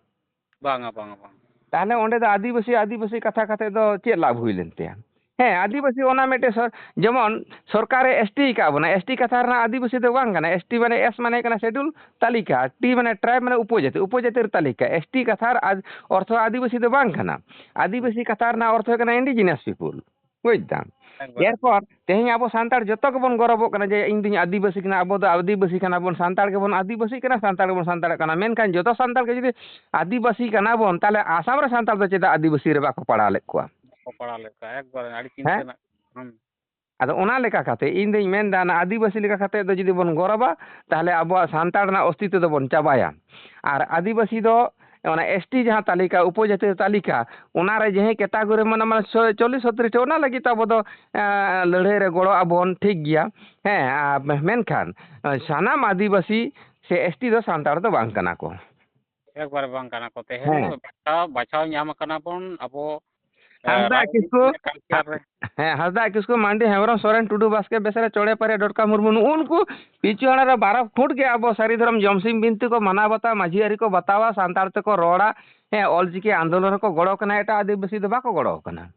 ᱵᱟᱝᱟ, ᱵᱟᱝᱟ, ᱵᱟᱝ᱾ ᱛᱟᱦᱞᱮ ᱚᱸᱰᱮ ᱫᱚ ᱟᱹᱫᱤᱵᱟᱹᱥᱤ, ᱟᱹᱫᱤᱵᱟᱹᱥᱤ ᱠᱟᱛᱷᱟ ᱠᱟᱛᱮ ᱫᱚ ᱪᱮᱫ ᱞᱟᱵᱷ ᱦᱩᱭ ᱞᱮᱱ ᱛᱟᱭᱟ? ᱦᱮᱸ, ᱟᱹᱫᱤᱵᱟᱹᱥᱤ ᱚᱱᱟ ᱢᱤᱫᱴᱮᱡ ᱥᱚᱨ-, ᱡᱮᱢᱚᱱ ᱥᱚᱨᱠᱟᱨᱮ ᱮᱥ ᱴᱤ ᱟᱠᱟᱫ ᱵᱚᱱᱟ, ᱮᱥ ᱴᱤ ᱠᱟᱛᱷᱟ ᱨᱮᱱᱟᱜ ᱟᱹᱫᱤᱵᱟᱹᱥᱤ ᱫᱚ ᱵᱟᱝ ᱠᱟᱱᱟ᱾ ᱮᱥ ᱴᱤ ᱢᱟᱱᱮ, ᱮᱥ ᱢᱟᱱᱮ ᱠᱟᱱᱟ ᱥᱮᱰᱩᱞ ᱛᱟᱹᱞᱤᱠᱟ, ᱴᱤ ᱢᱟᱱᱮ ᱴᱨᱟᱭᱤᱵᱽ ᱢᱟᱱᱮ ᱩᱯᱚᱡᱟᱹᱛᱤ, ᱩᱯᱚᱡᱟᱹᱛᱤ ᱨᱮ ᱛᱟᱹᱞᱤᱠᱟ᱾ ᱮᱥ ᱴᱤ ᱠᱟᱛᱷᱟ ᱨᱮ ᱟᱫ-, ᱚᱨᱛᱷᱚ ᱟᱹᱫᱤᱵᱟᱹᱥᱤ ᱫᱚ ᱵᱟᱝ ᱠᱟᱱᱟ᱾ ᱟᱹᱫᱤᱵᱟᱹᱥᱤ ᱠᱟᱛᱷᱟ ᱨᱮᱱᱟᱜ ᱚᱨᱛᱷᱚ ᱠᱟᱱᱟ indigenous people᱾ ᱵᱩᱡᱽ ᱫᱟᱢ? ᱮᱠᱵᱟᱨᱮ᱾ ᱮᱨᱯᱚᱨ ᱛᱮᱦᱮᱧ ᱟᱵᱚ ᱥᱟᱱᱛᱟᱲ ᱡᱚᱛᱚ ᱜᱮᱵᱚᱱ ᱜᱚᱨᱚᱵᱚᱜ ᱠᱟᱱᱟ ᱡᱮ ᱤᱧ ᱫᱩᱧ ᱟᱹᱫᱤᱵᱟᱹᱥᱤ ᱠᱟᱱᱟ, ᱟᱵᱚ ᱫᱚ ᱟᱹᱫᱤᱵᱟᱹᱥᱤ ᱠᱟᱱᱟ ᱵᱚᱱ, ᱥᱟᱱᱛᱟᱲ ᱜᱮᱵᱚᱱ ᱟᱹᱫᱤᱵᱟᱹᱥᱤ ᱠᱟᱱᱟ, ᱥᱟᱱᱛᱟᱲ ᱜᱮᱵᱚᱱ ᱥᱟᱱᱛᱟᱲ ᱠᱟᱱᱟ᱾ ᱢᱮᱱᱠᱷᱟᱱ ᱡᱚᱛᱚ ᱥᱟᱱᱛᱟᱲ ᱜᱮ ᱡᱩᱫᱤ ᱟᱹᱫᱤᱵᱟᱹᱥᱤ ᱠᱟᱱᱟ ᱵᱚᱱ, ᱛᱟᱦᱚᱞᱮ ᱟᱥᱟᱢ ᱨᱮ ᱥᱟᱱᱛᱟᱲ ᱫᱚ ᱪᱮᱫᱟᱜ ᱟᱹᱫᱤᱵᱟᱹᱥᱤ ᱨᱮ ᱵᱟᱠᱚ ᱯᱟᱲᱟᱣ ᱞᱮᱫ ᱠᱚᱣᱟ? ᱵᱟᱠᱚ ᱯᱟᱲᱟᱣ ᱞᱮᱫ ᱠᱚᱣᱟ, ᱮᱠᱵᱟᱨᱮ ᱟᱹᱰᱤ ᱪᱤᱱᱛᱟᱹ ᱦᱮᱸ? ᱨᱮᱱᱟᱜ᱾ ᱦᱩᱸ᱾ ᱟᱫᱚ ᱚᱱᱟ ᱞᱮᱠᱟ ᱠᱟᱛᱮ ᱤᱧ ᱫᱩᱧ ᱢᱮᱱᱫᱟ, ᱚᱱᱟ ᱟᱹᱫᱤᱵᱟᱹᱥᱤ ᱞᱮᱠᱟ ᱠᱟᱛᱮ ᱫᱚ ᱡᱩᱫᱤ ᱵᱚᱱ ᱜᱚᱨᱚᱵᱟ, ᱛᱟᱦᱚᱞᱮ ᱟᱵᱚᱣᱟᱜ ᱥᱟᱱᱛᱟᱲ ᱨᱮᱱᱟᱜ ᱚᱥᱛᱤᱛᱛᱚ ᱫᱚᱵᱚᱱ ᱪᱟᱵᱟᱭᱟ᱾ ᱟᱨ ᱟᱹᱫᱤᱵᱟᱹᱥᱤ ᱫᱚ ᱚᱱᱟ ᱮᱥ ᱴᱤ ᱡᱟᱦᱟᱸ ᱛᱟᱹᱞᱤᱠᱟ, ᱩᱯᱚᱡᱟᱹᱛᱤ ᱛᱟᱹᱞᱤᱠᱟ, ᱚᱱᱟ ᱨᱮ ᱡᱟᱦᱟᱸᱭ category ᱢᱟᱱᱮ, ᱢᱟᱱᱮ ᱥᱚ-, ᱪᱚᱞᱞᱤᱥ ᱥᱚᱛᱨᱤᱥ ᱴᱤ, ᱚᱱᱟ ᱞᱟᱹᱜᱤᱫ ᱛᱮ ᱟᱵᱚ ᱫᱚ, ᱮᱸ, ᱞᱟᱹᱲᱦᱟᱹᱭ ᱨᱮ ᱜᱚᱲᱚ ᱟᱵᱚᱱ, ᱴᱷᱤᱠ ᱜᱮᱭᱟ᱾ ᱦᱮᱸ, ᱟᱨ ᱢᱮᱱᱠᱷᱟᱱ ᱥᱟᱱᱟᱢ ᱟᱹᱫᱤᱵᱟᱹᱥᱤ ᱥᱮ ᱮᱥ ᱴᱤ ᱫᱚ ᱥᱟᱱᱛᱟᱲ ᱫᱚ ᱵᱟᱝ ᱠᱟᱱᱟ ᱠᱚ᱾ ᱮᱠᱵᱟᱨᱮ ᱵᱟᱝ ᱠᱟᱱᱟ ᱠᱚ᱾ ᱛᱮᱦᱮᱧ ᱦᱮᱸ᱾ ᱵᱟᱪᱷᱟᱣ, ᱵᱟᱪᱷᱟᱣ ᱧᱟᱢ ᱟᱠᱟᱱᱟ ᱵᱚᱱ ᱟᱵᱚ, ᱮ, ᱦᱟᱸᱥᱫᱟ ᱨᱟᱡᱽᱱᱤᱛᱤ ᱠᱤᱥᱠᱩ, ᱨᱮ, culture ᱨᱮ᱾ ᱦᱮᱸ, ᱦᱟᱸᱥᱫᱟ ᱠᱤᱥᱠᱩ, ᱢᱟᱱᱰᱤ, ᱦᱮᱢᱵᱨᱚᱢ, ᱥᱚᱨᱮᱱ, ᱴᱩᱰᱩ, ᱵᱟᱥᱠᱮ, ᱵᱮᱥᱨᱟ, ᱪᱚᱲᱮ, ᱯᱟᱨᱮ, ᱰᱚᱴᱠᱟ, ᱢᱩᱨᱢᱩ, ᱱᱩᱜᱼᱩ ᱱᱩᱠᱩ ᱯᱤᱪᱷᱩ ᱦᱟᱲᱟ ᱨᱮ ᱵᱟᱨᱚ ᱯᱷᱩᱴ ᱜᱮ ᱟᱵᱚ ᱥᱟᱹᱨᱤ ᱫᱷᱚᱨᱚᱢ ᱡᱚᱢᱥᱤᱢ ᱵᱤᱱᱛᱤ ᱠᱚ ᱢᱟᱱᱟᱣ ᱵᱟᱛᱟᱣᱟ, ᱢᱟᱹᱡᱷᱤ ᱟᱹᱨᱤ ᱠᱚ ᱵᱟᱛᱟᱣᱟ, ᱥᱟᱱᱛᱟᱲ ᱛᱮᱠᱚ ᱨᱚᱲᱟ᱾ ᱦᱮᱸ, ᱚᱞᱪᱤᱠᱤ ᱟᱱᱫᱳᱞᱚᱱ ᱨᱮᱠᱚ ᱜᱚᱲᱚ ᱠᱟᱱᱟ, ᱮᱴᱟᱜ ᱟᱹᱫᱤᱵᱟᱹᱥᱤ ᱫᱚ ᱵᱟᱠᱚ ᱜᱚᱲᱚ ᱠᱟᱱᱟ᱾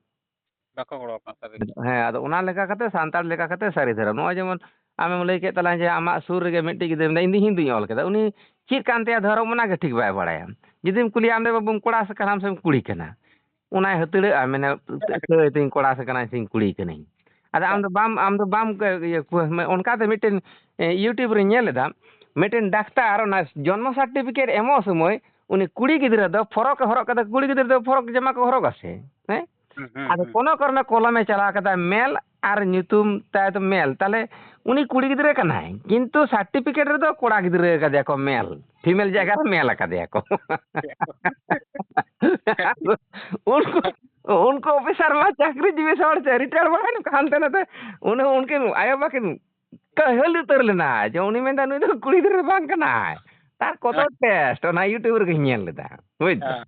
ᱵᱟᱠᱚ ᱜᱚᱲᱚ ᱠᱟᱱᱟ ᱥᱟᱹᱨᱤ ᱜᱮ᱾ ᱦᱮᱸ, ᱟᱫᱚ ᱚᱱᱟ ᱞᱮᱠᱟ ᱠᱟᱛᱮ ᱥᱟᱱᱛᱟᱲ ᱞᱮᱠᱟ ᱠᱟᱛᱮ ᱥᱟᱹᱨᱤ ᱫᱷᱚᱨᱚᱢ, ᱱᱚᱜᱼᱚᱭ ᱡᱮᱢᱚᱱ ᱟᱢᱮᱢ ᱞᱟᱹᱭ ᱠᱮᱫ ᱛᱟᱞᱟᱝ ᱡᱮ ᱟᱢᱟᱜ ᱥᱩᱨ ᱨᱮᱜᱮ ᱢᱤᱫᱴᱤᱡ ᱜᱤᱫᱽᱨᱟᱹ ᱢᱮᱱᱟᱭᱟ, ᱤᱧ ᱫᱚ ᱦᱤᱱᱫᱩᱧ ᱚᱞ ᱠᱮᱫᱟ, ᱩᱱᱤ ᱪᱮᱫ ᱠᱟᱱ ᱛᱟᱭᱟ ᱫᱷᱚᱨᱚᱢ ᱚᱱᱟ ᱜᱮ ᱴᱷᱤᱠ ᱵᱟᱭ ᱵᱟᱲᱟᱭᱟ᱾ ᱡᱩᱫᱤᱢ ᱠᱩᱞᱤᱭᱟ, "ᱟᱢ ᱫᱚ ᱵᱟᱹᱵᱩᱢ ᱠᱚᱲᱟ ᱥᱮ ᱠᱟᱱᱟᱢ ᱥᱮᱢ ᱠᱩᱲᱤ ᱠᱟᱱᱟ?" ᱚᱱᱟᱭ ᱦᱟᱹᱛᱲᱟᱹᱜᱼᱟ, ᱢᱮᱱᱟ, "ᱤᱠᱟᱹᱭ ᱛᱤᱧ ᱠᱚᱲᱟ ᱥᱮ ᱠᱟᱱᱟᱧ ᱥᱮᱧ ᱠᱩᱲᱤ ᱠᱟᱹᱱᱟᱹᱧ?" ᱟᱫᱚ ᱟᱢ ᱫᱚ ᱵᱟᱢ, ᱟᱢ ᱫᱚ ᱵᱟᱢ ᱤᱭᱟᱹ ᱠᱚ-, ᱚᱱᱠᱟᱛᱮ ᱢᱤᱫᱴᱮᱱ, ᱮ, YouTube ᱨᱮᱧ ᱧᱮᱞ ᱞᱮᱫᱟ, ᱢᱤᱫᱴᱮᱱ ᱰᱟᱠᱛᱟᱨ ᱚᱱᱟ ᱡᱚᱱᱢᱚ certificate ᱮᱢᱚᱜ ᱥᱚᱢᱚᱭ ᱩᱱᱤ ᱠᱩᱲᱤ ᱜᱤᱫᱽᱨᱟᱹ ᱫᱚ ᱯᱷᱚᱨᱚᱠ ᱮ ᱦᱚᱨᱚᱜ ᱠᱟᱫᱟ, ᱠᱩᱲᱤ ᱜᱤᱫᱽᱨᱟᱹ ᱫᱚ ᱯᱷᱚᱨᱚᱠ ᱡᱟᱢᱟ ᱠᱚ ᱦᱚᱨᱚᱜᱟ ᱥᱮ, ᱦᱮᱸ? ᱦᱩᱸ, ᱦᱩᱸ, ᱟᱫᱚ ᱦᱩᱸ᱾ ᱠᱳᱱᱳ ᱠᱟᱨᱚᱱᱮ ᱠᱚᱞᱚᱢᱮ ᱪᱟᱞᱟᱣ ᱠᱟᱫᱟ ᱢᱮᱞ ᱟᱨ ᱧᱩᱛᱩᱢ ᱛᱟᱭ ᱫᱚ ᱢᱮᱞ, ᱛᱟᱦᱞᱮ ᱩᱱᱤ ᱠᱩᱲᱤ ᱜᱤᱫᱽᱨᱟᱹ ᱠᱟᱱᱟᱭ, ᱠᱤᱱᱛᱩ certificate ᱨᱮᱫᱚ ᱠᱚᱲᱟ ᱜᱤᱫᱽᱨᱟᱹ ᱠᱟᱫᱮᱭᱟ ᱠᱚ ᱢᱮᱞ, female ᱡᱟᱭᱜᱟ ᱨᱮ ᱢᱮᱞ ᱟᱠᱟᱫᱮᱭᱟ ᱠᱚ᱾ ᱩᱱᱠᱩ, ᱩᱱᱠᱩ ᱚᱯᱷᱤᱥᱟᱨ ᱢᱟ ᱪᱟᱹᱠᱨᱤ ᱡᱤᱵᱤ ᱦᱚᱲ ᱥᱮ, retired ᱵᱟᱲᱟᱭ ᱱᱟᱠᱚ ᱦᱟᱱᱛᱮ ᱱᱟᱛᱮ, ᱩᱱᱤ ᱩᱱᱠᱤᱱ ᱟᱭᱳ ᱵᱟᱵᱟ ᱠᱤᱱ ᱠᱟᱹᱦᱟᱹᱞ ᱩᱛᱟᱹᱨ ᱞᱮᱱᱟ ᱡᱮ ᱩᱱᱤ ᱢᱮᱱᱫᱟ ᱱᱩᱭ ᱫᱚ ᱠᱩᱲᱤ ᱜᱤᱫᱽᱨᱟᱹ ᱫᱚ ᱵᱟᱝ ᱠᱟᱱᱟᱭ᱾ ᱛᱟᱨ ᱠᱚᱛᱚ ᱦᱮᱸ᱾ Test ᱚᱱᱟ YouTube ᱨᱮᱜᱮᱧ ᱧᱮᱞ ᱞᱮᱫᱟ, ᱵᱩᱡᱽ ᱫᱟᱢ?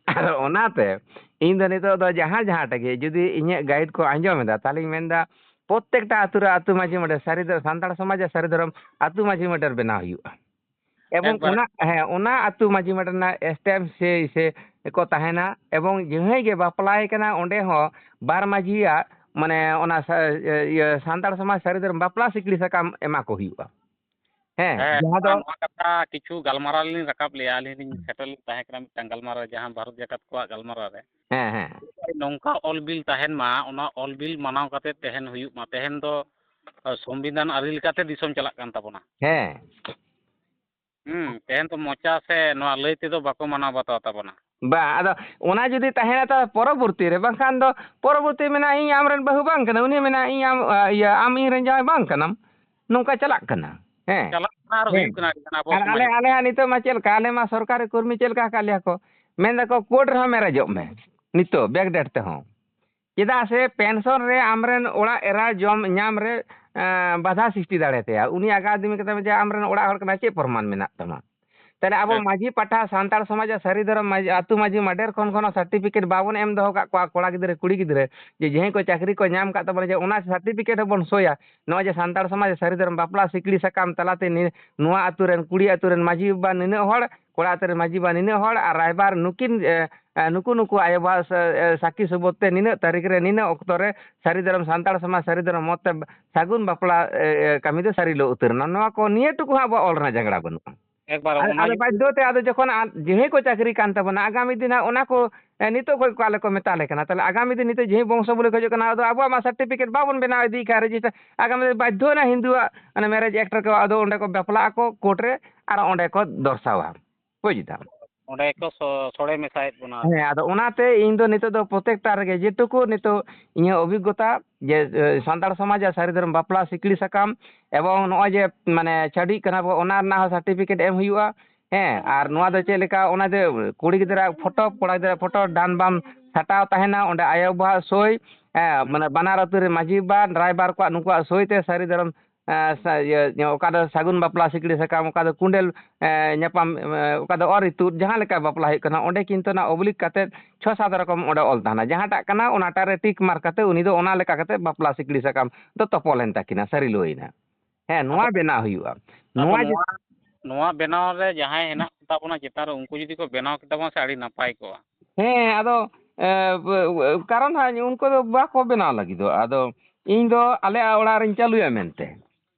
ᱦᱮᱸ᱾ ᱟᱫᱚ ᱚᱱᱟᱛᱮ ᱤᱧ ᱫᱚ ᱱᱤᱛᱚᱜ ᱫᱚ ᱡᱟᱦᱟᱸ ᱡᱟᱦᱟᱸ ᱴᱟᱜ ᱜᱮ ᱡᱩᱫᱤ ᱤᱧᱟᱹᱜ guide ᱠᱚ ᱟᱸᱡᱚᱢ ᱮᱫᱟ, ᱛᱟᱦᱞᱮᱧ ᱢᱮᱱᱫᱟ ᱯᱨᱚᱛᱛᱮᱠᱴᱟ ᱟᱹᱛᱩ ᱨᱮ ᱟᱹᱛᱩ ᱢᱟᱹᱡᱷᱤ ᱢᱚᱬᱮ ᱥᱟᱹᱨᱤ ᱫᱚ ᱥᱟᱱᱛᱟᱲ ᱥᱚᱢᱟᱡᱽ ᱟᱨ ᱥᱟᱹᱨᱤ ᱫᱷᱚᱨᱚᱢ ᱟᱹᱛᱩ ᱢᱟᱹᱡᱷᱤ ᱢᱚᱬᱮ ᱵᱮᱱᱟᱣ ᱦᱩᱭᱩᱜᱼᱟ᱾ ᱮᱵᱚᱝ ᱮᱠᱵᱟᱨᱮ᱾ ᱚᱱᱟ, ᱦᱮᱸ, ᱚᱱᱟ ᱟᱹᱛᱩ ᱢᱟᱹᱡᱷᱤ ᱢᱚᱬᱮ ᱨᱮᱱᱟᱜ stamp ᱥᱮ, ᱥᱮ ᱠᱚ ᱛᱟᱦᱮᱱᱟ, ᱮᱵᱚᱝ ᱡᱟᱦᱟᱸᱭ ᱜᱮ ᱵᱟᱯᱞᱟᱭ ᱠᱟᱱᱟ, ᱚᱸᱰᱮ ᱦᱚᱸ ᱵᱟᱨ ᱢᱟᱹᱡᱷᱤᱭᱟᱜ, ᱢᱟᱱᱮ, ᱚᱱᱟ ᱥᱟ-, ᱤᱭᱟᱹ, ᱥᱟᱱᱛᱟᱲ ᱥᱚᱢᱟᱡᱽ ᱥᱟᱹᱨᱤ ᱫᱷᱚᱨᱚᱢ ᱵᱟᱯᱞᱟ ᱥᱤᱠᱲᱤ ᱥᱟᱠᱟᱢ ᱮᱢᱟ ᱠᱚ ᱦᱩᱭᱩᱜᱼᱟ᱾ ᱦᱮᱸ, ᱦᱮᱸ, ᱡᱟᱦᱟᱸ ᱫᱚ ᱱᱚᱣᱟ ᱠᱟᱛᱷᱟ ᱠᱤᱪᱷᱩ ᱜᱟᱞᱢᱟᱨᱟᱣ ᱞᱤᱧ ᱨᱟᱠᱟᱵ ᱞᱮᱜᱼᱟ᱾ ᱟᱹᱞᱤᱧ ᱞᱤᱧ ᱦᱮᱸ᱾ ᱥᱮᱴᱮᱨ ᱞᱤᱧ ᱛᱟᱦᱮᱸ ᱠᱟᱱᱟ ᱢᱤᱫᱴᱟᱝ ᱜᱟᱞᱢᱟᱨᱟᱣ ᱨᱮ, ᱡᱟᱦᱟᱸ ᱵᱷᱟᱨᱚᱛ ᱡᱟᱠᱟᱛ ᱠᱚᱣᱟᱜ ᱜᱟᱞᱢᱟᱨᱟᱣ ᱨᱮ᱾ ᱦᱮᱸ, ᱦᱮᱸ᱾ ᱱᱚᱝᱠᱟ ᱚᱞ ᱵᱤᱞ ᱛᱟᱦᱮᱱ ᱢᱟ, ᱚᱱᱟ ᱚᱞ ᱵᱤᱞ ᱢᱟᱱᱟᱣ ᱠᱟᱛᱮ ᱛᱟᱦᱮᱱ ᱦᱩᱭᱩᱜ ᱢᱟ᱾ ᱛᱟᱦᱮᱱ ᱫᱚ, ᱟ, ᱥᱚᱝᱵᱤᱫᱷᱟᱱ ᱟᱹᱨᱤ ᱞᱮᱠᱟᱛᱮ ᱫᱤᱥᱚᱢ ᱪᱟᱞᱟᱜ ᱠᱟᱱ ᱛᱟᱵᱚᱱᱟ᱾ ᱦᱮᱸ᱾ ᱦᱩᱸ, ᱛᱟᱦᱮᱱ ᱫᱚ ᱢᱚᱪᱟ ᱥᱮ ᱱᱚᱣᱟ ᱞᱟᱹᱭ ᱛᱮᱫᱚ ᱵᱟᱠᱚ ᱢᱟᱱᱟᱣ ᱵᱟᱛᱟᱣ ᱛᱟᱵᱚᱱᱟ᱾ ᱵᱟᱝ, ᱟᱫᱚ ᱚᱱᱟ ᱡᱩᱫᱤ ᱛᱟᱦᱮᱱᱟ, ᱛᱚ ᱯᱚᱨᱚᱵᱚᱨᱛᱤ ᱨᱮ, ᱵᱟᱝᱠᱷᱟᱱ ᱫᱚ ᱯᱚᱨᱚᱵᱚᱨᱛᱤ ᱢᱮᱱᱟ, "ᱤᱧ ᱟᱢᱨᱮᱱ ᱵᱟᱹᱦᱩ ᱵᱟᱝ ᱠᱟᱱᱟ", ᱩᱱᱤ ᱢᱮᱱᱟ, "ᱤᱧ ᱟᱢ, ᱟ, ᱤᱭᱟᱹ, ᱟᱢ ᱤᱧ ᱨᱮᱱ ᱡᱟᱶᱟᱭ ᱵᱟᱝ ᱠᱟᱱᱟᱢ", ᱱᱚᱝᱠᱟ ᱪᱟᱞᱟᱜ ᱠᱟᱱᱟ᱾ ᱦᱮᱸ᱾ ᱪᱟᱞᱟᱜ ᱠᱟᱱᱟ ᱟᱨ ᱦᱮᱸ᱾ ᱦᱩᱭᱩᱜ ᱠᱟᱱᱟ ᱟᱹᱰᱤ ᱜᱟᱱ ᱟᱵᱚ ᱟᱨ ᱥᱚᱢᱟᱡᱽ ᱟᱞᱮ, ᱨᱮ᱾ ᱟᱞᱮᱭᱟᱜ ᱱᱤᱛᱚᱜ ᱢᱟ ᱪᱮᱫ ᱞᱮᱠᱟ, ᱟᱞᱮ ᱢᱟ ᱥᱚᱨᱠᱟᱨᱤ ᱠᱚᱨᱢᱤ ᱪᱮᱫ ᱞᱮᱠᱟ ᱟᱠᱟᱫ ᱞᱮᱭᱟ ᱠᱚ, ᱢᱮᱱ ᱫᱟᱠᱚ, "ᱠᱳᱨᱴ ᱨᱮᱦᱚᱸ ᱢᱮᱨᱮᱡᱚᱜ ᱢᱮ ᱱᱤᱛᱚᱜ backdate ᱛᱮᱦᱚᱸ", ᱪᱮᱫᱟᱜ ᱥᱮ ᱯᱮᱱᱥᱚᱱ ᱨᱮ ᱟᱢᱨᱮᱱ ᱚᱲᱟᱜ ᱮᱨᱟ ᱡᱚᱢ ᱧᱟᱢ ᱨᱮ, ᱮᱸ, ᱵᱟᱫᱷᱟ ᱥᱨᱤᱥᱴᱤ ᱫᱟᱲᱮᱭᱟᱛᱟᱭᱟ᱾ ᱩᱱᱤ ᱟᱜᱟᱢ ᱫᱤᱱ ᱠᱟᱛᱮ ᱡᱮ ᱟᱢᱨᱮᱱ ᱚᱲᱟᱜ ᱦᱚᱲ ᱠᱟᱱᱟᱭ, ᱪᱮᱫ ᱯᱨᱚᱢᱟᱱ ᱢᱮᱱᱟᱜ ᱛᱟᱢᱟ? ᱛᱟᱦᱞᱮ ᱟᱵᱚ ᱦᱮᱸ᱾ ᱢᱟᱹᱡᱷᱤ ᱯᱟᱦᱴᱟ, ᱥᱟᱱᱛᱟᱲ ᱥᱚᱢᱟᱡᱽ ᱟᱨ ᱥᱟᱹᱨᱤ ᱫᱷᱚᱨᱚᱢ ᱢᱟᱹᱡᱷᱤ, ᱟᱹᱛᱩ ᱢᱟᱹᱡᱷᱤ ᱢᱟᱰᱮᱨ ᱠᱷᱚᱱ ᱠᱷᱚᱱ ᱦᱚᱸ certificate ᱵᱟᱵᱚᱱ ᱮᱢ ᱫᱚᱦᱚ ᱠᱟᱜ ᱠᱚᱣᱟ, ᱠᱚᱲᱟ ᱜᱤᱫᱽᱨᱟᱹ, ᱠᱩᱲᱤ ᱜᱤᱫᱽᱨᱟᱹ, ᱡᱮ ᱡᱟᱦᱟᱸᱭ ᱠᱚ ᱪᱟᱹᱠᱨᱤ ᱠᱚ ᱧᱟᱢ ᱠᱟᱜ ᱛᱟᱵᱚᱱᱟ, ᱡᱮ ᱚᱱᱟ certificate ᱦᱚᱸᱵᱚᱱ ᱥᱳᱭᱟ᱾ ᱱᱚᱜᱼᱚᱭ ᱡᱮ ᱥᱟᱱᱛᱟᱲ ᱥᱚᱢᱟᱡᱽ ᱥᱟᱹᱨᱤ ᱫᱷᱚᱨᱚᱢ ᱵᱟᱯᱞᱟ ᱥᱤᱠᱲᱤ ᱥᱟᱠᱟᱢ ᱛᱟᱞᱟᱛᱮ ᱱᱤ-, ᱱᱚᱣᱟ ᱟᱹᱛᱩ ᱨᱮᱱ ᱠᱩᱲᱤ ᱟᱹᱛᱩ ᱨᱮᱱ ᱢᱟᱹᱡᱷᱤ ᱵᱟᱵᱟ ᱱᱤᱱᱟᱹᱜ ᱦᱚᱲ, ᱠᱚᱲᱟ ᱟᱹᱛᱩ ᱨᱮᱱ ᱢᱟᱹᱡᱷᱤ ᱵᱟᱵᱟ ᱱᱤᱱᱟᱹᱜ ᱦᱚᱲ, ᱟᱨ ᱨᱟᱭᱵᱟᱨ ᱱᱩᱠᱤᱱ, ᱮ, ᱮ, ᱱᱩᱠᱩ ᱱᱩᱠᱩ ᱟᱭᱳ ᱵᱟᱵᱟ ᱥᱟ-, ᱮ, ᱥᱟᱹᱠᱷᱤ ᱥᱚᱵᱚᱛ ᱛᱮ ᱱᱤᱱᱟᱹᱜ ᱛᱟᱹᱨᱤᱠᱷ ᱨᱮ ᱱᱤᱱᱟᱹᱜ ᱚᱠᱛᱚ ᱨᱮ ᱥᱟᱹᱨᱤ ᱫᱷᱚᱨᱚᱢ ᱥᱟᱱᱛᱟᱲ ᱥᱚᱢᱟᱡᱽ ᱥᱟᱹᱨᱤ ᱫᱷᱚᱨᱚᱢ ᱢᱚᱛ ᱛᱮ ᱥᱟᱹᱜᱩᱱ ᱵᱟᱯᱞᱟ, ᱮ, ᱮ, ᱠᱟᱹᱢᱤ ᱫᱚ ᱥᱟᱹᱨᱤ ᱞᱚ ᱩᱛᱟᱹᱨ ᱮᱱᱟ᱾ ᱱᱚᱣᱟ ᱠᱚ ᱱᱤᱭᱟᱹ ᱴᱩᱠᱩ ᱦᱚᱸ ᱟᱵᱚᱣᱟᱜ ᱚᱞ ᱨᱮᱱᱟᱜ ᱡᱷᱟᱜᱽᱲᱟ ᱵᱟᱹᱱᱩᱜᱼᱟ᱾ ᱮᱠᱵᱟᱨ ᱟᱨ ᱚᱱᱟ ᱟᱫᱚ ᱜᱮ ᱵᱟᱫᱽᱫᱷᱚ ᱛᱮ ᱟᱫᱚ ᱡᱚᱠᱷᱚᱱ ᱟ-, ᱡᱟᱦᱟᱸᱭ ᱠᱚ ᱪᱟᱹᱠᱨᱤ ᱠᱟᱱ ᱛᱟᱵᱚᱱᱟ, ᱟᱜᱟᱢᱤ ᱫᱤᱱ ᱦᱟᱸᱜ ᱚᱱᱟ ᱠᱚ, ᱮ, ᱱᱤᱛᱚᱜ ᱠᱷᱚᱡ ᱠᱚ ᱟᱞᱮ ᱠᱚ ᱢᱮᱛᱟ ᱞᱮ ᱠᱟᱱᱟ᱾ ᱛᱟᱦᱞᱮ ᱟᱜᱟᱢᱤ ᱫᱤᱱ ᱱᱤᱛᱚᱜ ᱡᱟᱦᱟᱸᱭ ᱵᱚᱝᱥᱚ ᱵᱚᱞᱮ ᱠᱚ ᱦᱤᱡᱩᱜ ᱠᱟᱱᱟ, ᱟᱫᱚ ᱟᱵᱚᱣᱟᱜ ᱢᱟ certificate ᱵᱟᱵᱚᱱ ᱵᱮᱱᱟᱣ ᱤᱫᱤᱭ ᱠᱷᱟᱱ, register, ᱟᱜᱟᱢᱤ ᱫᱤᱱ ᱵᱟᱫᱽᱫᱷᱚ ᱮᱱᱟ ᱦᱤᱱᱫᱩᱣᱟᱜ, ᱢᱟᱱᱮ, marriage act ᱨᱮᱠᱚ ᱟᱫᱚ ᱚᱸᱰᱮ ᱠᱚ ᱵᱟᱯᱞᱟᱜ ᱟᱠᱚ ᱠᱳᱨᱴ ᱨᱮ, ᱟᱨ ᱚᱸᱰᱮ ᱠᱚ ᱫᱚᱨᱥᱟᱣᱟ᱾ ᱵᱩᱡᱽ ᱫᱟᱢ? ᱚᱸᱰᱮ ᱠᱚ ᱥᱚ-, ᱥᱚᱲᱮ ᱢᱮᱥᱟᱭᱮᱫ ᱵᱚᱱᱟ᱾ ᱦᱮᱸ, ᱟᱫᱚ ᱚᱱᱟᱛᱮ ᱤᱧ ᱫᱚ ᱱᱤᱛᱚᱜ ᱫᱚ ᱯᱨᱚᱛᱮᱠᱴᱟ ᱨᱮᱜᱮ ᱡᱮᱴᱩᱠᱩ ᱱᱤᱛᱚᱜ ᱤᱧᱟᱹᱜ ᱚᱵᱷᱤᱜᱽᱜᱚᱛᱟ, ᱡᱮ, ᱮ, ᱥᱟᱱᱛᱟᱲ ᱥᱚᱢᱟᱡᱽ ᱟᱜ ᱥᱟᱹᱨᱤ ᱫᱷᱚᱨᱚᱢ ᱵᱟᱯᱞᱟ ᱥᱤᱠᱲᱤ ᱥᱟᱠᱟᱢ ᱮᱵᱚᱝ ᱱᱚᱜᱼᱚᱭ ᱡᱮ, ᱢᱟᱱᱮ, ᱪᱷᱟᱹᱰᱣᱤᱜ ᱠᱟᱱᱟ ᱵᱚ, ᱚᱱᱟ ᱨᱮᱱᱟᱜ ᱦᱚᱸ certificate ᱮᱢ ᱦᱩᱭᱩᱜᱼᱟ᱾ ᱦᱮᱸ, ᱟᱨ ᱱᱚᱣᱟ ᱫᱚ ᱪᱮᱫ ᱞᱮᱠᱟ, ᱚᱱᱟ ᱫᱚ ᱠᱩᱲᱤ ᱜᱤᱫᱽᱨᱟᱹ ᱯᱷᱳᱴᱳ, ᱠᱚᱲᱟ ᱜᱤᱫᱽᱨᱟᱹ ᱯᱷᱳᱴᱳ, ᱰᱟᱱ ᱵᱟᱢ ᱥᱟᱴᱟᱣ ᱛᱟᱦᱮᱱᱟ, ᱚᱸᱰᱮ ᱟᱭᱳ ᱵᱟᱵᱟᱣᱟᱜ ᱥᱳᱭ, ᱦᱮᱸ, ᱢᱟᱱᱮ, ᱵᱟᱱᱟᱨ ᱟᱹᱛᱩ ᱨᱮ ᱢᱟᱹᱡᱷᱤ ᱵᱟᱵᱟ, ᱨᱟᱭᱵᱟᱨ ᱠᱚᱣᱟᱜ, ᱱᱩᱠᱩᱣᱟᱜ ᱥᱳᱭ ᱛᱮ ᱥᱟᱹᱨᱤ ᱫᱷᱚᱨᱚᱢ, ᱮ, ᱥᱟ-, ᱤᱭᱟᱹ, ᱚᱠᱟ ᱫᱚ ᱥᱟᱹᱜᱩᱱ ᱵᱟᱯᱞᱟ ᱥᱤᱠᱲᱤ ᱥᱟᱠᱟᱢ, ᱚᱠᱟ ᱫᱚ ᱠᱩᱸᱰᱮᱞ, ᱮ, ᱧᱟᱯᱟᱢ, ᱮ, ᱚᱠᱟ ᱫᱚ ᱚᱨ ᱤᱛᱩᱫ, ᱡᱟᱦᱟᱸ ᱞᱮᱠᱟ ᱵᱟᱯᱞᱟ ᱦᱩᱭᱩᱜ ᱠᱟᱱᱟ, ᱚᱸᱰᱮ ᱠᱤᱱᱛᱩ ᱚᱱᱟ oblique ᱠᱟᱛᱮ ᱪᱷᱚ ᱥᱟᱛ ᱨᱚᱠᱚᱢ ᱚᱸᱰᱮ ᱚᱞ ᱛᱟᱦᱮᱱᱟ᱾ ᱡᱟᱦᱟᱸᱴᱟᱜ ᱠᱟᱱᱟ, ᱚᱱᱟᱴᱟᱜ ᱨᱮ tick mark ᱠᱟᱛᱮ ᱩᱱᱤ ᱫᱚ ᱚᱱᱟ ᱞᱮᱠᱟ ᱠᱟᱛᱮ ᱵᱟᱯᱞᱟ ᱥᱤᱠᱲᱤ ᱥᱟᱠᱟᱢ ᱫᱚ ᱛᱚᱯᱚᱞ ᱮᱱ ᱛᱟᱹᱠᱤᱱᱟ, ᱥᱟᱹᱨᱤ ᱞᱳᱭᱮᱱᱟ᱾ ᱦᱮᱸ, ᱱᱚᱣᱟ ᱟᱫᱚ, ᱵᱮᱱᱟᱣ ᱦᱩᱭᱩᱜᱼᱟ᱾ ᱟᱫᱚ ᱱᱚᱣᱟ ᱡᱮ ᱱᱚᱣᱟ, ᱱᱚᱣᱟ ᱵᱮᱱᱟᱣ ᱨᱮ ᱡᱟᱦᱟᱸᱭ ᱦᱮᱱᱟᱜ ᱛᱟᱵᱚᱱᱟ ᱪᱮᱛᱟᱱ ᱨᱮ, ᱩᱱᱠᱩ ᱡᱩᱫᱤ ᱠᱚ ᱵᱮᱱᱟᱣ ᱠᱮᱛᱟ ᱵᱚᱱᱟ ᱥᱮ, ᱟᱹᱰᱤ ᱱᱟᱯᱟᱭ ᱠᱚᱜᱼᱟ᱾ ᱦᱮᱸ, ᱟᱫᱚ, ᱮ, ᱵ-, ᱵ-, ᱠᱟᱨᱚᱱ ᱦᱟᱸᱜ ᱩᱱᱠᱩ ᱫᱚ ᱵᱟᱠᱚ ᱵᱮᱱᱟᱣ ᱞᱟᱹᱜᱤᱫᱚᱜ᱾ ᱟᱫᱚ ᱤᱧ ᱫᱚ ᱟᱞᱮᱭᱟᱜ ᱚᱲᱟᱜ ᱨᱤᱧ ᱪᱟᱹᱞᱩᱭᱟ ᱢᱮᱱᱛᱮ,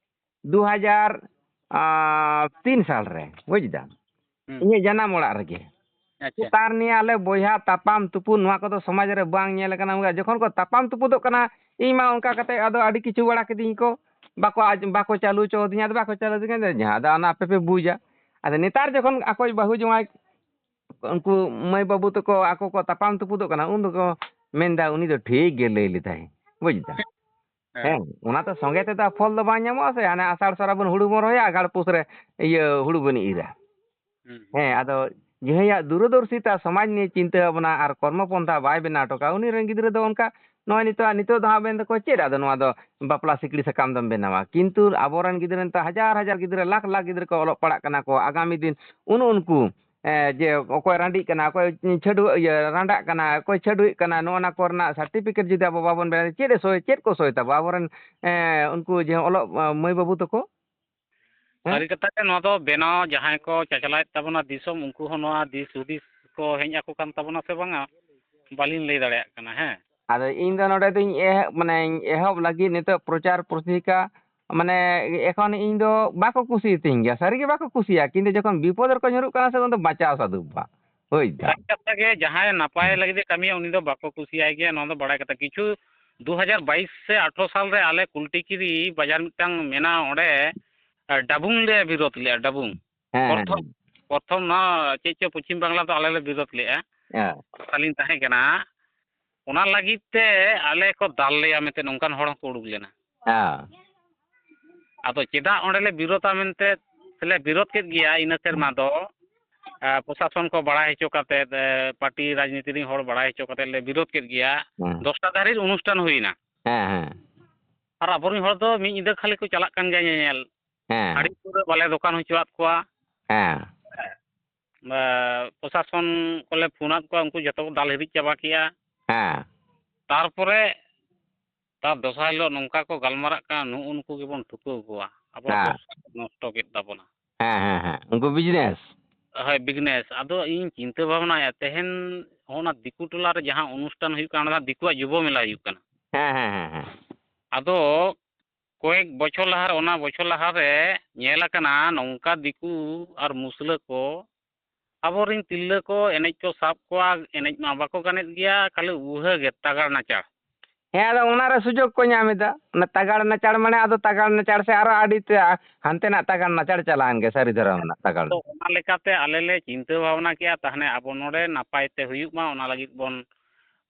ᱫᱩ ᱦᱟᱡᱟᱨ ᱛᱤᱱ ᱥᱟᱞ ᱨᱮ, ᱵᱩᱡᱽ ᱫᱟᱢ, ᱦᱩᱸ᱾ ᱤᱧᱟᱹᱜ ᱡᱟᱱᱟᱢ ᱚᱲᱟᱜ ᱨᱮᱜᱮ᱾ ᱟᱪᱪᱷᱟ᱾ ᱛᱟᱨ ᱱᱤᱭᱮ ᱟᱞᱮ ᱵᱚᱭᱦᱟ ᱛᱟᱯᱟᱢ ᱛᱩᱯᱩ ᱱᱚᱣᱟ ᱠᱚᱫᱚ ᱥᱚᱢᱟᱡᱽ ᱨᱮ ᱵᱟᱝ ᱧᱮᱞ ᱟᱠᱟᱱᱟ᱾ ᱡᱚᱠᱷᱚᱱ ᱠᱚ ᱛᱟᱯᱟᱢ ᱛᱩᱯᱩᱫᱚᱜ ᱠᱟᱱᱟ, ᱤᱧ ᱢᱟ ᱚᱱᱠᱟ ᱠᱟᱛᱮ ᱟᱫᱚ ᱟᱹᱰᱤ ᱠᱤᱪᱷᱩ ᱵᱟᱲᱟ ᱠᱤᱫᱤᱧ ᱠᱚ, ᱵᱟᱠᱚ ᱟᱡ-, ᱵᱟᱠᱚ ᱪᱟᱹᱞᱩ ᱦᱚᱪᱚ ᱟᱹᱫᱤᱧᱟ, ᱟᱫᱚ ᱵᱟᱠᱚ ᱪᱟᱹᱞᱩ ᱟᱹᱫᱤᱧᱟ, ᱡᱟᱦᱟᱸ ᱫᱚ ᱚᱱᱟ ᱟᱯᱮ ᱯᱮ ᱵᱩᱡᱟ᱾ ᱟᱫᱚ ᱱᱮᱛᱟᱨ ᱡᱚᱠᱷᱚᱱ ᱟᱠᱚᱭᱤᱡ ᱵᱟᱹᱦᱩ ᱡᱟᱶᱟᱭ, ᱩᱱᱠᱩ ᱢᱟᱹᱭ ᱵᱟᱹᱵᱩ ᱛᱟᱠᱚ ᱟᱠᱚ ᱠᱚ ᱛᱟᱯᱟᱢ ᱛᱩᱯᱩᱫᱚᱜ ᱠᱟᱱᱟ, ᱩᱱ ᱫᱚᱠᱚ ᱢᱮᱱᱫᱟ, "ᱩᱱᱤ ᱫᱚ ᱴᱷᱤᱠ ᱜᱮ ᱞᱟᱹᱭ ᱞᱮᱫᱟᱭ", ᱵᱩᱡᱽ ᱫᱟᱢ? ᱦᱮᱸ᱾ ᱦᱮᱸ, ᱚᱱᱟ ᱫᱚ ᱥᱚᱸᱜᱮ ᱛᱮᱫᱚ ᱯᱷᱚᱞ ᱫᱚ ᱵᱟᱝ ᱧᱟᱢᱚᱜᱼᱟ ᱥᱮ, ᱦᱟᱱᱮ ᱟᱥᱟᱲ ᱥᱨᱟᱵᱚᱱ ᱦᱩᱲᱩ ᱵᱚᱱ ᱨᱚᱦᱚᱭᱟ, ᱟᱜᱷᱟᱲ ᱯᱩᱥ ᱨᱮ ᱤᱭᱟᱹ ᱦᱩᱲᱩ ᱵᱚᱱ ᱤᱨᱟ᱾ ᱦᱩᱸ᱾ ᱦᱮᱸ, ᱟᱫᱚ ᱡᱟᱦᱟᱸᱭᱟᱜ ᱫᱩᱨᱚᱫᱚᱨᱥᱤᱛᱟ, ᱥᱚᱢᱟᱡᱽ ᱱᱤᱭᱮ ᱪᱤᱱᱛᱟᱹ ᱵᱷᱟᱵᱽᱱᱟ ᱟᱨ ᱠᱚᱨᱢᱚ ᱯᱚᱱᱛᱷᱟ ᱵᱟᱭ ᱵᱮᱱᱟᱣ ᱦᱚᱴᱚ ᱠᱟᱜᱼᱟ, ᱩᱱᱤ ᱨᱮᱱ ᱜᱤᱫᱽᱨᱟᱹ ᱫᱚ ᱚᱱᱠᱟ ᱱᱚᱜᱼᱚᱭ ᱱᱤᱛᱚᱜ, ᱱᱤᱛᱚᱜ ᱫᱚ ᱦᱟᱸᱜ ᱢᱮᱱ ᱫᱟᱠᱚ, "ᱪᱮᱫ ᱟᱫᱚ ᱱᱚᱣᱟ ᱫᱚ ᱵᱟᱯᱞᱟ ᱥᱤᱠᱲᱤ ᱥᱟᱠᱟᱢ ᱫᱚᱢ ᱵᱮᱱᱟᱣᱟ?" ᱠᱤᱱᱛᱩ ᱟᱵᱚᱨᱮᱱ ᱜᱤᱫᱽᱨᱟᱹ ᱱᱤᱛᱚᱜ ᱦᱟᱡᱟᱨ ᱦᱟᱡᱟᱨ ᱜᱤᱫᱽᱨᱟᱹ, ᱞᱟᱠᱷ ᱞᱟᱠᱷ ᱜᱤᱫᱽᱨᱟᱹ ᱠᱚ ᱚᱞᱚᱜ ᱯᱟᱲᱦᱟᱜ ᱠᱟᱱᱟ ᱠᱚ, ᱟᱜᱟᱢᱤ ᱫᱤᱱ ᱩᱱ ᱩᱱᱠᱩ ᱮ, ᱡᱮ ᱚᱠᱚᱭ ᱨᱟᱺᱰᱤᱜ ᱠᱟᱱᱟ, ᱚᱠᱚᱭ ᱪᱷᱟᱹᱰᱩ-, ᱤᱭᱟᱹ, ᱨᱟᱸᱰᱟᱜ ᱠᱟᱱᱟ, ᱚᱠᱚᱭ ᱪᱷᱟᱹᱰᱩᱭᱮᱫ ᱠᱟᱱᱟ, ᱱᱚᱜᱼᱚ ᱱᱟ ᱠᱚᱨᱮᱱᱟᱜ certificate ᱡᱩᱫᱤ ᱟᱵᱚ ᱵᱟᱵᱚᱱ ᱵᱮᱱᱟᱣ, ᱪᱮᱫ ᱮ ᱥᱳᱭ, ᱪᱮᱫ ᱠᱚ ᱥᱳᱭ ᱛᱟᱵᱚ ᱟᱵᱚᱨᱮᱱ, ᱮ, ᱩᱱᱠᱩ ᱡᱮ ᱚᱞᱚᱜ, ᱮ, ᱢᱟᱹᱭ ᱵᱟᱹᱵᱩ ᱛᱟᱠᱚ? ᱦᱮᱸ? ᱥᱟᱹᱨᱤ ᱠᱟᱛᱷᱟ ᱜᱮ, ᱱᱚᱣᱟ ᱫᱚ ᱵᱮᱱᱟᱣ ᱡᱟᱦᱟᱸᱭ ᱠᱚ ᱪᱟᱪᱞᱟᱣᱮᱫ ᱛᱟᱵᱚᱱᱟ ᱫᱤᱥᱚᱢ, ᱩᱱᱠᱩ ᱦᱚᱸ ᱱᱚᱣᱟ ᱫᱤᱥ ᱦᱩᱫᱤᱥ ᱠᱚ ᱦᱮᱡ ᱟᱠᱚ ᱠᱟᱱ ᱛᱟᱵᱚᱱᱟ ᱥᱮ ᱵᱟᱝᱟ, ᱵᱟᱹᱞᱤᱧ ᱞᱟᱹᱭ ᱫᱟᱲᱮᱭᱟᱜ ᱠᱟᱱᱟ᱾ ᱦᱮᱸ᱾ ᱟᱫᱚ ᱤᱧ ᱫᱚ ᱱᱚᱰᱮ ᱫᱚᱧ ᱮᱦ-, ᱢᱟᱱᱮᱧ ᱮᱦᱚᱵ ᱞᱟᱹᱜᱤᱫ ᱱᱤᱛᱚᱜ ᱯᱨᱚᱪᱟᱨ ᱯᱨᱚᱥᱤᱠᱟ, ᱢᱟᱱᱮ ᱮᱠᱷᱚᱱ ᱤᱧ ᱫᱚ ᱵᱟᱠᱚ ᱠᱩᱥᱤᱭᱟᱛᱤᱧ ᱜᱮᱭᱟ, ᱥᱟᱹᱨᱤ ᱜᱮ ᱵᱟᱠᱚ ᱠᱩᱥᱤᱭᱟᱜᱼᱟ, ᱠᱤᱱᱛᱩ ᱡᱚᱠᱷᱚᱱ ᱵᱤᱯᱚᱫ ᱨᱮᱠᱚ ᱧᱩᱨᱩᱜ ᱠᱟᱱᱟ ᱥᱮ, ᱩᱱ ᱫᱚ ᱵᱟᱸᱪᱟᱣ ᱥᱟᱹᱫᱷᱩ ᱵᱟᱵᱟ᱾ ᱦᱳᱭ ᱫᱟ᱾ ᱥᱟᱹᱨᱤ ᱠᱟᱛᱷᱟ ᱜᱮ, ᱡᱟᱦᱟᱸᱭ ᱱᱟᱯᱟᱭ ᱞᱟᱹᱜᱤᱫ ᱮ ᱠᱟᱹᱢᱤᱭᱟ, ᱩᱱᱤ ᱫᱚ ᱵᱟᱠᱚ ᱠᱩᱥᱤᱭᱟᱭ ᱜᱮᱭᱟ, ᱱᱚᱣᱟ ᱫᱚ ᱵᱟᱲᱟᱭ ᱠᱟᱛᱷᱟ᱾ ᱠᱤᱪᱷᱩ ᱫᱩ ᱦᱟᱡᱟᱨ ᱵᱟᱭᱤᱥ ᱥᱮ ᱟᱴᱷᱨᱚ ᱥᱟᱞ ᱨᱮ ᱟᱞᱮ ᱠᱩᱞᱴᱤᱠᱤᱨᱤ ᱵᱟᱡᱟᱨ ᱢᱤᱫᱴᱟᱝ ᱢᱮᱱᱟᱜᱼᱟ, ᱚᱸᱰᱮ, ᱟ, ᱰᱟᱵᱩᱝ ᱞᱮ ᱵᱤᱨᱳᱫ ᱞᱮᱫᱼᱟ, ᱰᱟᱵᱩᱝ᱾ ᱦᱮᱸ, ᱦᱮᱸ, ᱯᱨᱚᱛᱷᱚᱢ, ᱦᱮᱸ᱾ ᱯᱨᱚᱛᱷᱚᱢ ᱱᱚᱣᱟ ᱪᱮᱫ ᱪᱚ ᱯᱚᱪᱷᱤᱢ ᱵᱟᱝᱞᱟ ᱫᱚ ᱟᱞᱮ ᱞᱮ ᱵᱤᱨᱳᱫ ᱞᱮᱫᱼᱟ᱾ ᱦᱮᱸ᱾ ᱟᱹᱞᱤᱧ ᱛᱟᱦᱮᱸ ᱠᱟᱱᱟ᱾ ᱚᱱᱟ ᱞᱟᱹᱜᱤᱫ ᱛᱮ ᱟᱞᱮ ᱠᱚ ᱫᱟᱞ ᱞᱮᱭᱟ ᱢᱮᱱᱛᱮ ᱱᱚᱝᱠᱟᱱ ᱦᱚᱲ ᱦᱚᱸᱠᱚ ᱩᱰᱩᱠ ᱞᱮᱱᱟ᱾ ᱦᱮᱸ᱾ ᱟᱫᱚ ᱪᱮᱫᱟᱜ ᱚᱸᱰᱮ ᱞᱮ ᱵᱤᱨᱳᱫᱟ ᱢᱮᱱᱛᱮ ᱞᱮ ᱵᱤᱨᱳᱫ ᱠᱮᱫ ᱜᱮᱭᱟ ᱤᱱᱟᱹ ᱥᱮᱨᱢᱟ ᱫᱚ, ᱟ, ᱯᱨᱚᱥᱟᱥᱚᱱ ᱠᱚ ᱵᱟᱲᱟᱭ ᱦᱚᱪᱚ ᱠᱟᱛᱮᱫ, ᱮ, ᱯᱟᱨᱴᱤ ᱨᱟᱡᱽᱱᱤᱛᱤ ᱨᱤᱱ ᱦᱚᱲ ᱵᱟᱲᱟᱭ ᱦᱚᱪᱚ ᱠᱟᱛᱮᱫ ᱞᱮ ᱵᱤᱨᱳᱫ ᱠᱮᱫ ᱜᱮᱭᱟ᱾ ᱦᱮᱸ᱾ ᱫᱚᱥᱴᱟ ᱫᱷᱟᱹᱨᱤᱡ ᱚᱱᱩᱥᱴᱷᱟᱱ ᱦᱩᱭᱱᱟ᱾ ᱦᱮᱸ, ᱦᱮᱸ᱾ ᱟᱨ ᱟᱵᱚᱨᱮᱱ ᱦᱚᱲ ᱫᱚ ᱢᱤᱫ ᱧᱤᱫᱟᱹ ᱠᱷᱟᱹᱞᱤ ᱠᱚ ᱪᱟᱞᱟᱜ ᱠᱟᱱ ᱜᱮᱭᱟ ᱧᱮᱧᱮᱞ᱾ ᱦᱮᱸ, ᱦᱟᱺᱰᱤ ᱦᱮᱸ᱾ ᱯᱟᱹᱣᱨᱟᱹ ᱵᱟᱞᱮ ᱫᱚᱠᱟᱱ ᱦᱚᱪᱚᱣᱟᱫ ᱠᱚᱣᱟ᱾ ᱦᱮᱸ᱾ ᱮ, ᱯᱨᱚᱥᱟᱥᱚᱱ ᱠᱚᱞᱮ ᱯᱷᱳᱱᱟᱫ ᱠᱚᱣᱟ, ᱩᱱᱠᱩ ᱡᱚᱛᱚ ᱠᱚ ᱫᱟᱞ ᱦᱤᱨᱤᱡ ᱪᱟᱵᱟ ᱠᱮᱜᱼᱟ᱾ ᱦᱮᱸ᱾ ᱛᱟᱨᱯᱚᱨᱮ ᱛᱟᱨ ᱫᱚᱥᱟᱨ ᱦᱤᱞᱳᱜ ᱱᱚᱝᱠᱟ ᱠᱚ ᱜᱟᱞᱢᱟᱨᱟᱜ ᱠᱟᱱᱟ, "ᱱᱩᱜᱼᱩ ᱱᱩᱠᱩ ᱜᱮᱵᱚᱱ ᱴᱷᱩᱠᱟᱹᱣ ᱠᱚᱣᱟ, ᱟᱵᱚᱣᱟᱜ ᱦᱮᱸ᱾ ᱵᱮᱵᱽᱥᱟ ᱠᱚ ᱱᱚᱥᱴᱚ ᱠᱮᱫ ᱛᱟᱵᱚᱱᱟ᱾" ᱦᱮᱸ, ᱦᱮᱸ, ᱦᱮᱸ, ᱩᱱᱠᱩ ᱵᱤᱡᱽᱱᱮᱥ᱾ ᱦᱳᱭ, ᱵᱤᱜᱽᱱᱮᱥ᱾ ᱟᱫᱚ ᱤᱧ ᱪᱤᱱᱛᱟᱹ ᱵᱷᱟᱵᱽᱱᱟᱭᱟ, ᱛᱮᱦᱮᱧ ᱚᱱᱟ ᱫᱤᱠᱩ ᱴᱚᱞᱟ ᱨᱮ ᱡᱟᱦᱟᱸ ᱚᱱᱩᱥᱴᱷᱟᱱ ᱦᱩᱭᱩᱜ ᱠᱟᱱᱟ, ᱚᱱᱟ ᱫᱚ ᱦᱟᱸᱜ ᱫᱤᱠᱩᱣᱟᱜ ᱡᱩᱵᱚ ᱢᱮᱞᱟ ᱦᱩᱭᱩᱜ ᱠᱟᱱᱟ᱾ ᱦᱮᱸ, ᱦᱮᱸ, ᱦᱮᱸ, ᱦᱮᱸ᱾ ᱟᱫᱚ ᱠᱚᱭᱮᱠ ᱵᱚᱪᱷᱚᱨ ᱞᱟᱦᱟ ᱨᱮ, ᱚᱱᱟ ᱵᱚᱪᱷᱚᱨ ᱞᱟᱦᱟ ᱨᱮ ᱧᱮᱞ ᱟᱠᱟᱱᱟ, ᱱᱚᱝᱠᱟ ᱫᱤᱠᱩ ᱟᱨ ᱢᱩᱥᱞᱟᱹ ᱠᱚ ᱟᱵᱚᱨᱮᱱ ᱛᱤᱨᱞᱟᱹ ᱠᱚ ᱮᱱᱮᱡ ᱠᱚ ᱥᱟᱵ ᱠᱚᱣᱟ, ᱮᱱᱮᱡ ᱢᱟ ᱵᱟᱠᱚ ᱜᱟᱱᱮᱫ ᱜᱮᱭᱟ, ᱠᱷᱟᱹᱞᱤ ᱩᱦᱟᱹ ᱜᱮ ᱛᱟᱜᱟᱲ ᱱᱟᱪᱟᱲ᱾ ᱦᱮᱸ, ᱟᱫᱚ ᱚᱱᱟ ᱨᱮ ᱥᱩᱡᱳᱜᱽ ᱠᱚ ᱧᱟᱢ ᱮᱫᱟ᱾ ᱚᱱᱟ ᱛᱟᱜᱟᱲ ᱱᱟᱪᱟᱲ ᱢᱟᱱᱮ ᱟᱫᱚ ᱛᱟᱜᱟᱲ ᱱᱟᱪᱟᱲ ᱥᱮ ᱟᱨᱚ ᱟᱹᱰᱤ ᱛᱮ ᱦᱟᱱᱛᱮ ᱱᱟᱜ ᱛᱟᱜᱟᱲ ᱱᱟᱪᱟᱲ ᱪᱟᱞᱟᱣᱮᱱ ᱜᱮ ᱥᱟᱹᱨᱤ ᱫᱷᱚᱨᱚᱢ ᱨᱮᱱᱟᱜ ᱛᱟᱜᱟᱲ᱾ ᱛᱚ ᱚᱱᱟ ᱞᱮᱠᱟᱛᱮ ᱟᱞᱮ ᱞᱮ ᱪᱤᱱᱛᱟᱹ ᱵᱷᱟᱵᱽᱱᱟ ᱠᱮᱜᱼᱟ, ᱛᱟᱦᱞᱮ ᱟᱵᱚ ᱱᱚᱰᱮ ᱱᱟᱯᱟᱭ ᱛᱮ ᱦᱩᱭᱩᱜ ᱢᱟ, ᱚᱱᱟ ᱞᱟᱹᱜᱤᱫ ᱵᱚᱱ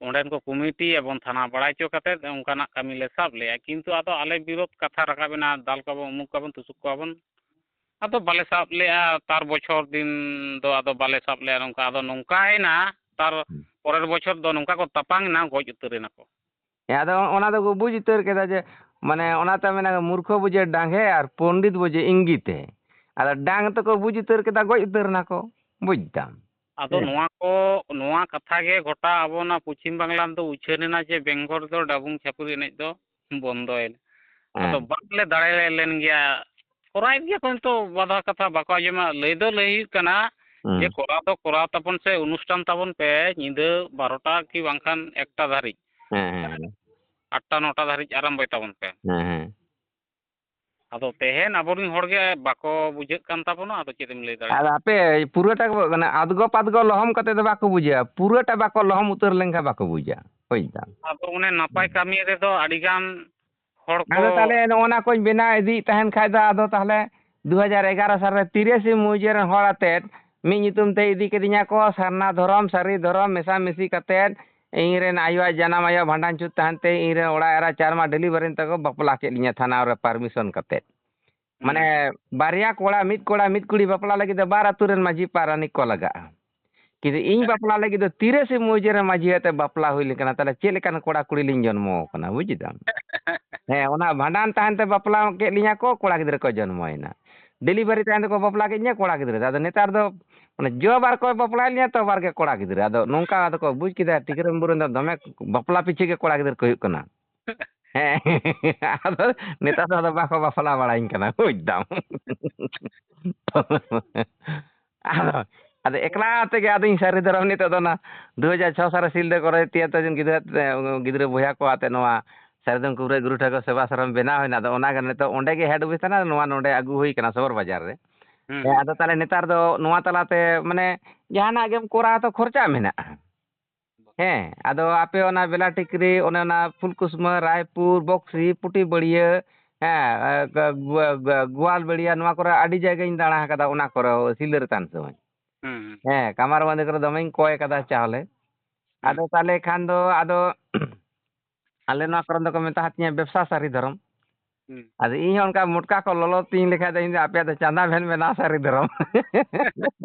ᱚᱸᱰᱮᱱ ᱠᱚ ᱠᱚᱢᱤᱴᱤ ᱮᱵᱚᱝ ᱛᱷᱟᱱᱟ ᱵᱟᱲᱟᱭ ᱦᱚᱪᱚ ᱠᱟᱛᱮᱫ ᱚᱱᱠᱟᱱᱟᱜ ᱠᱟᱹᱢᱤ ᱞᱮ ᱥᱟᱵ ᱞᱮᱜᱼᱟ᱾ ᱠᱤᱱᱛᱩ ᱟᱫᱚ ᱟᱞᱮ ᱵᱤᱨᱳᱫᱷ ᱠᱟᱛᱷᱟ ᱨᱟᱠᱟᱵ ᱮᱱᱟ, ᱫᱟᱞ ᱠᱚᱣᱟᱵᱚᱱ, ᱩᱢᱩᱠ ᱠᱚᱣᱟᱵᱚᱱ, ᱛᱩᱥᱩᱠ ᱠᱚᱣᱟᱵᱚᱱ, ᱟᱫᱚ ᱵᱟᱞᱮ ᱥᱟᱵ ᱞᱮᱜᱼᱟ᱾ ᱛᱟᱨ ᱵᱚᱪᱷᱚᱨ ᱫᱤᱱ ᱫᱚ ᱟᱫᱚ ᱵᱟᱞᱮ ᱥᱟᱵ ᱞᱮᱜᱼᱟ᱾ ᱱᱚᱝᱠᱟ ᱟᱫᱚ ᱱᱚᱝᱠᱟᱭᱮᱱᱟ, ᱛᱟᱨ ᱦᱩᱸ᱾ ᱯᱚᱨᱮᱨ ᱵᱚᱪᱷᱚᱨ ᱫᱚ ᱱᱚᱝᱠᱟ ᱠᱚ ᱛᱟᱯᱟᱝ ᱮᱱᱟ, ᱜᱚᱡ ᱩᱛᱟᱹᱨ ᱮᱱᱟ ᱠᱚ᱾ ᱦᱮᱸ, ᱟᱫᱚ ᱚᱱᱟ ᱫᱚᱠᱚ ᱵᱩᱡᱽ ᱩᱛᱟᱹᱨ ᱠᱮᱫᱟ ᱡᱮ, ᱢᱟᱱᱮ, ᱚᱱᱟ ᱛᱮ ᱢᱮᱱᱟ, "ᱢᱩᱨᱠᱷᱚ ᱵᱩᱡᱮ ᱰᱟᱝᱜᱮ ᱟᱨ ᱯᱚᱱᱰᱤᱛ ᱵᱩᱡᱮ ᱤᱝᱜᱤᱛᱮ᱾" ᱟᱫᱚ ᱰᱟᱝ ᱛᱮᱠᱚ ᱵᱩᱡᱽ ᱩᱛᱟᱹᱨ ᱠᱮᱫᱟ, ᱜᱚᱡ ᱩᱛᱟᱹᱨ ᱮᱱᱟ ᱠᱚ, ᱵᱩᱡᱽ ᱫᱟᱢ᱾ ᱟᱫᱚ ᱦᱮᱸ᱾ ᱱᱚᱣᱟ ᱠᱚ, ᱱᱚᱣᱟ ᱠᱟᱛᱷᱟ ᱜᱮ ᱜᱚᱴᱟ ᱟᱵᱚ ᱚᱱᱟ ᱯᱚᱪᱷᱤᱢ ᱵᱟᱝᱞᱟ ᱨᱮᱫᱚ ᱩᱪᱷᱟᱹᱱ ᱮᱱᱟ ᱡᱮ ᱵᱮᱝᱜᱚᱞ ᱨᱮᱫᱚ ᱰᱟᱵᱩᱝ ᱪᱷᱟᱹᱯᱨᱤ ᱮᱱᱮᱡ ᱫᱚ ᱵᱚᱱᱫᱚᱭᱮᱱᱟ᱾ ᱟᱫᱚ ᱦᱮᱸ᱾ ᱵᱟᱝᱞᱮ ᱫᱟᱲᱮ ᱞᱮᱱ ᱜᱮᱭᱟ᱾ ᱠᱚᱨᱟᱣᱮᱫ ᱜᱮᱭᱟ ᱠᱚ ᱱᱤᱛᱚᱜ, ᱵᱟᱫᱷᱟ ᱠᱟᱛᱷᱟ ᱵᱟᱠᱚ ᱟᱸᱡᱚᱢᱟ᱾ ᱞᱟᱹᱭ ᱫᱚ ᱞᱟᱹᱭ ᱦᱩᱭᱩᱜ ᱠᱟᱱᱟ ᱡᱮ ᱦᱩᱸ᱾ ᱠᱚᱨᱟᱣ ᱫᱚ ᱠᱚᱨᱟᱣ ᱛᱟᱵᱚᱱ ᱯᱮ, ᱚᱱᱩᱥᱴᱷᱟᱱ ᱛᱟᱵᱚᱱ ᱯᱮ, ᱧᱤᱫᱟᱹ ᱵᱟᱨᱚᱴᱟ ᱠᱤ ᱵᱟᱝᱠᱷᱟᱱ ᱮᱠᱴᱟ ᱫᱷᱟᱹᱨᱤᱡ, ᱦᱮᱸ, ᱦᱮᱸ, ᱦᱮᱸ᱾ ᱟᱴᱴᱟ ᱱᱚᱴᱟ ᱫᱷᱟᱹᱨᱤᱡ ᱟᱨᱟᱢᱵᱚᱭ ᱛᱟᱵᱚᱱ ᱯᱮ᱾ ᱦᱮᱸ, ᱦᱮᱸ᱾ ᱟᱫᱚ ᱛᱮᱦᱮᱧ ᱟᱵᱚᱨᱮᱱ ᱦᱚᱲ ᱜᱮ ᱵᱟᱠᱚ ᱵᱩᱡᱷᱟᱹᱜ ᱠᱟᱱ ᱛᱟᱵᱚᱱᱟ, ᱟᱫᱚ ᱪᱮᱫ ᱮᱢ ᱞᱟᱹᱭ ᱟᱫᱚ ᱫᱟᱲᱮᱭᱟᱜᱼᱟ? ᱦᱟᱯᱮ, ᱯᱩᱨᱟᱹᱴᱟ ᱜᱮ ᱵᱟᱝ, ᱟᱫᱽᱜᱚ ᱯᱟᱫᱽᱜᱚ ᱞᱚᱦᱚᱢ ᱠᱟᱛᱮ ᱫᱚ ᱵᱟᱠᱚ ᱵᱩᱡᱟ, ᱯᱩᱨᱟᱹᱴᱟ ᱵᱟᱠᱚ ᱞᱚᱦᱚᱢ ᱩᱛᱟᱹᱨ ᱞᱮᱱᱠᱷᱟᱱ ᱵᱟᱠᱚ ᱵᱩᱡᱟ, ᱵᱩᱡᱽ ᱫᱟᱢ᱾ ᱟᱫᱚ ᱚᱱᱮ ᱱᱟᱯᱟᱭ ᱠᱟᱹᱢᱤ ᱨᱮᱫᱚ ᱟᱹᱰᱤ ᱜᱟᱱ ᱦᱚᱲ ᱠᱚ ᱟᱫᱚ ᱛᱟᱦᱞᱮ ᱱᱚᱜᱼᱚ ᱱᱟ ᱠᱚᱧ ᱵᱮᱱᱟᱣ ᱤᱫᱤᱭᱮᱫ ᱛᱟᱦᱮᱱ ᱠᱷᱟᱡ ᱫᱚ, ᱟᱫᱚ ᱛᱟᱦᱞᱮ ᱫᱩ ᱦᱟᱡᱟᱨ ᱮᱜᱟᱨᱚ ᱥᱟᱞ ᱨᱮ ᱛᱤᱨᱤᱥᱮ ᱢᱩᱦᱡᱟᱹ ᱨᱮᱱ ᱦᱚᱲ ᱟᱛᱮᱫ ᱢᱤᱫ ᱧᱩᱛᱩᱢ ᱛᱮ ᱤᱫᱤ ᱠᱤᱫᱤᱧᱟ ᱠᱚ, ᱥᱟᱨᱱᱟ ᱫᱷᱚᱨᱚᱢ, ᱥᱟᱹᱨᱤ ᱫᱷᱚᱨᱚᱢ ᱢᱮᱥᱟᱢᱤᱥᱤ ᱠᱟᱛᱮᱫ ᱤᱧ ᱨᱮᱱ ᱟᱭᱳᱣᱟᱜ ᱡᱟᱱᱟᱢ ᱟᱭᱳ ᱵᱷᱟᱸᱰᱟᱱ ᱪᱷᱩᱛ ᱛᱟᱦᱮᱱ ᱛᱮ ᱤᱧ ᱨᱮᱱ ᱚᱲᱟᱜ ᱮᱨᱟ ᱪᱟᱨ ᱢᱟ delivery ᱛᱟᱠᱚ ᱵᱟᱯᱞᱟ ᱠᱮᱫ ᱞᱤᱧᱟ ᱛᱷᱟᱱᱟ ᱨᱮ permission ᱠᱟᱛᱮᱫ᱾ ᱦᱩᱸ᱾ ᱢᱟᱱᱮ ᱵᱟᱨᱭᱟ ᱠᱚᱲᱟ, ᱢᱤᱫ ᱠᱚᱲᱟ, ᱢᱤᱫ ᱠᱩᱲᱤ ᱵᱟᱯᱞᱟ ᱞᱟᱹᱜᱤᱫ ᱫᱚ ᱵᱟᱨ ᱟᱹᱛᱩ ᱨᱮᱱ ᱢᱟᱹᱡᱷᱤ ᱯᱟᱨᱟᱱᱤᱠ ᱠᱚ ᱞᱟᱜᱟᱜᱼᱟ᱾ ᱠᱤᱱᱛᱩ ᱤᱧ ᱵᱟᱯᱞᱟ ᱞᱟᱹᱜᱤᱫ ᱫᱚ ᱛᱤᱨᱤᱥᱮ ᱢᱩᱦᱡᱟᱹ ᱨᱮ ᱢᱟᱹᱡᱷᱤ ᱟᱛᱮ ᱵᱟᱯᱞᱟ ᱦᱩᱭ ᱞᱮᱱ ᱠᱟᱱᱟ᱾ ᱛᱟᱦᱞᱮ ᱪᱮᱫ ᱞᱮᱠᱟᱱ ᱠᱚᱲᱟ ᱠᱩᱲᱤ ᱞᱤᱧ ᱡᱚᱱᱢᱚ ᱟᱠᱟᱱᱟ, ᱵᱩᱡᱽ ᱫᱟᱢ? ᱦᱮᱸ, ᱚᱱᱟ ᱵᱷᱟᱸᱰᱟᱱ ᱛᱟᱦᱮᱱ ᱛᱮ ᱵᱟᱯᱞᱟ ᱠᱮᱫ ᱞᱤᱧᱟ ᱠᱚ, ᱠᱚᱲᱟ ᱜᱤᱫᱽᱨᱟᱹ ᱠᱚ ᱡᱚᱱᱢᱚᱭᱮᱱᱟ᱾ delivery ᱛᱟᱦᱮᱱ ᱛᱮᱠᱚ ᱵᱟᱯᱞᱟ ᱠᱮᱫ ᱞᱤᱧᱟ, ᱠᱚᱲᱟ ᱜᱤᱫᱽᱨᱟᱹ᱾ ᱟᱫᱚ ᱱᱮᱛᱟᱨ ᱫᱚ ᱢᱟᱱᱮ ᱡᱚ ᱵᱟᱨ ᱠᱚ ᱵᱟᱯᱞᱟᱭᱮᱫ ᱞᱤᱧᱟ, ᱛᱚ ᱵᱟᱨ ᱜᱮ ᱠᱚᱲᱟ ᱜᱤᱫᱽᱨᱟᱹ᱾ ᱟᱫᱚ ᱱᱚᱝᱠᱟ ᱟᱫᱚ ᱠᱚ ᱵᱩᱡᱽ ᱠᱮᱫᱟ, ᱴᱤᱠᱟᱹᱨᱟᱢ ᱵᱩᱨᱩ ᱫᱚ ᱫᱚᱢᱮ ᱵᱟᱯᱞᱟ ᱯᱤᱪᱷᱟᱹ ᱜᱮ ᱠᱚᱲᱟ ᱜᱤᱫᱽᱨᱟᱹ ᱠᱚ ᱦᱩᱭᱩᱜ ᱠᱟᱱᱟ᱾ ᱦᱮᱸ, ᱟᱫᱚ ᱱᱮᱛᱟᱨ ᱫᱚ ᱟᱫᱚ ᱵᱟᱠᱚ ᱵᱟᱯᱞᱟ ᱵᱟᱲᱟᱧ ᱠᱟᱱᱟ, ᱵᱩᱡᱽ ᱫᱟᱢ᱾ ᱟᱫᱚ ᱟᱫᱚ ᱮᱠᱞᱟ ᱛᱮᱜᱮ ᱟᱫᱚᱧ ᱥᱟᱹᱨᱤ ᱫᱷᱚᱨᱚᱢ ᱱᱤᱛᱚᱜ ᱫᱚ ᱚᱱᱟ ᱫᱩ ᱦᱟᱡᱟᱨ ᱪᱷᱚ ᱥᱟᱞ ᱨᱮ ᱥᱤᱞᱫᱟᱹ ᱠᱚᱨᱮ ᱛᱤᱭᱟᱹ ᱛᱟᱡᱚᱱ ᱜᱤᱫᱽᱨᱟᱹ ᱜᱤᱫᱽᱨᱟᱹ ᱵᱚᱭᱦᱟ ᱠᱚ ᱟᱛᱮ ᱱᱚᱣᱟ ᱥᱟᱹᱨᱤᱫᱷᱚᱨᱚᱢ ᱠᱩᱵᱨᱟᱹ ᱜᱩᱨᱩ ᱴᱷᱟᱹᱠᱩᱨ ᱥᱮᱵᱟ ᱥᱟᱨᱚᱢ ᱵᱮᱱᱟᱣ ᱦᱩᱭᱱᱟ᱾ ᱟᱫᱚ ᱚᱱᱟ ᱜᱮ ᱱᱤᱛᱚᱜ ᱚᱸᱰᱮ ᱜᱮ ᱦᱮᱰ ᱚᱯᱷᱤᱥ ᱠᱟᱱᱟ, ᱱᱚᱣᱟ ᱱᱚᱰᱮ ᱟᱹᱜᱩ ᱦᱩᱭ ᱠᱟᱱᱟ ᱥᱚᱫᱚᱨ ᱵᱟᱡᱟᱨ ᱨᱮ᱾ ᱦᱩᱸ, ᱦᱮᱸ, ᱦᱩᱸ᱾ ᱟᱫᱚ ᱛᱟᱦᱚᱞᱮ ᱱᱮᱛᱟᱨ ᱫᱚ ᱱᱚᱣᱟ ᱛᱟᱞᱟᱛᱮ ᱢᱟᱱᱮ ᱡᱟᱦᱟᱱᱟᱜ ᱜᱮᱢ ᱠᱚᱨᱟᱣ ᱛᱚ ᱠᱷᱚᱨᱪᱟ ᱢᱮᱱᱟᱜᱼᱟ᱾ ᱦᱮᱸ, ᱟᱫᱚ ᱟᱯᱮ ᱚᱱᱟ ᱵᱮᱞᱟᱴᱤᱠᱨᱤ, ᱚᱱᱮ ᱚᱱᱟ ᱯᱷᱩᱞᱠᱩᱥᱢᱟᱹ, ᱨᱟᱭᱯᱩᱨ, ᱵᱚᱠᱥᱤ, ᱯᱩᱴᱤᱵᱟᱹᱲᱤᱭᱟᱹ, ᱦᱮᱸ, ᱮ, ᱜ-, ᱜ-, ᱜ-, ᱜᱳᱣᱟᱞᱵᱮᱲᱤᱭᱟ, ᱱᱚᱣᱟ ᱠᱚᱨᱮ ᱟᱹᱰᱤ ᱡᱟᱭᱜᱟᱧ ᱫᱟᱬᱟ ᱟᱠᱟᱫᱟ, ᱚᱱᱟ ᱠᱚᱨᱮ ᱥᱤᱞᱫᱟᱹ ᱨᱮ ᱛᱟᱦᱮᱱ ᱥᱚᱢᱚᱭ᱾ ᱦᱩᱸ, ᱦᱩᱸ᱾ ᱦᱮᱸ, ᱠᱟᱢᱟᱨ ᱵᱟᱸᱫᱷᱤ ᱠᱚᱨᱮ ᱫᱚᱢᱮᱧ ᱠᱚᱭ ᱠᱟᱫᱟ ᱪᱟᱣᱞᱮ᱾ ᱦᱩᱸ᱾ ᱟᱫᱚ ᱛᱟᱦᱞᱮ ᱠᱷᱟᱱ ᱫᱚ ᱟᱫᱚ ᱟᱞᱮ ᱱᱚᱣᱟ ᱠᱚᱨᱮ ᱫᱚᱠᱚ ᱢᱮᱛᱟ ᱦᱟᱫᱤᱧᱟ ᱵᱮᱵᱽᱥᱟ ᱥᱟᱹᱨᱤ ᱫᱷᱚᱨᱚᱢ᱾ ᱦᱩᱸ᱾ ᱟᱫᱚ ᱤᱧ ᱦᱚᱸ ᱚᱱᱠᱟ ᱢᱚᱴᱠᱟ ᱠᱚ ᱞᱚᱞᱚ ᱛᱤᱧ ᱞᱮᱠᱷᱟᱡ ᱫᱚ ᱤᱧ ᱫᱚ ᱟᱯᱮᱭᱟᱜ ᱫᱚ ᱪᱟᱸᱫᱟ ᱵᱷᱮᱱ ᱢᱮᱱᱟᱜᱼᱟ ᱥᱟᱹᱨᱤ ᱫᱷᱚᱨᱚᱢ᱾